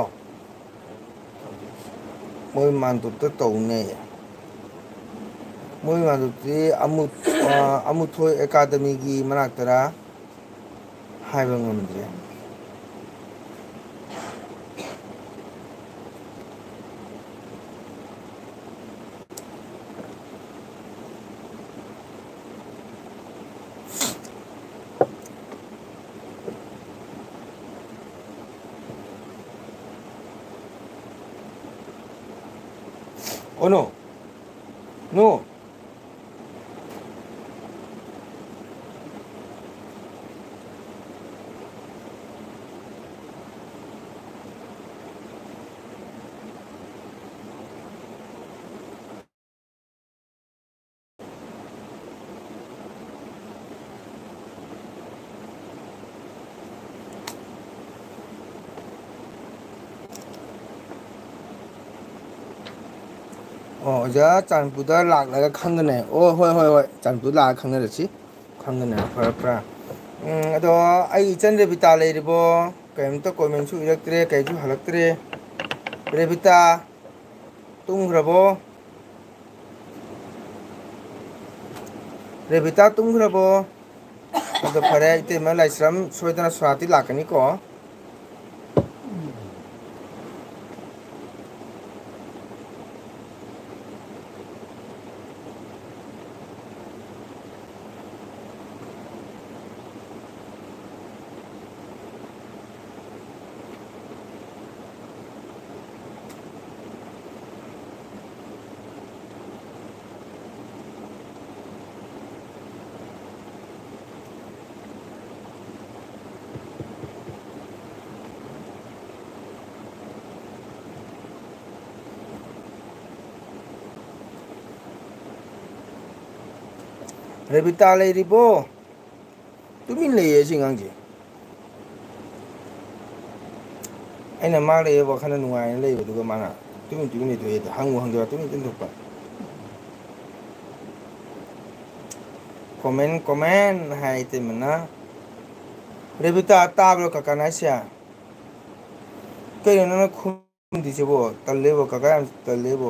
ꯃꯣꯏ ꯃꯥꯟꯗꯨꯞꯇ ꯇꯧꯅꯦ꯫ ꯃꯣꯏ ꯃꯥꯟꯗꯨꯞꯇꯤ ꯑꯃꯨ-, ꯑ, ꯑꯃꯨꯊꯣꯏ ꯑꯦꯀꯥꯗꯃꯤꯒꯤ ꯃꯅꯥꯛꯇꯔꯥ? ꯍꯥꯏꯕ ꯉꯝꯗ꯭ꯔꯦ꯫ Oh no. No. ꯑꯣ, ꯑꯣꯖꯥ, ꯆꯥꯟꯄꯨꯗ ꯂꯥꯛꯂꯒ ꯈꯪꯒꯅꯤ꯫ ꯑꯣ, ꯍꯣꯏ, ꯍꯣꯏ, ꯍꯣꯏ, ꯆꯥꯟꯄꯨꯗ ꯂꯥꯛꯑꯒ ꯈꯪꯅꯔꯁꯤ꯫ ꯈꯪꯒꯅꯤ, ꯐꯔꯦ, ꯐꯔꯦ꯫ ꯎꯝ, ꯑꯗꯣ ꯑꯩ ꯏꯆꯟ ꯔꯦꯕꯤꯇꯥ ꯂꯩꯔꯤꯕꯣ? ꯀꯔꯤꯝꯇ comment ꯁꯨ ꯏꯔꯛꯇ꯭ꯔꯦ, ꯀꯩꯁꯨ ꯍꯜꯂꯛꯇ꯭ꯔꯦ꯫ ꯔꯦꯕꯤꯇꯥ, ꯇꯨꯝꯈ꯭ꯔꯕꯣ? ꯔꯦꯕꯤꯇꯥ ꯇꯨꯝꯈ꯭ꯔꯕꯣ? ꯑꯗꯣ ꯐꯔꯦ, ꯏꯇꯩꯃ ꯂꯥꯏꯁ꯭ꯔꯝ ꯁꯣꯏꯗꯅ ꯁꯣꯔꯥꯠꯇꯤ ꯂꯥꯛꯀꯅꯤꯀꯣ꯫ ꯔꯦꯕꯤꯇꯥ ꯂꯩꯔꯤꯕꯣ? ꯇꯨꯃꯤꯟ ꯂꯩꯌꯦ ꯁꯤ ꯑꯉꯥꯡꯁꯦ꯫ ꯑꯩꯅ ꯃꯥ ꯂꯩꯌꯦ ꯋꯥꯈꯜꯗ ꯅꯨꯡꯉꯥꯏꯅ ꯂꯩꯕꯗꯨꯒ ꯃꯥꯅ ꯇꯨꯃꯤꯟ ꯇꯨꯃꯤꯟ ꯂꯩꯊꯣꯛꯑꯦ꯫ ꯍꯪꯉꯨ ꯍꯪꯗꯣꯏꯔꯥ ꯇꯨꯃꯤꯟ ꯇꯨꯃꯤꯟ ꯊꯣꯛꯄ꯫ Comment, comment ꯍꯥꯏ ꯏꯇꯩꯃꯅ꯫ ꯔꯦꯕꯤꯇꯥ, ꯇꯥꯕ꯭ꯔꯣ ꯀꯀꯥꯅ ꯍꯥꯏꯁꯦ? ꯀꯩꯅꯣ ꯅꯪꯅ ꯈꯨꯝꯗ꯭ꯔꯤꯁꯤꯕꯣ? ꯇꯜꯂꯦꯕꯣ, ꯀꯀꯥ ꯌꯥꯝ ꯇꯜꯂꯦꯕꯣ꯫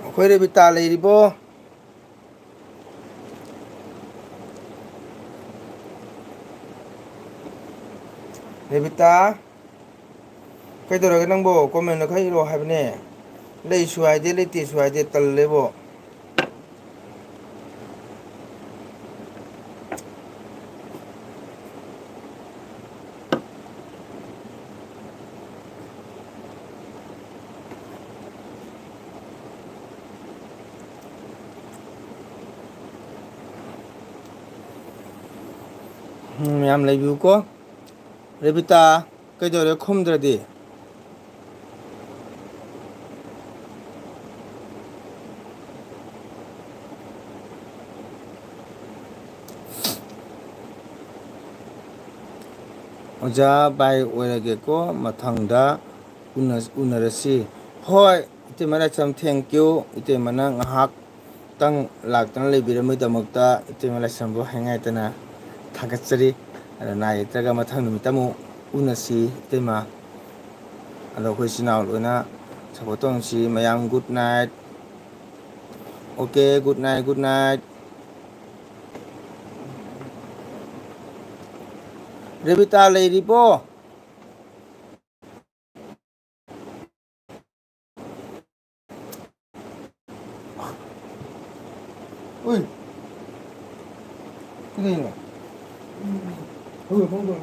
ꯑꯩꯈꯣꯏ ꯔꯦꯕꯤꯇꯥ ꯂꯩꯔꯤꯕꯣ? ꯔꯦꯕꯤꯇꯥ? ꯀꯩꯗꯧꯔꯒꯦ ꯅꯪꯕꯣ? ꯀꯣꯃꯦꯟꯗ ꯈꯔ ꯏꯔꯣ ꯍꯥꯏꯕꯅꯦ꯫ ꯂꯩꯁꯨ ꯍꯥꯏꯗꯦ, ꯂꯩꯇꯦꯁꯨ ꯍꯥꯏꯗꯦ, ꯇꯜꯂꯦꯕꯣ꯫ ꯎꯝ, ꯃꯌꯥꯝ ꯂꯩꯕꯤꯌꯨꯀꯣ꯫ ꯔꯦꯕꯤꯇꯥ, ꯀꯩꯗꯧꯔꯦ ꯈꯨꯝꯗ꯭ꯔꯗꯤ? ꯑꯣꯖꯥ, ꯕꯥꯏ ꯑꯣꯏꯔꯒꯦꯀꯣ, ꯃꯊꯪꯗ ꯎꯅ-, ꯎꯅꯔꯁꯤ꯫ ꯍꯣꯏ, ꯏꯇꯩꯃ ꯂꯥꯏꯁ꯭ꯔꯝ, thank you꯫ ꯏꯇꯩꯃꯅ ꯉꯥꯏꯍꯥꯛꯇꯪ ꯂꯥꯛꯇꯨꯅ ꯂꯩꯕꯤꯔꯝꯕꯒꯤꯗꯃꯛꯇ ꯏꯇꯩꯃ ꯂꯥꯏꯁ꯭ꯔꯝꯕꯨ ꯍꯥꯏꯉꯥꯏꯇꯅ ꯊꯥꯒꯠꯆꯔꯤ꯫ ꯑꯗꯣ ꯅꯥꯏ ꯂꯩꯇ꯭ꯔꯒ ꯃꯊꯪ ꯅꯨꯃꯤꯠꯇ ꯑꯃꯨꯛ ꯎꯅꯁꯤ ꯏꯇꯩꯃ꯫ ꯑꯗꯣ ꯑꯩꯈꯣꯏ ꯏꯆꯤꯟ ꯏꯅꯥꯎ ꯂꯣꯏꯅ support ꯇꯧꯅꯁꯤ ꯃꯌꯥꯝ꯫ Good night꯫ Okay, good night, good night꯫ ꯔꯦꯕꯤꯇꯥ ꯂꯩꯔꯤꯕꯣ? ꯎꯏ꯫ ꯀꯩꯗꯧꯔꯤꯅꯣ? ꯍꯧꯔꯣ, ꯍꯧꯔꯣ꯫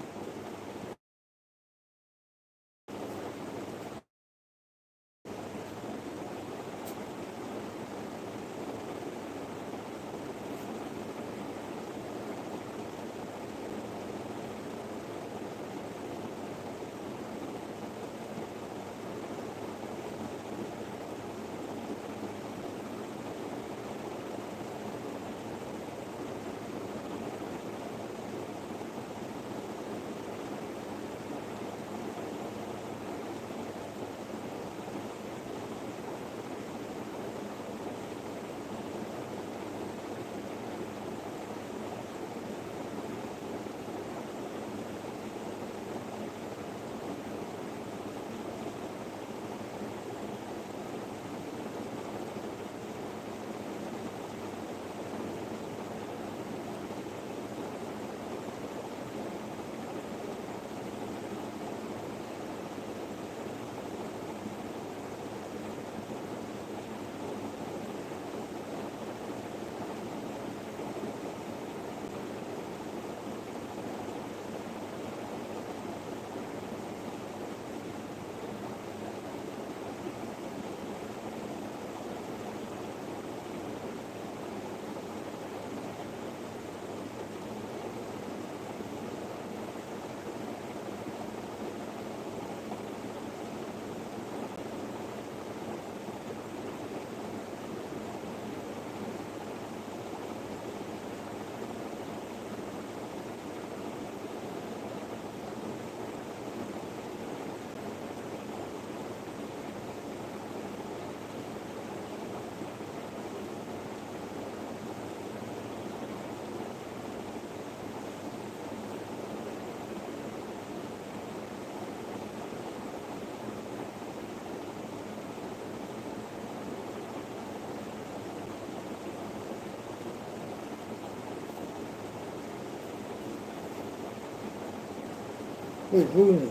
ꯍꯣꯏ, ꯐꯨꯒꯅꯤ꯫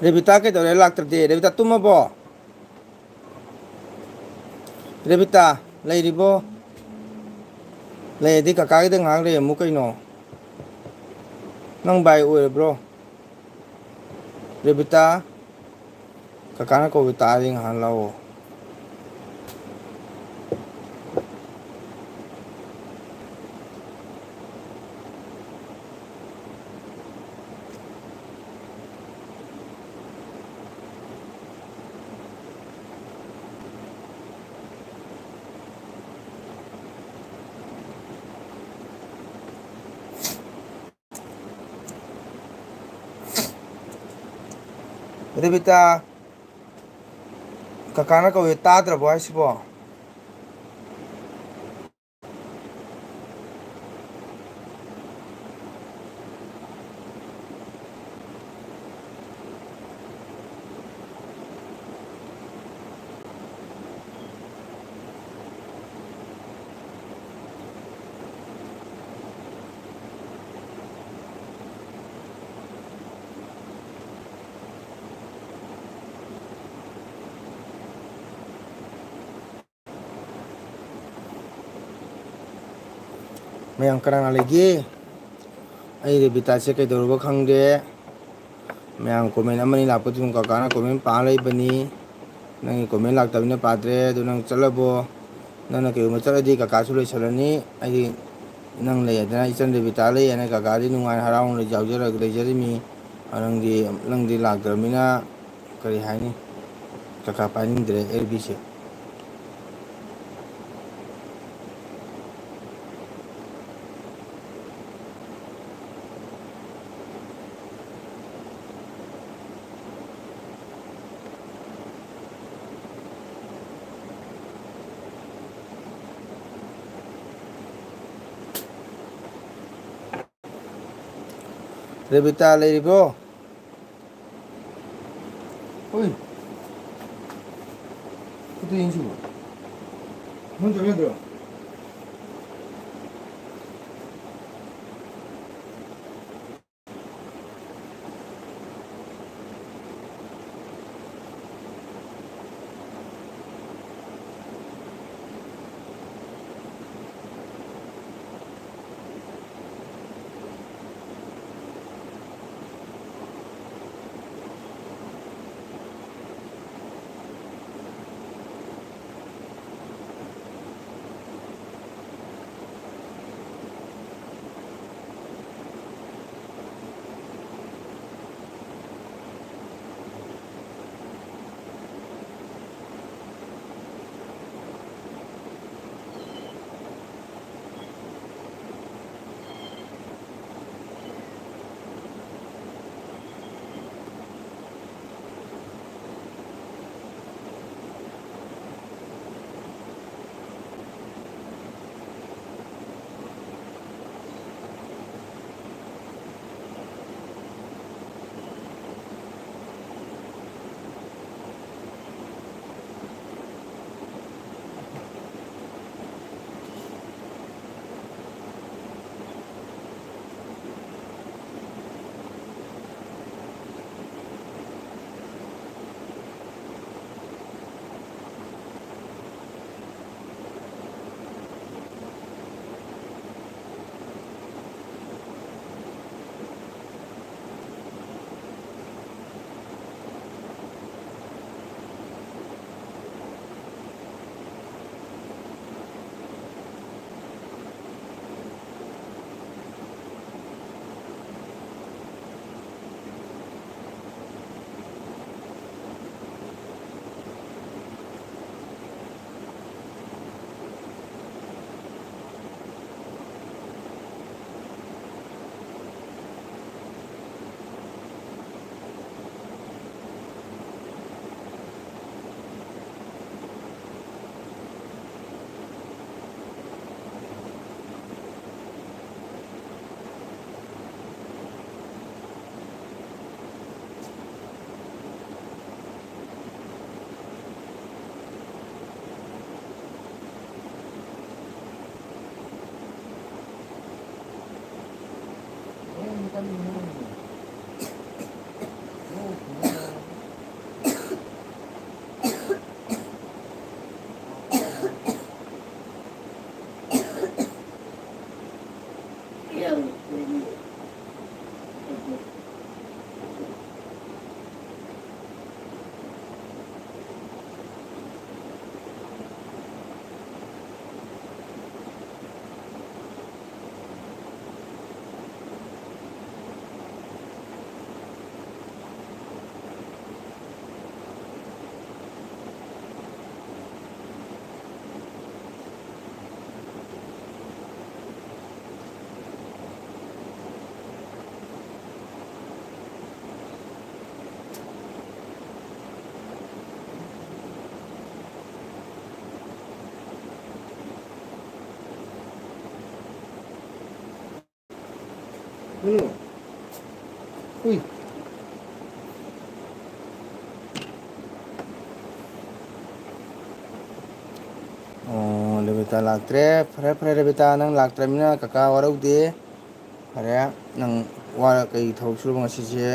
ꯔꯦꯕꯤꯇꯥ ꯀꯩꯗꯧꯔꯦ ꯂꯥꯛꯇ꯭ꯔꯗꯤ? ꯔꯦꯕꯤꯇꯥ ꯇꯨꯝꯃꯕꯣ? ꯔꯦꯕꯤꯇꯥ, ꯂꯩꯔꯤꯕꯣ? ꯂꯩꯔꯗꯤ ꯀꯀꯥꯒꯤꯗ ꯉꯥꯏꯍꯥꯛ ꯂꯩꯔꯝꯃꯨ ꯀꯩꯅꯣ꯫ ꯅꯪ ꯕꯥꯏ ꯑꯣꯏꯔꯕ꯭ꯔꯣ? ꯔꯦꯕꯤꯇꯥ, ꯀꯀꯥꯅ ꯀꯧꯕ ꯇꯥꯔꯗꯤ ꯉꯥꯏꯍꯥꯛ ꯂꯥꯛꯑꯣ꯫ ꯔꯦꯕꯤꯇꯥ, ꯀꯀꯥꯅ ꯀꯧꯏ, ꯇꯥꯗ꯭ꯔꯕꯣ ꯍꯥꯏꯁꯤꯕꯣ? ꯃꯌꯥꯝ ꯀꯅꯥ ꯀꯅꯥ ꯂꯩꯒꯦ? ꯑꯩ ꯔꯦꯕꯤꯇꯥꯁꯦ ꯀꯩꯗꯧꯔꯕ ꯈꯪꯗꯦ꯫ ꯃꯌꯥꯝ comment ꯑꯃꯅꯤ ꯂꯥꯛꯄꯗꯨ ꯑꯗꯨꯝ ꯀꯀꯥꯅ comment ꯄꯥ ꯂꯩꯕꯅꯤ꯫ ꯅꯪꯒꯤ comment ꯂꯥꯛꯇꯕꯅꯤꯅ ꯄꯥꯗ꯭ꯔꯦ꯫ ꯑꯗꯨ ꯅꯪ ꯆꯠꯂꯕꯣ? ꯅꯪꯅ ꯀꯩꯒꯨꯝꯕ ꯆꯠꯂꯗꯤ ꯀꯀꯥꯁꯨ ꯂꯩꯁꯜꯂꯅꯤ꯫ ꯑꯩꯗꯤ ꯅꯪ ꯂꯩ ꯍꯥꯏꯗꯅ, ꯏꯆꯟ ꯔꯦꯕꯤꯇꯥ ꯂꯩ ꯍꯥꯏꯅ ꯀꯀꯥꯗꯤ ꯅꯨꯡꯉꯥꯏꯅ ꯍꯔꯥꯎꯅ ꯌꯥꯎꯖꯔ-, ꯂꯩꯖꯔꯤꯃꯤ꯫ ꯅꯪꯗꯤ, ꯅꯪꯗꯤ ꯂꯥꯛꯇ꯭ꯔꯕꯅꯤꯅ ꯀꯔꯤ ꯍꯥꯏꯅꯤ? ꯀꯀꯥ ꯄꯥꯏꯅꯤꯡꯗ꯭ꯔꯦ ꯑꯦꯜ ꯕꯤꯁꯦ꯫ ꯔꯦꯕꯤꯇꯥ ꯂꯩꯔꯤꯕꯣ? ꯍꯣꯏ꯫ ꯈꯨꯠꯇ ꯌꯦꯡꯁꯤꯕꯣ꯫ ꯅꯪ ꯆꯠꯂꯗ꯭ꯔꯣ? ꯎꯝ꯫ ꯎꯏ꯫ ꯑꯣ, ꯔꯦꯕꯤꯇꯥ ꯂꯥꯛꯇ꯭ꯔꯦ꯫ ꯐꯔꯦ, ꯐꯔꯦ, ꯔꯦꯕꯤꯇꯥ, ꯅꯪ ꯂꯥꯛꯇ꯭ꯔꯕꯅꯤꯅ ꯀꯀꯥ ꯋꯥꯔꯧꯗꯦ꯫ ꯐꯔꯦ, ꯅꯪ ꯋꯥꯔ-, ꯀꯩ ꯊꯕꯛ ꯁꯨꯔꯨꯕ ꯉꯁꯤꯁꯦ?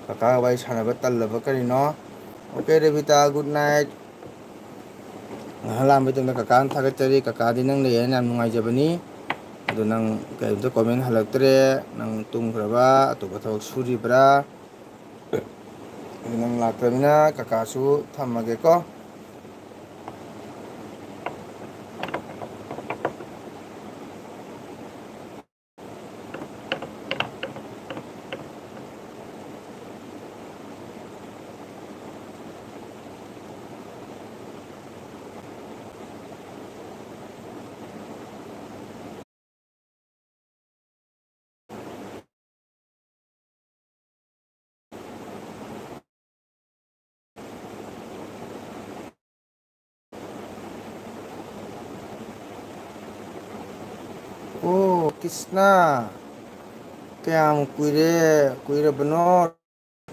ꯀꯀꯥꯒ ꯋꯥꯔꯤ ꯁꯥꯟꯅꯕ ꯇꯜꯂꯕ ꯀꯔꯤꯅꯣ? Okay, ꯔꯦꯕꯤꯇꯥ, good night꯫ ꯉꯥꯏꯍꯥꯛ ꯂꯥꯛꯑꯝꯕꯩ ꯇꯨꯡꯗ ꯀꯀꯥꯅ ꯊꯥꯒꯠꯆꯔꯤ꯫ ꯀꯀꯥꯗꯤ ꯅꯪ ꯂꯩ ꯍꯥꯏꯅ ꯌꯥꯝ ꯅꯨꯡꯉꯥꯏꯖꯕꯅꯤ꯫ ꯑꯗꯣ ꯅꯪ ꯀꯩꯝꯇ comment ꯍꯜꯂꯛꯇ꯭ꯔꯦ꯫ ꯅꯪ ꯇꯨꯝꯈ꯭ꯔꯕ, ꯑꯇꯣꯞꯄ ꯊꯕꯛ ꯁꯨꯔꯤꯕ꯭ꯔꯥ? ꯑꯗꯨ ꯅꯪ ꯂꯥꯛꯇ꯭ꯔꯕꯅꯤꯅ ꯀꯀꯥꯁꯨ ꯊꯝꯃꯒꯦꯀꯣ꯫ ꯑꯣ, ꯀ꯭ꯔꯤꯁꯅ, ꯀꯌꯥꯝ ꯀꯨꯏꯔꯦ, ꯀꯨꯏꯔꯕꯅꯣ?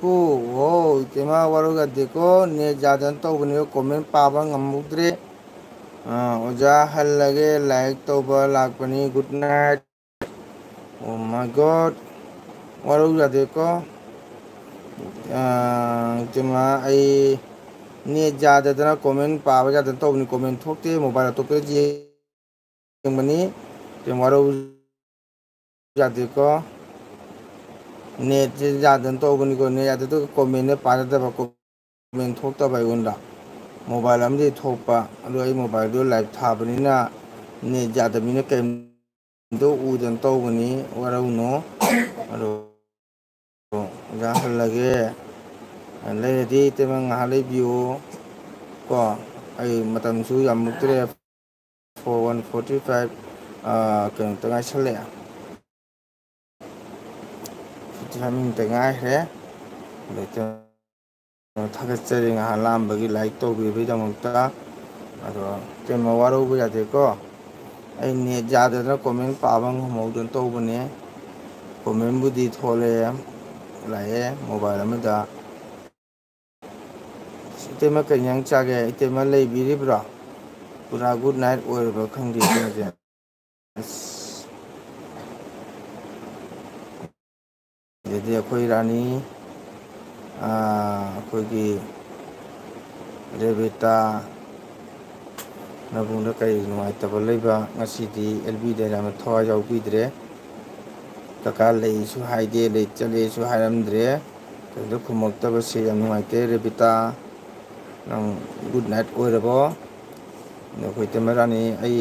ꯑꯣ, ꯏꯇꯩꯃ ꯋꯥꯔꯧ ꯌꯥꯗꯦꯀꯣ, net ꯌꯥꯗꯅ ꯇꯧꯕꯅꯦ, comment ꯄꯥꯕ ꯉꯝꯍꯧꯗ꯭ꯔꯦ꯫ ꯑꯥ, ꯑꯣꯖꯥ ꯍꯜꯂꯒꯦ, like ꯇꯧꯕ ꯂꯥꯛꯄꯅꯤ, good night꯫ Oh my God꯫ ꯋꯥꯔꯧ ꯌꯥꯗꯦꯀꯣ꯫ ꯑ, ꯏꯇꯩꯃ, ꯑꯩ ꯅꯦꯠ ꯌꯥꯗꯗꯅ ꯀꯣꯃꯦꯟ ꯄꯥꯕ ꯌꯥꯗꯅ ꯇꯧꯕꯅꯤ꯫ ꯀꯣꯃꯦꯟ ꯊꯣꯛꯇꯦ, ꯃꯣꯕꯥꯏꯜ ꯑꯇꯣꯞꯄꯗ ꯌꯦꯡꯕꯅꯤ꯫ ꯏꯇꯩꯃ, ꯋꯥꯔꯧ ꯌꯥꯗꯦꯀꯣ꯫ ꯅꯦꯠꯁꯦ ꯌꯥꯗꯅ ꯇꯧꯕꯅꯤꯀꯣ꯫ ꯅꯦꯠ ꯌꯥꯗꯗꯅ ꯀꯣꯃꯦꯟꯅ ꯄꯥꯖꯗꯕ, ꯀꯣꯃꯦꯟ ꯊꯣꯛꯇꯕ ꯑꯩꯉꯣꯟꯗ꯫ ꯃꯣꯕꯥꯏꯜ ꯑꯃꯗꯤ ꯊꯣꯛꯄ, ꯑꯗꯣ ꯑꯩ ꯃꯣꯕꯥꯏꯜꯗꯣ ꯂꯥꯏꯚ ꯊꯥꯕꯅꯤꯅ ꯅꯦꯠ ꯌꯥꯗꯕꯅꯤꯅ ꯀꯩꯝꯇ ꯎꯗꯅ ꯇꯧꯕꯅꯤ꯫ ꯋꯥꯔꯧꯅꯨ꯫ ꯑꯗꯣ ꯑꯣꯖꯥ ꯍꯜꯂꯒꯦ꯫ ꯂꯩꯔꯗꯤ ꯏꯇꯩꯃ ꯉꯥꯏꯍꯥꯛ ꯂꯩꯕꯤꯌꯨ ꯀꯣ꯫ ꯑꯩ ꯃꯇꯝꯁꯨ ꯌꯥꯝꯂꯛꯇ꯭ꯔꯦ꯫ ꯐꯣꯔ ꯋꯥꯟ ꯐꯣꯔꯇꯤ ꯐꯥꯏꯚ, ꯑ, ꯀꯩꯅꯣꯇ ꯉꯥꯏꯁꯜꯂꯛꯑꯦ꯫ Fifty five ꯃꯤꯅꯤꯠꯇ ꯉꯥꯏꯈ꯭ꯔꯦ꯫ ꯑꯗꯣ ꯏꯇꯩꯃ ꯊꯥꯒꯠꯆꯔꯤ ꯉꯥꯏꯍꯥꯛ ꯂꯥꯛꯑꯝꯕꯒꯤ, ꯂꯥꯏꯛ ꯇꯧꯕꯤꯕꯒꯤꯗꯃꯛꯇ꯫ ꯑꯗꯣ ꯏꯇꯩꯃ ꯋꯥꯔꯧꯕ ꯌꯥꯗꯦꯀꯣ꯫ ꯑꯩ ꯅꯦꯠ ꯌꯥꯗꯗꯅ ꯀꯣꯃꯦꯟ ꯄꯥꯕ ꯉꯝꯍꯧꯗꯅ ꯇꯧꯕꯅꯦ꯫ ꯀꯣꯃꯦꯟꯕꯨꯗꯤ ꯊꯣꯛꯂꯛꯑꯦ, ꯂꯥꯛꯑꯦ ꯃꯣꯕꯥꯏꯜ ꯑꯃꯗ꯫ ꯏꯇꯩꯃ ꯀꯩ ꯏꯟꯖꯥꯡ ꯆꯥꯒꯦ? ꯏꯇꯩꯃ ꯂꯩꯕꯤꯔꯤꯕ꯭ꯔꯣ? ꯄꯨꯔꯥ ꯒꯨꯗ ꯅꯥꯏꯠ ꯑꯣꯏꯔꯕ ꯈꯪꯗꯦ ꯏꯇꯩꯃꯁꯦ꯫ ꯑꯁ꯫ ꯑꯗꯩꯗꯤ ꯑꯩꯈꯣꯏ ꯔꯥꯅꯤ, ꯑꯥ, ꯑꯩꯈꯣꯏꯒꯤ ꯔꯦꯕꯤꯇꯥ, ꯅꯕꯨꯡꯗ ꯀꯔꯤ ꯅꯨꯡꯉꯥꯏꯇꯕ ꯂꯩꯕ? ꯉꯁꯤꯗꯤ ꯑꯦꯜ ꯕꯤꯗ ꯌꯥꯝꯅ ꯊꯋꯥꯏ ꯌꯥꯎꯕꯤꯗ꯭ꯔꯦ꯫ ꯀꯀꯥ ꯂꯩꯁꯨ ꯍꯥꯏꯗꯦ, ꯂꯩ ꯆꯠꯂꯦꯁꯨ ꯍꯥꯏꯔꯝꯗ꯭ꯔꯦ꯫ ꯀꯔꯤꯝꯇ ꯈꯨꯝꯃꯛꯇꯕꯁꯦ ꯌꯥꯝ ꯅꯨꯡꯉꯥꯏꯇꯦ꯫ ꯔꯦꯕꯤꯇꯥ, ꯅꯪ ꯒꯨꯗ ꯅꯥꯏꯠ ꯑꯣꯏꯔꯕꯣ? ꯑꯗꯣ ꯑꯩꯈꯣꯏ ꯏꯇꯩꯃ ꯔꯥꯅꯤ, ꯑꯩ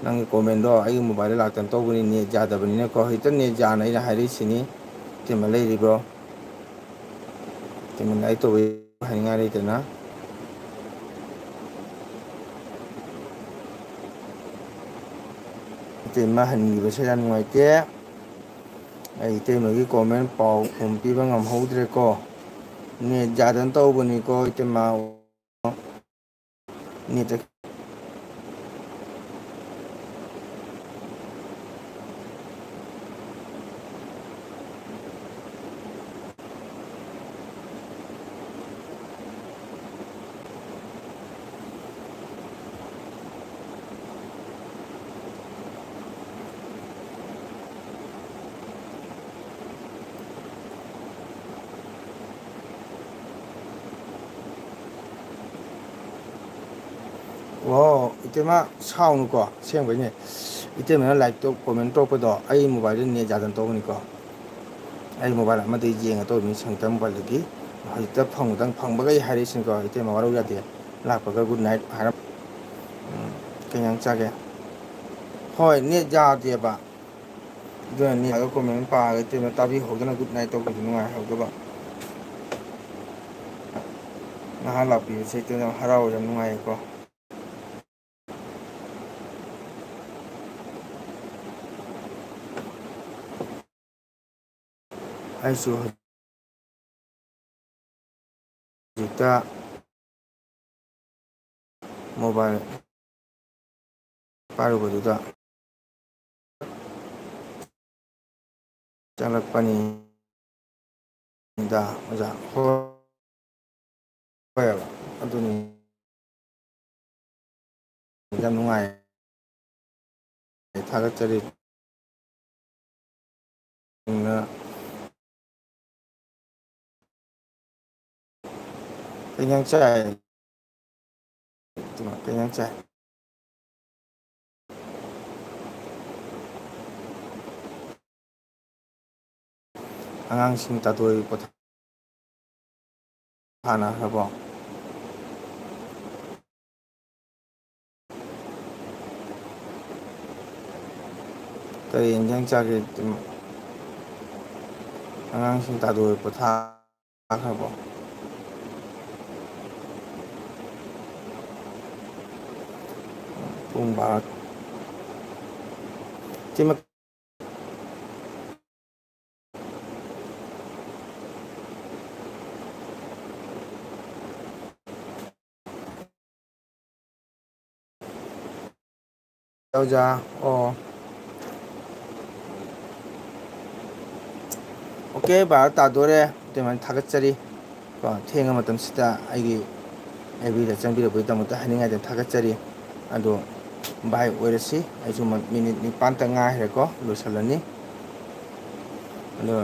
ꯅꯪꯒꯤ ꯀꯣꯃꯦꯟꯗꯣ ꯑꯩꯒꯤ ꯃꯣꯕꯥꯏꯜꯗ ꯂꯥꯛꯇꯅ ꯇꯧꯕꯅꯤ, ꯅꯦꯠ ꯌꯥꯗꯕꯅꯤꯅꯀꯣ꯫ ꯍꯧꯖꯤꯛꯇ ꯅꯦꯠ ꯌꯥꯅ ꯑꯩꯅ ꯍꯥꯏꯔꯛꯏꯁꯤꯅꯤ꯫ ꯏꯇꯩꯃ ꯂꯩꯔꯤꯕ꯭ꯔꯣ? ꯏꯇꯩꯃ ꯂꯥꯏꯔꯤꯛ ꯇꯧꯕ ꯍꯥꯏꯅꯤꯡꯉꯥꯏ ꯂꯩꯇꯅ꯫ ꯏꯇꯩꯃ ꯍꯟꯈꯤꯕꯁꯦ ꯌꯥꯝ ꯅꯨꯡꯉꯥꯏꯇꯦ꯫ ꯑꯩ ꯏꯇꯩꯃꯒꯤ ꯀꯣꯃꯦꯟ ꯄꯥꯎꯈꯨꯝ ꯄꯤꯕ ꯉꯝꯍꯧꯗ꯭ꯔꯦꯀꯣ꯫ ꯅꯦꯠ ꯌꯥꯗꯅ ꯇꯧꯕꯅꯤꯀꯣ ꯏꯇꯩꯃ꯫ ꯅꯦꯠ ꯑꯣ, ꯏꯇꯩꯃ, ꯁꯥꯎꯅꯨꯀꯣ, ꯑꯁꯦꯡꯕꯩꯅꯦ꯫ ꯏꯇꯩꯃꯅ ꯂꯥꯏꯛꯇꯣ, ꯀꯣꯃꯦꯟ ꯇꯧꯔꯛꯄꯗꯣ ꯑꯩ ꯃꯣꯕꯥꯏꯜꯗ ꯅꯦꯠ ꯌꯥꯗꯅ ꯇꯧꯕꯅꯤꯀꯣ꯫ ꯑꯩ ꯃꯣꯕꯥꯏꯜ ꯑꯃꯗꯒꯤ ꯌꯦꯡꯉ ꯇꯧꯕꯅꯤ, ꯁꯪꯒꯤꯇꯥ ꯃꯣꯕꯥꯏꯜꯗꯒꯤ꯫ ꯍꯧꯖꯤꯛꯇ ꯐꯪꯕꯗꯪ, ꯐꯪꯕꯒ ꯑꯩ ꯍꯥꯏꯔꯛꯏꯁꯤꯅꯤꯀꯣ, ꯏꯇꯩꯃ ꯋꯥꯔꯧ ꯌꯥꯗꯦ꯫ ꯂꯥꯛꯄꯒ ꯒꯨꯗ ꯅꯥꯏꯠ ꯍꯥꯏꯔꯞ꯫ ꯎꯝ, ꯀꯩ ꯏꯟꯖꯥꯡ ꯆꯥꯒꯦ? ꯍꯣꯏ, ꯅꯦꯠ ꯌꯥꯗꯦꯕ꯫ ꯑꯗꯨꯅꯅꯤ, ꯑꯗꯣ ꯀꯣꯃꯦꯟ ꯄꯥꯔꯒ ꯏꯇꯩꯃ ꯇꯥꯕꯤꯍꯧꯗꯅ ꯒꯨꯗ ꯅꯥꯏꯠ ꯇꯧꯕꯁꯨ ꯅꯨꯡꯉꯥꯏꯍꯧꯗꯕ꯫ ꯉꯥꯏꯍꯥꯛ ꯂꯥꯛꯄꯤꯕꯁꯦ ꯏꯇꯩꯃ ꯌꯥꯝ ꯍꯔꯥꯎꯋꯦ, ꯌꯥꯝ ꯅꯨꯡꯉꯥꯏꯌꯦꯀꯣ꯫ ꯑꯩꯁꯨ ꯍꯧꯖꯤꯛꯇ ꯃꯣꯕꯥꯏꯜ ꯄꯥꯏꯔꯨꯕꯗꯨꯗ ꯆꯪꯂꯛꯄꯅꯤꯗ, ꯑꯣꯖꯥ꯫ ꯍꯣꯏ, ꯍꯣꯏ, ꯑꯗꯨꯅꯤ꯫ ꯌꯥꯝ ꯅꯨꯡꯉꯥꯏ꯫ ꯊꯥꯒꯠꯆꯔꯤ꯫ ꯀꯩ ꯏꯟꯖꯥꯡ ꯆꯥꯏ? ꯀꯩ ꯏꯟꯖꯥꯡ ꯆꯥꯏ? ꯑꯉꯥꯡꯁꯤꯡ ꯇꯥꯇꯣꯏ ꯄꯣꯊꯥꯅꯈ꯭ꯔꯕꯣ? ꯀꯔꯤ ꯏꯟꯖꯥꯡ ꯆꯥꯒꯦ? ꯑꯉꯥꯡꯁꯤꯡ ꯇꯥꯗꯣꯏ ꯄꯣꯊꯥꯈ꯭ꯔꯕꯣ? ꯄꯨꯡ ꯕꯥꯔꯣ꯫ ꯁꯤꯃ ꯑꯣꯖꯥ꯫ ꯑꯣ꯫ ꯑꯣꯀꯦ, ꯕꯥꯔꯣ ꯇꯥꯗꯣꯔꯦ꯫ ꯑꯗꯨꯃꯥꯏꯅ ꯊꯥꯒꯠꯆꯔꯤ꯫ ꯀꯣ, ꯊꯦꯡꯉ ꯃꯇꯝꯁꯤꯗ ꯑꯩꯒꯤ ꯑꯦꯐ ꯕꯤꯗ ꯆꯪꯕꯤꯔꯛꯄꯒꯤꯗꯃꯛꯇ ꯍꯥꯏꯅꯤꯡꯉꯥꯏꯗ ꯊꯥꯒꯠꯆꯔꯤ꯫ ꯑꯗꯣ ꯚꯥꯏ ꯑꯣꯏꯔꯁꯤ, ꯑꯩꯁꯨ ꯃ-, ꯃꯤꯅꯤꯠ ꯅꯤꯄꯥꯟꯇ ꯉꯥꯏꯔꯦꯀꯣ, ꯂꯣꯏꯁꯤꯜꯂꯅꯤ꯫ ꯑꯗꯣ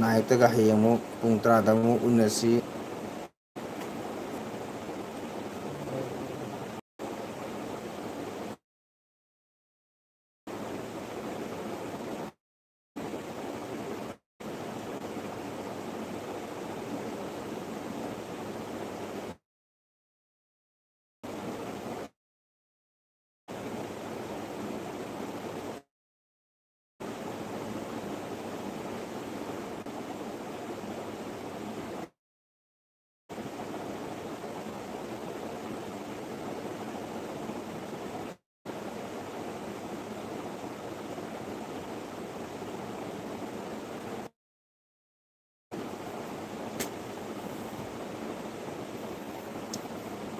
ꯅꯥꯏꯠꯇꯒ ꯍꯌꯦꯡ ꯑꯃꯨꯛ ꯄꯨꯡ ꯇꯔꯥꯗ ꯑꯃꯨꯛ ꯎꯅꯁꯤ꯫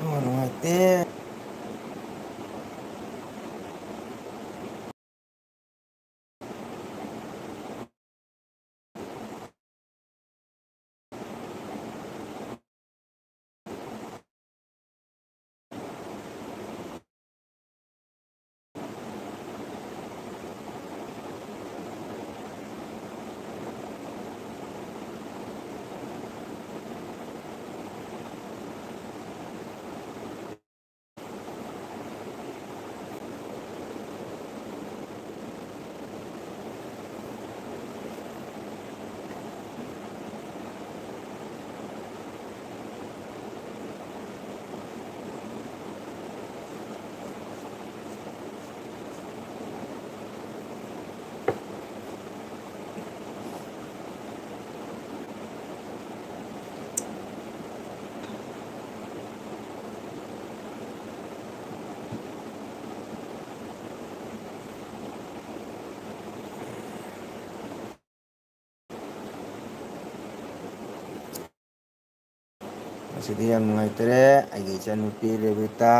ꯅꯨꯡꯉꯥꯏꯇꯦ꯫ ꯉꯁꯤꯗꯤ ꯌꯥꯝ ꯅꯨꯡꯉꯥꯏꯇꯔꯦ꯫ ꯑꯩꯒꯤ ꯏꯆꯟꯅꯨꯄꯤ ꯔꯦꯕꯤꯇꯥ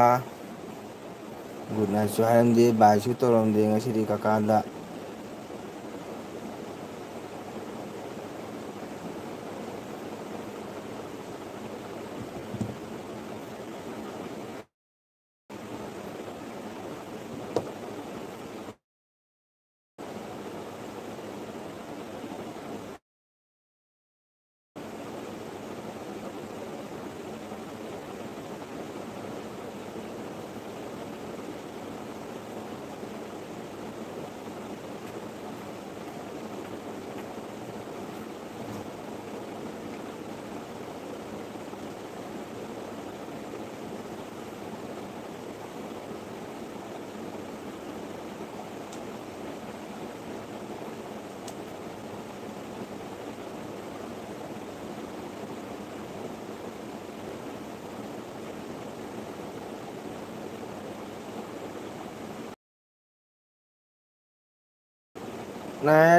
ꯒꯨꯗ ꯅꯥꯏꯠꯁꯨ ꯍꯥꯏꯔꯝꯗꯦ, ꯕꯥꯏꯁꯨ ꯇꯧꯔꯝꯗꯦ ꯉꯁꯤꯗꯤ ꯀꯀꯥꯗ꯫ ꯅꯥꯏꯠ